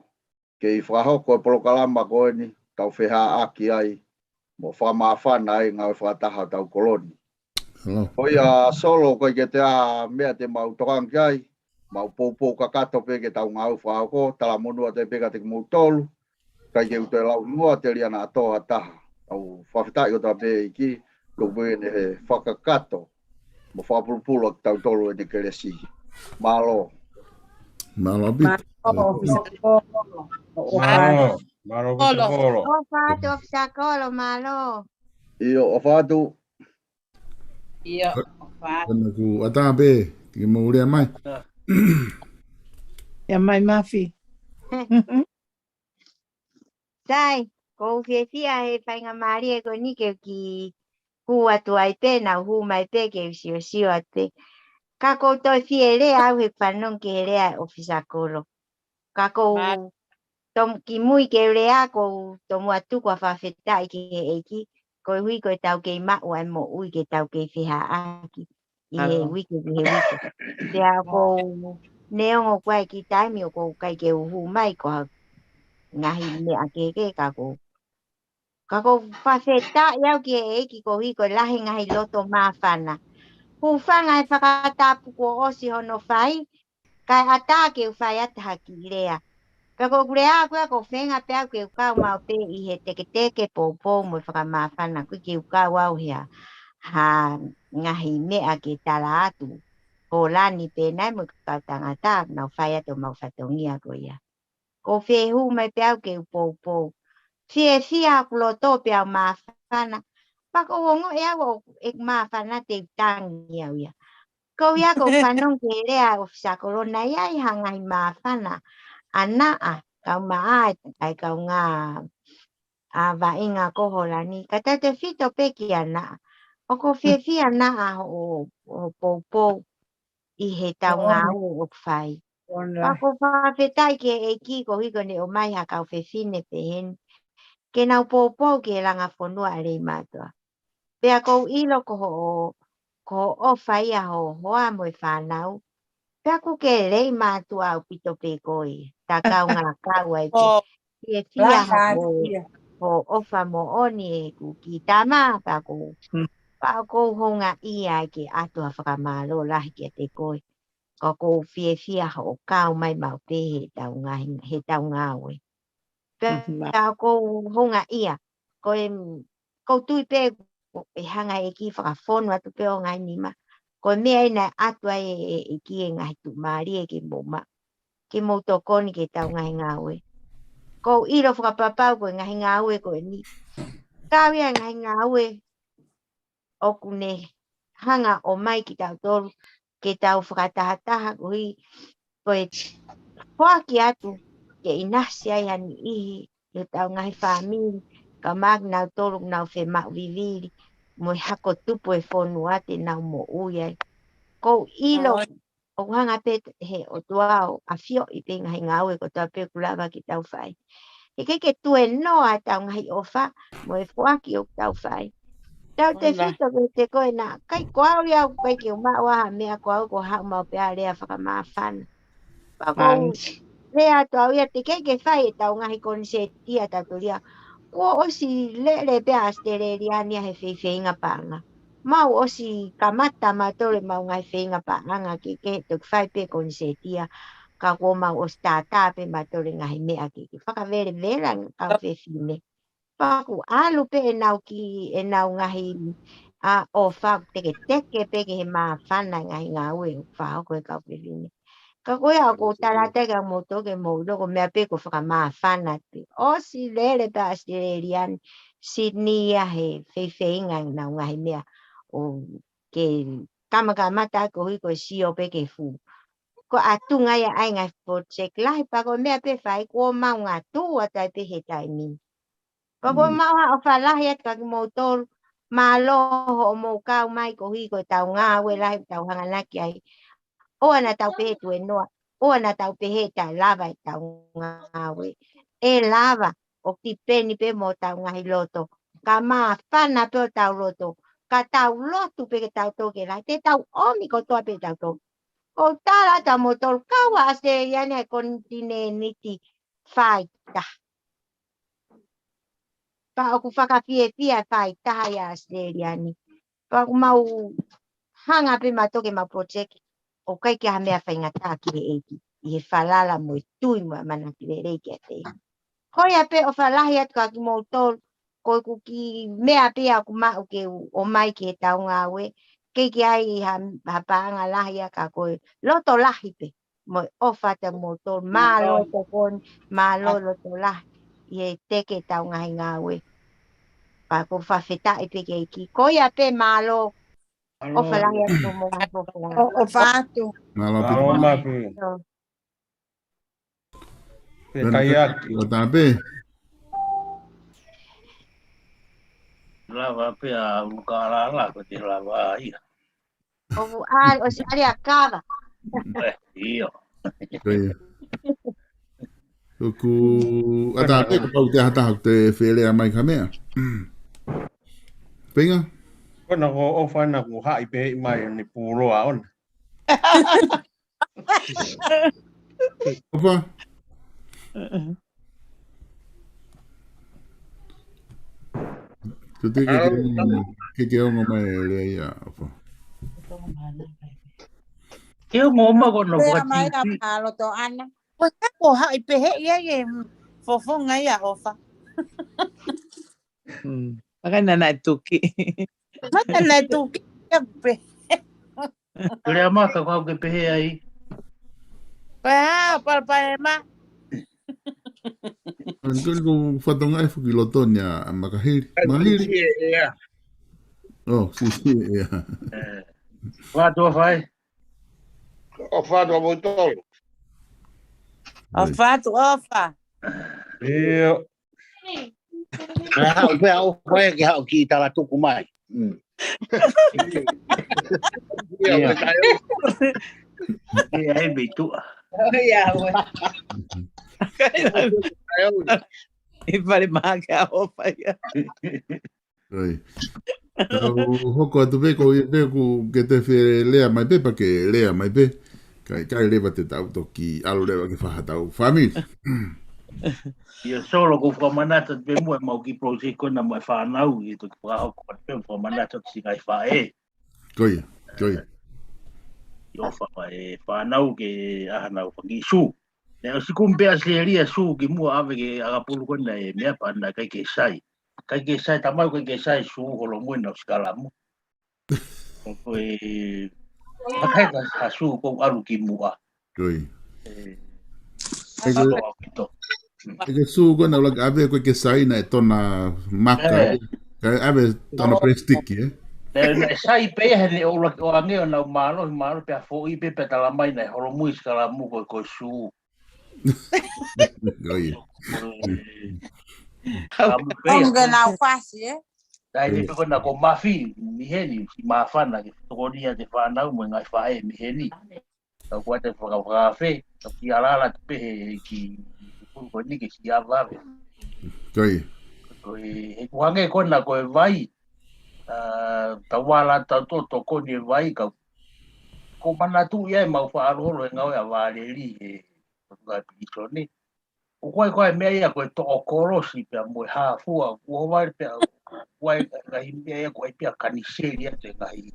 kei fakahoko e polokalama ko eni, tau fehaʻaki ai, mo fakamāfana ai ngāue fakataha ʻo tau kolo ni. Hello. Ko ia Solo, ʻoku ʻikai ke toe ʻi ai ha meʻa te mau tokanga ki ai, mau poupou kakato pē ke tau ngāue fakahoko, talamonū atu pē kiate kimoutolu, ʻikai ke u toe lau hingoa telia naʻa tō ha taha. Tau fakafetaʻi kotoa pē ʻEiki, tuku pē ke ne fakakakato mo fakapulupulu ʻa kitautolu ʻene kelesi. Mālō. Mālō ʻaupito. Mālō, ʻOfisa Kolo. Mālō, mālō, ʻOfisa Kolo. ʻOfa atu, ʻOfisa Kolo, mālō. ʻIo, ʻofa atu. ʻIo, ʻofa atu. Ko ena ku ata pē, ke mou lea mai. ʻIa mai Mafi. Sai, ʻoku ou fiefia he faingamālie ko eni ke u kiʻi hū atu ai pē, naʻa ku hū mai pē ke u siosio atu pē. Ka ʻoku ou toe fie lea au he fanongo ki he lea ʻa e ʻOfisa Kolo. Ka ʻoku ou Mā- tom-, kimui ke u lea ʻoku ou tomuʻa tuku ʻa e fakafetaʻi ki he ʻEiki, koeʻuhi ko e tau kei maʻu ʻa e moʻui ke tau kei fehaʻaki ʻi he Mālō. Uike, ʻi he uike. Pea ʻoku ou neongo ʻoku ʻi ai e kiʻi taimi ʻoku ou ʻikai ke u hū mai ko ha ngaahi meʻa kehekehe ka ʻoku ou. Ka ʻoku ou fakafetaʻi au ki he ʻEiki koeʻuhi ko e lahi e ngaahi loto māfana. Hūfanga he fakatapu kuo ʻosi hono fai, kae ʻatā ke u fai atu ha kiʻi lea. Pea ko ʻeku lea ko ē ʻoku ou feinga pē au ke u kau maʻu pē ʻi he teketeke poupou mo e fakamāfana, ʻoku ʻikai ke u kau au he ha, ha ngaahi meʻa ke tala atu. Ko Lani pē nai mo e kau tangata, nau fai atu homau fatongia ko ia. ʻOku ou fie hū mai pē au ke u poupou. Fiefia ʻaku loto pea u māfana. Pea ʻoku ou ongoʻi au ʻoku ou māfana te u tangi au ia. Ko ia ʻoku ou fanongo ki he lea ʻa e ʻOfisa Kolo naʻe ʻi ai ha ngaahi māfana ʻa Naʻa, kau maʻa ai kaungā ʻa Vaʻinga ko Holani, ka tautefito pē kia Naʻa. ʻOku ou fiefia Naʻa hoʻo, hoʻo poupou ʻi he tau ngāue ʻoku fai. Pea ʻoku ou fakafetaʻi ki he ʻEiki koeʻuhi ko ʻene ʻomai ha kau fefine peheni ke nau poupou ki he langa fonua ʻa Leimātuʻa. Pea ʻoku ou ʻilo ko hoʻo, ko hoʻo ʻofa ia hoʻo hoa mo e fānau. Pea ʻoku ke Leimātuʻa ʻaupito pē koe, ta kaungā kau ai pē. Fiefia hoʻo, hoʻo ʻofa moʻoni ʻeku kiʻi tama, pea ʻoku, pea ʻoku ou houngaʻia ai ke ʻoatu ha fakamālō lahi kiate koe. Ka ʻoku ou fiefia hoʻo kau mai maʻu pē he tau ngaahi, he tau ngāue. Pea ʻoku ou houngaʻia. Ko e, ʻoku ou tui pē ʻe hanga ʻe he ʻEiki fakafonu atu pē ʻo ngaahi nima. Ko e meʻa ia naʻe ʻatu ai ʻe he ʻEiki e ngaahi tuʻumālie ke mou maʻu, ke mou tokoni ki heʻetau ngaahi ngāue. ʻOku ou ʻilo fakapapau ko e ngaahi ngāue ko eni, kau ia e ngaahi ngāue ʻoku ne hanga ʻo ʻomai kitautolu ke tau fakatahataha koeʻuhi ko e foaki atu ke ʻinasi ai ha niʻihi ʻi hotau ngaahi fāmili, kae ʻumaʻā kinautolu ʻoku nau fie maʻu vivili mo e hako tupu e fonua te nau moʻui ai. ʻOku ou ʻilo ʻoku hanga pē he ʻOtua ʻo ʻafioʻi pē ngaahi ngāue kotoa pē ʻoku lava ke tau fai. He ʻikai ke tuēnoa ʻetau ngaahi ʻofa mo e foaki ʻoku tau fai. Tautefito ki he teko ena, ʻikai ko au ia ʻoku ʻikai ke u maʻu ha meʻa, ko au ko haʻu maʻu pē ʻo lea fakamāfana. Pea ʻoku ou lea atu au ia, teʻeki ke fai ʻetau ngaahi konisētia ʻatautolu ia. Kuo ʻosi lele pē ʻa ʻAositelēlia ni ia he feifeinga paʻanga. Mau ʻosi kamata mautolu ʻemau ngaahi feinga paʻanga kehekehe, toki fai pē konisētia, ka kuo mau ʻosi tātā pē mautolu e ngaahi meʻa kehekehe. Fakavelevela e kau fefine. Pea ʻoku ʻalu pē ʻenau ki, ʻenau ngaahi ʻofa, teketeke pē ki he māfana e ngaahi ngāue ʻoku fakahoko ʻe he kau fefine. Ka ko ia ʻoku ou tala atu ai kia moutolu ke mou ʻilo ko e meʻa pē ko e fakamāfana pē. ʻOsi lele pē ʻa ʻAositelēlia ni, Sydney ia he feifeinga ʻenau ngaahi meʻa ʻo ke kamakamata koeʻuhi ko e sio pē ki he fulu. Ko e ʻatunga ia ʻa e ngaahi project lahi, pea ko e meʻa pē fai kuo mau ngātuʻu atu ai pē he taimi ni. Pea ʻoku ou maʻu ha ʻofa lahi atu kia kimoutolu, mālō hoʻomou kau mai koeʻuhi ko ʻetau ngāue lahi ʻoku tau hanganaki ai. ʻOua naʻa tau pehē tuēnoa, ʻoua naʻa tau pehē taʻe lava ʻetau ngāue. ʻE lava, ʻoku tipeni pē mo hotau ngaahi loto. Ka māfana pē hotau loto, ka tau lotu pē ke tau toki lahi, te tau ʻomi kotoa pē ʻetau tō. ʻOku ou tala atu kia moutolu, kau ʻa ʻAositelēlia ni he konitinēniti faitaha. Pea ʻoku fakafiefia e faitaha ʻi ʻAositelēlia ni. Pea ʻoku mau hanga pē mautolu ke mau project, ʻoku ʻikai ke ʻi ai ha meʻa faingataʻa ki he ʻEiki, ʻi he falala mo e tui mo e ʻamanaki lelei kiate ia. Ko ia pē ʻofa lahi atu kia kimoutolu, ko ʻeku kiʻi meʻa pē ia ʻoku maʻu ke u ʻomai ki heʻetau ngāue, ʻikai ke ʻi ai ha, ha paʻanga lahi ia ka ko e loto lahi pē. Mo e ʻofa atu kia moutolu, mālō tokoni, mālō loto lahi, ʻi he teke ʻetau ngaahi ngāue. Pea ʻoku ou fakafetaʻi pē ki he ʻEiki. Ko ia pē mālō, ʻofa lahi atu mo e ngaahi fofonga. ʻO, ʻofa atu. Mālō pē. Mālō mafi. Pea kai atu. Ua tā pē. Lava pē ʻa Luka Alala, ko te lava ia. ʻOku ʻa, ʻosi ʻali ʻa kava. ʻIo. Ko ia. ʻOku, ʻa tā pē kapau te ʻi ai ha taha ʻoku te fie lea mai ki ha meʻa. Feinga? Ko ena ko ʻofa ena kuo haʻi pē mai ʻene pūloa ona. ʻOfa. Ko te ke, ke, ke ongo mai e lea ia, ʻofa. Ke ongo mai ko no. Lea mai a Paloto ana. Ko e ka ko haʻi pehē ia e fofonga ia ʻofa. Maka nana e tuki. Maka nana e tuki. Ia pē. Lea maka kau ke pehē ai. Pea, pal, pal, ma. Ko, ko fatongia e fuki loto ni ʻa Makahili. Makahili. Ia. Oh, si, si, ia. Eh. Watu ʻofa. ʻOfa atu ʻa moutolu. ʻOfa atu, ʻofa. Ia. Ka haʻu pē ʻofa ia ke haʻu ki tala tuku mai. Mm. Ia, ia. Ia, he mei tuʻa. Ia, ua. ʻI fale mā ke ʻofa ia. Oi. Tau hoko atu pē ko ia pē ʻoku ke te fie lea mai pē, pea ke lea mai pē. Kai, kai leva te tau toki ʻalu leva ke fai haʻatau fāmili. Ia Solo, ko fakamanatu pē muʻa ʻemau kiʻi project ko ena mo e fānau, ʻe toki fakahoko atu pē fakamanatu atu siʻi ngaahi faʻē. Ko ia, ko ia. ʻIo, fa-, e fānau ke ʻaha nau fakakiʻi sū. Naʻe ʻosi kumi pē ʻa Selia Sū ki muʻa ʻave ki ʻAkapulu ko ena e meʻa pea naʻe ʻikai ke sai. ʻIkai ke sai, tamai ʻikai ke sai Sū, holomui ʻenau sikalamu. Ko e, ʻikai ke sai Sū, ko e ʻalu ki muʻa. Ko ia. ʻE, ʻIkai ke, ʻalu ʻaupito. ʻIkai ke Sū ko ena ʻuluaki ʻave ko ē ke sai naʻe tona maka. ʻE. Kae ʻave tona plastic, ē? Naʻe, naʻe sai pē ia he naʻe ʻuluaki ʻoange ʻo nau mālohi, mālohi pea foʻi pē pea talamai naʻe holomui sikalamu ko e, ko e Sū. Ko ia. Ko e, sikalamu pē ia. Onge nau fasi, ē? Taimi pē ko ena ko Mafi, miheni, siʻi māfana ke tokoni ʻa e fānau mo e ngaahi faʻē miheni. Tau kuate fakafakafe, tau ki alala te pehe ki pulu ko eni ke siʻi ava ave. Ko ia. Ko e, he kuange ko ena ko e vai, ʻa, tau ala tau to tokoni e vai, kau, ko manatu ia e mau faʻa ʻalu holo he ngāue ʻa Valeli he, ko e pilīsone. ʻOku ʻi ai ko e meʻa ia ko e toʻo kolosi pea mo e hā fua, ʻoku ʻi ai pē, ʻoku ʻi ai ngaahi meʻa ia ko e pea kaniseli atu e ngaahi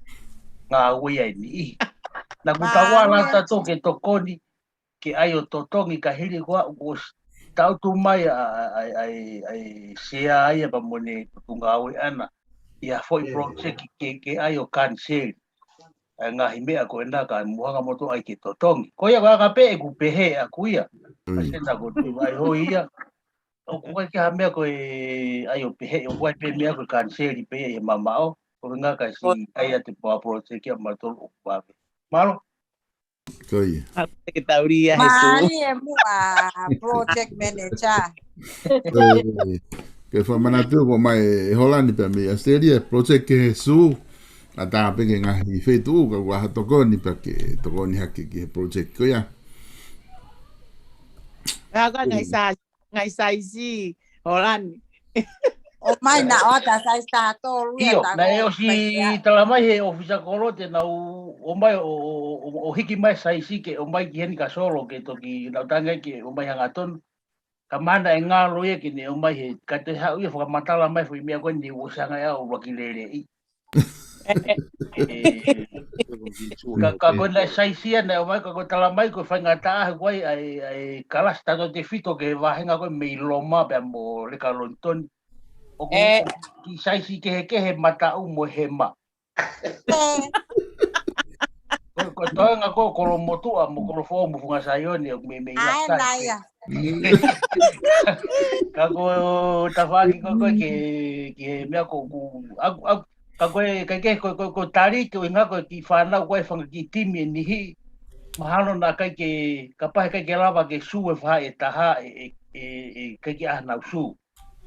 ngāue ia ʻe niʻihi. Naʻa ku tau ala tautolu ke tokoni, ke ʻai ʻo totongi ka hili ko ia, ʻoku ʻosi tau tuʻu mai ʻa, ʻa, ʻa, ʻa, ʻa e sea ia pea mo ʻene tuʻu ngāue ʻana, ʻi ha foʻi project ke, ke ʻai ʻo kaniseli ʻa e ngaahi meʻa ko ena ka mou hanga moutolu ʻai ke totongi. Ko ia ko e ʻuhinga pē ʻeku pehē ʻaku ia. ʻA e sea ko e tuʻu ai ho ia. ʻOku ʻikai ke ha meʻa ko e ʻai ʻo pehē, ʻoku ʻi ai pē meʻa ko e kaniseli pē ia ʻi he mamaʻo. Ko e ʻuhinga ka siʻi ʻai atu pē ʻa e project ia mautolu ʻoku vave. Mālō. Ko ia. Ke taulia he Sū. Mālie muʻa project manager. Ko ia. Ke fakamanatu ko mai e Holani pea mei ʻAositelēlia project ki he Sū. ʻAtā pē ki he ngaahi feituʻu ka ʻoku ʻi ai ha tokoni pea ke tokoni hake ki he project ko ia. Pea ka ngaahi sa-, ngaahi saisi, Holani. ʻOmai naʻa ʻoatu ʻa e saisi taha tolu ia. ʻIo, naʻe ʻosi talamai he ʻōfisa kolo te nau ʻomai ʻo, ʻo, ʻo, ʻo hiki mai saisi ke ʻomai ki heni ka solo ke toki nau tangai ke ʻomai hangatonu. Ka mahalo ʻe ngalo ia ke ne ʻomai he, ka te haʻu ia fakamatala mai foʻi meʻa ko eni ʻoku ʻosi hanga ʻe au ʻo ʻuluaki leleʻi. ʻE, ka, ka ko e naʻe saisi ia naʻe ʻomai ka ko e talamai ko e faingataʻa he ko e ʻai, ʻai, ʻai kalasi tautefito ki he vāhenga ko e mei Loma pea mo Leka Lonitoni. ʻOku kiʻi saisi kehekehe mataʻu mo e hema. Ko, ko e toenga ko, Kolomotuʻa mo Kolofoʻou mo Funga Saione ʻoku mei, mei left side. Ka ko e tafaʻaki ko, ko e ke, ke meʻa ko, ko, ʻaku, ʻaku, ka ko e, ka ke, ko, ko, ko e tali ke ʻuhinga ko e kiʻi fānau ko e fanga kiʻi timi ʻe niʻihi. Mahalo naʻe ʻikai ke, kapau he ʻikai ke lava ke Sū e faʻē ʻe taha ʻe, ʻe, ʻe, ʻe ʻikai ke ʻi ai hanau Sū.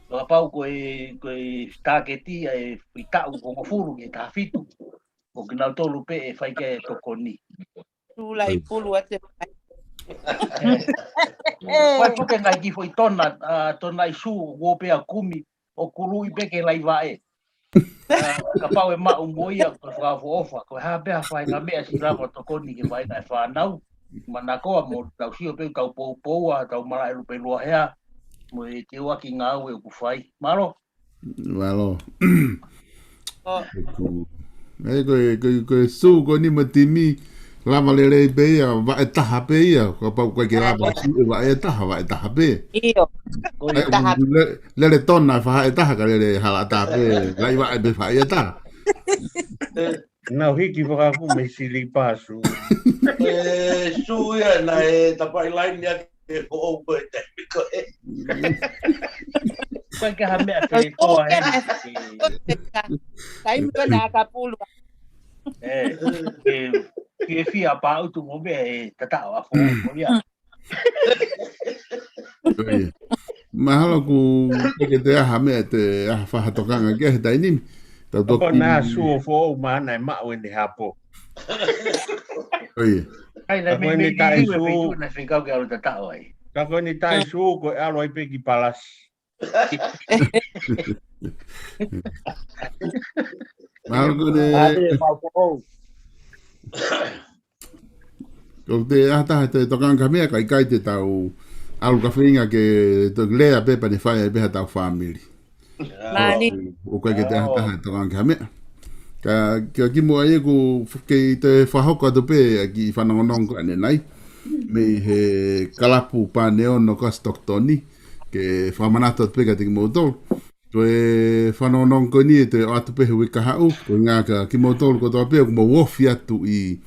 Kapau ko e, ko e tāketi ʻa e foʻi taʻu hongofulu ki he taha fitu. Ko kinautolu pē ʻe fai ki ai e tokoni. Tula i pulu atu. ʻE. Ko e puke ngai ki foʻi tona, ʻa, tona ʻi Sū, ʻoku pea kumi, ʻoku ului pē ki he laivaʻe. ʻA, kapau ʻe maʻu mo ia, ko e fakaʻofoʻofa, ko e hā pē ha faʻahinga meʻa siʻi lava tokoni ki he faʻahinga e fānau. Manakoa mo tau sio pē tau poupou ʻa, tau malaʻe lupe lua hea, mo e teuaki ngāue ʻoku fai. Mālō. Mālō. ʻE, ko e, ko e, ko e Sū ko eni mo e timi, lava lelei pē ia, vaʻe taha pē ia, kapau ʻikai ke lava Sū e vaʻe taha, vaʻe taha pē. ʻIo. Ko e taha. Le-, lele tona faʻē taha, ka lele hala taha pē, laivaʻe pē faʻē taha. Nau hiki fakaku mei silipa Sū. ʻE, Sū ia naʻe tapaʻi laini ake ko ʻou ko e taimi ko e. Ko e ke ha meʻa ke toa he. Taimi ko e naʻa kapulu. ʻE, ke, ke fia pāʻutu mo meʻa ʻe tataʻo a fo ko ia. Ko ia. Mahalo ʻoku ʻikai ke toe ʻi ai ha meʻa te ʻai ha faʻahinga tokanga ki ai he taimi ni. Tau toki. Ko e naʻa Sū ʻo foʻou mana e maʻu ʻene hapo. Ko ia. Ka ko e naʻe mei, mei taʻe Sū. Naʻe fekau ke ʻalu tataʻo ai. Ka ko e naʻe taʻe Sū ko e ʻalu ai pē ki palasi. Mahalo ko e. ʻAe, mau foʻou. Ko te ʻi ai ha taha te tokanga ki ha meʻa, ka ʻikai te tau ʻalu ka feinga ke toki lea pē pea ne fai ai pē ha tau fāmili. Mālie. ʻOku ʻikai ke te ʻi ai ha taha tokanga ki ha meʻa. Ka, ka kimuʻa ia ʻoku kei toe fakahoko atu pē ʻa e kiʻi fanongonongo ko ʻanenai. mei he kalapu Pāneono ko Stockton, ke fakamanatu atu pē kiate kimoutolu. Ko e fanongonongo ko eni ʻe toe ʻoatu pē he uike kahaʻu, ko e ʻuhinga kia kimoutolu kotoa pē ʻoku mou ofi atu ʻi,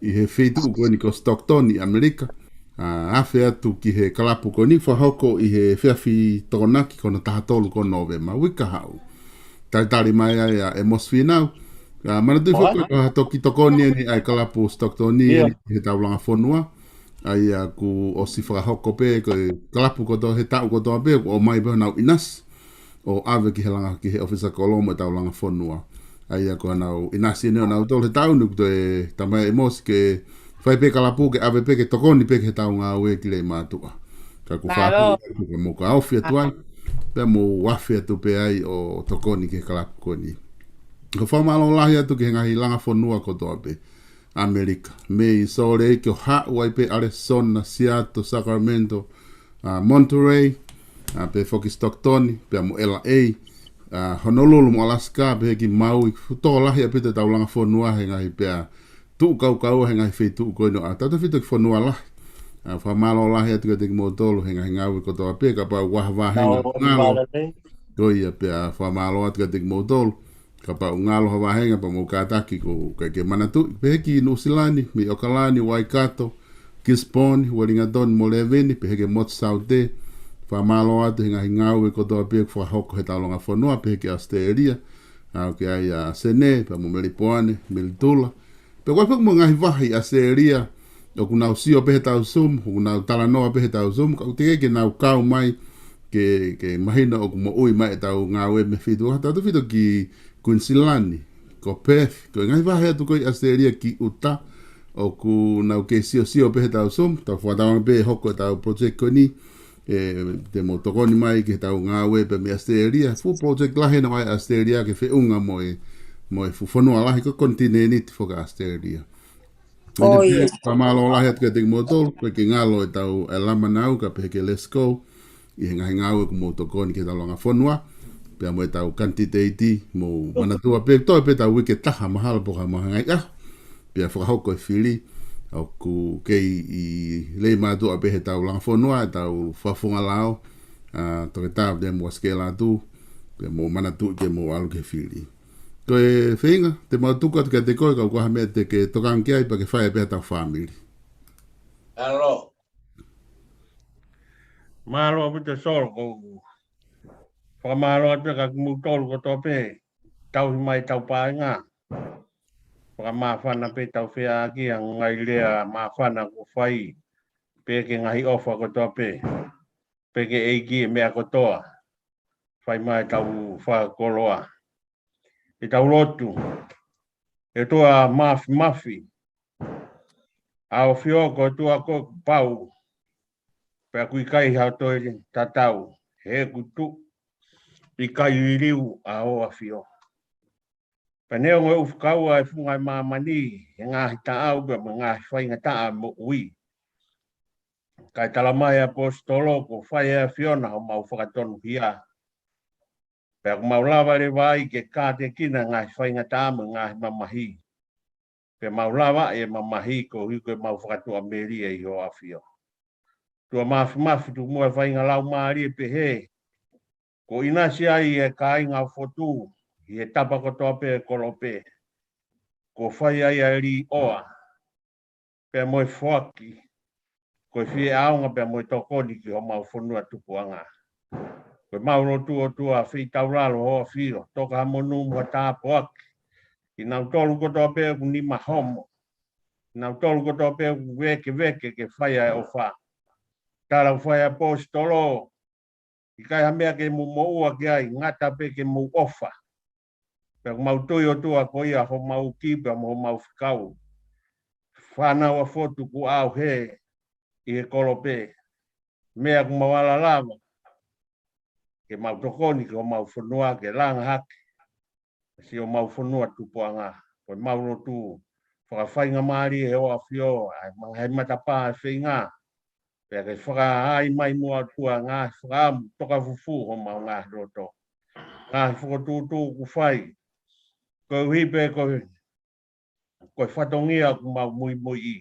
ʻi he feituʻu ko eni ko Stockton ʻi ʻAmelika. ʻA, afe atu ki he kalapu ko eni, fakahoko ʻi he efiafi Tokonaki ko hono taha tolu ko Nōvema, uike kahaʻu. Talitali mai ai ʻa ʻEmosi Fīnau. ʻA, manatuʻi foki ko ha toki tokoni eni ʻa e kalapu Stockton ʻi heʻetau langa fonua. ʻA ia kuo ʻosi fakahoko pē, ko e kalapu kotoa he taʻu kotoa pē, kuo ʻomai pē honau ʻinasi ʻo ʻave ki he langa, ki he ʻōfisa kolo mo ʻetau langa fonua. ʻA ia ko honau ʻinasi eni ʻonautolu he taʻu ni, kuo toe talamai ʻe ʻEmosi ke fai pē kalapu ke ʻave pē ke tokoni pē ki heʻetau ngāue ki Leimātuʻa. Ka kuo fāfū atu ka mou ka ofi atu ai, pea mou afe atu pē ai ʻo tokoni ki he kalapu ko eni. Ko e fakamālō lahi atu ki he ngaahi langa fonua kotoa pē ʻAmelika. Mei Salt Lake ʻo haʻu ai pē Arizona, Seattle, Sacramento, ʻa, Monterey, ʻa, pea foki Stockton, pea mo L A, ʻa, Honolulu mo Alaska, pea ki Maui, tokolahi ʻaupito ʻetau langa fonua he ngaahi pea tuʻu kaukaua he ngaahi feituʻu ko eni ʻo tautefito ki fonua lahi. ʻA, fakamālō lahi atu kiate kimoutolu he ngaahi ngāue kotoa pē, kapau ʻoku ʻi ai ha vāhenga ngalo. Ko ia pea fakamālō atu kiate kimoutolu. Kapau ʻoku ngalo ha vāhenga pea mou kātaki ko e ke manatuʻi. Pehē ki Nuʻusila ni, mei ʻAokalani, Waikato, Gisborne, Wellington mo Leveni, pehē ki Motu Saute. Fakamālō atu he ngaahi ngāue kotoa pē ʻoku fakahoko heʻetau langa fonua, pehē ki ʻAositelēlia. ʻA, ʻoku ʻi ai ʻa Sene, pea mo Melipoane, Melitula. Pea ʻoku ʻi ai pē mo e ngaahi vahe ʻi ʻAositelēlia, ʻoku nau sio pē heʻetau Zoom, ʻoku nau talanoa pē heʻetau Zoom, ka ʻoku teʻeki ke nau kau mai ke, ke mahino ʻoku moʻui mai ʻetau ngāue mei he feituʻu. Tautefito ki Kuinisilani, ko Perth, ko e ngaahi vahe atu ko ē ʻi ʻAositelēlia ki ʻuta, ʻoku nau kei siosio pē heʻetau Zoom, tau fakatauange pē ʻe hoko ʻetau project ko eni, ʻe, te mou tokoni mai ki heʻetau ngāue pē mei ʻAositelēlia. Fuʻu project lahi ʻoku ʻi ai ʻAositelēlia ke feʻunga mo e, mo e fuʻu fonua lahi ko e konitinēniti foki ʻa ʻAositelēlia. ʻOku fakamālō lahi atu kiate kimoutolu, ko e ke ngalo ʻetau, ʻa e lama nau ka pehē ki Lesko, ʻi he ngaahi ngāue ʻoku mou tokoni ki heʻetau langa fonua, pea mo ʻetau kanititeiti, mou manatua pē, toe pē ʻetau uike ʻe taha mahalo pe ko e hā mahalo e ngaahi ʻaho. Pea fakahoko e fili, ʻoku kei ʻi Leimātuʻa pē heʻetau langa fonua, ʻetau fakafofonga lao, ʻa, Toketā William Uasikela Atu, pea mou manatuʻi ke mou ʻalu ki he fili. Ko e feinga, te mau tuku atu kiate koe, ka ʻoku ʻi ai ha meʻa te ke tokanga ki ai, pea ke fai pē ʻetau fāmili. Mālō. Mālō ʻaupito Solo, ʻoku ou fakamālō atu kia kimoutolu kotoa pē, tauhi mai ʻetau paenga. Fakamāfana pē ʻetau feʻaʻaki ʻa e ngaahi lea māfana kuo fai, pea ki he ngaahi ʻofa kotoa pē, pea ki he ʻEiki ʻi he meʻa kotoa. Fai mai ʻetau fakakoloa. ʻEtau lotu. ʻE ʻOtua Māfimafi, ʻa ʻAfio ko e ʻOtua ʻoku pau, pea ʻoku ʻikai ha toe tatau, he ʻoku tuʻu ʻikai liliu ʻa hoʻo ʻAfio. Pea neongo ʻoku fakaua e funga ʻo e māmani he ngaahi taʻau pea mo e ngaahi faingataʻa moʻui, kae talamai ʻe he ʻaposetolo kuo fai ʻe he ʻAfiona homau fakatonuhia. Pea ʻoku mau lava leva ai ke kātekina e ngaahi faingataʻa mo e ngaahi mamahi. Pea mau lava e mamahi koeʻuhi ko ʻemau fakatuʻamelie ʻi hoʻo ʻAfio. ʻOtua Māfimafi, tuku muʻa e faʻahinga laumālie pehē kuo ʻinasi ai e kāinga ʻo Fotu ʻi he tapa kotoa pē ʻo e kolope. Kuo fai ai ʻa e līʻoa pea mo e foaki, ko e fie ʻaonga pea mo e tokoni ki homau fonua tupuʻanga. Ko ʻemau lotu ʻOtua, feitaulalo hoʻo ʻAfio, toka ha monū mo ha tāpuaki kinautolu kotoa pē ʻoku nima homo, kinautolu kotoa pē ʻoku vēkeveke ke fai ʻa e ʻofa. Tala ʻoku fai ʻe he ʻaposetolo, ʻikai ha meʻa ke mou moʻua ki ai, ngata pē ke mou ʻofa. Pea ʻoku mau tui ʻOtua ko ia homau ʻEiki pea mo homau fekau. Fānau ʻa Fotu kuo ʻauhē ʻi he kolope. Meʻa ʻoku mau ala lava ke mau tokoni ki homau fonua ke langa hake siʻomau fonua tupuʻanga. Ko ʻemau lotu, fakafaingamālie ʻe hoʻo ʻAfio ʻa e ngaahi matapā ʻo e feinga, pea ke fakaai mai muʻa ʻOtua ngaahi fakaʻamu tokafufū homau ngaahi loto. Ngaahi fokotuʻutuʻu ʻoku fai, koeʻuhi pē ko e, ko e fatongia ʻoku mau muimuiʻi.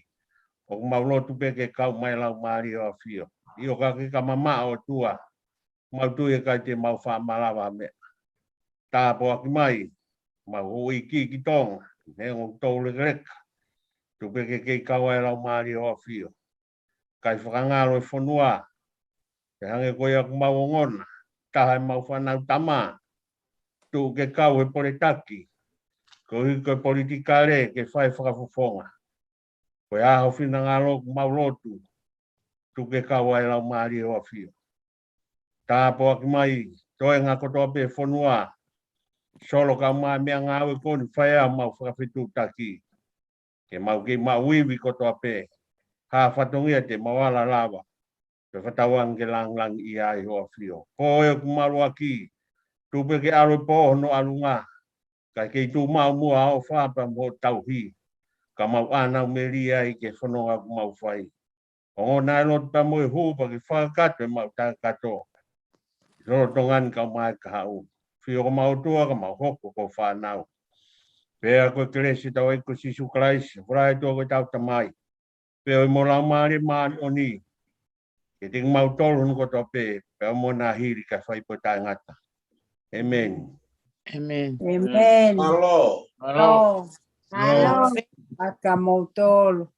ʻOku mau lotu pē ke kau mai Laumālie ʻo ʻAfio. ʻIo, ka ke ka mamaʻo ʻOtua, mau tui ʻe ʻikai te mau faʻa malava ha meʻa. Tāpuaki mai homau houʻeiki ki Tonga, neongo ʻoku toulekeleka. Tuku pē ke kei kau ai Laumālie ʻo ʻAfio. Kae fakangalo e fonua, ʻe hangē ko ia ʻoku mau ongona, taha ʻemau fānau tama, tuku ke kau he poletaki, koeʻuhi ko e politikale ke fai fakafofonga. Ko e ʻaho finangalo ʻoku mau lotu, tuku ke kau ai Laumālie ʻo ʻAfio. Tāpuaki mai toenga kotoa pē fonua, solo kae ʻumaʻā e meʻangāue ko eni, fai ʻemau fakafetuʻutaki. Ke mau kei maʻu ivi kotoa pē ha fatongia te mau ala lava, pea fakatauange ke langilangiʻia ai ho ʻAfio. Pō ʻoku maluʻaki, tuku pē ke ʻalu e pō hono ʻalunga, kae kei tuʻu maʻu muʻa ʻa e ʻofa pea mo e tauhi, ka mau ʻānaumeli ai ki he fononga ʻoku mau fai. Ongona e lotu pea mo e hū pea ke fakakakato ʻemau taʻekato, lolotonga ni kae ʻumaʻā e kahaʻu. ʻAfio ko homau ʻOtua, ka mau hoko ko ho fānau. Pea ko e kelesi ʻa hotau ʻEiki ko Sīsū Kalaisi, ʻofa ʻa e ʻOtua ko ʻetau Tamai, pea ʻofa ʻa e Laumālie Māʻoniʻoni, ke ʻiate kimautolu hono kotoa pē, pea mo ʻena hili kae fai pē ʻo taʻengata. ʻĒmeni. ʻĒmeni. ʻĒmeni. Mālō. Mālō. Mālō. Mālō. Mālō. Aka moutolu.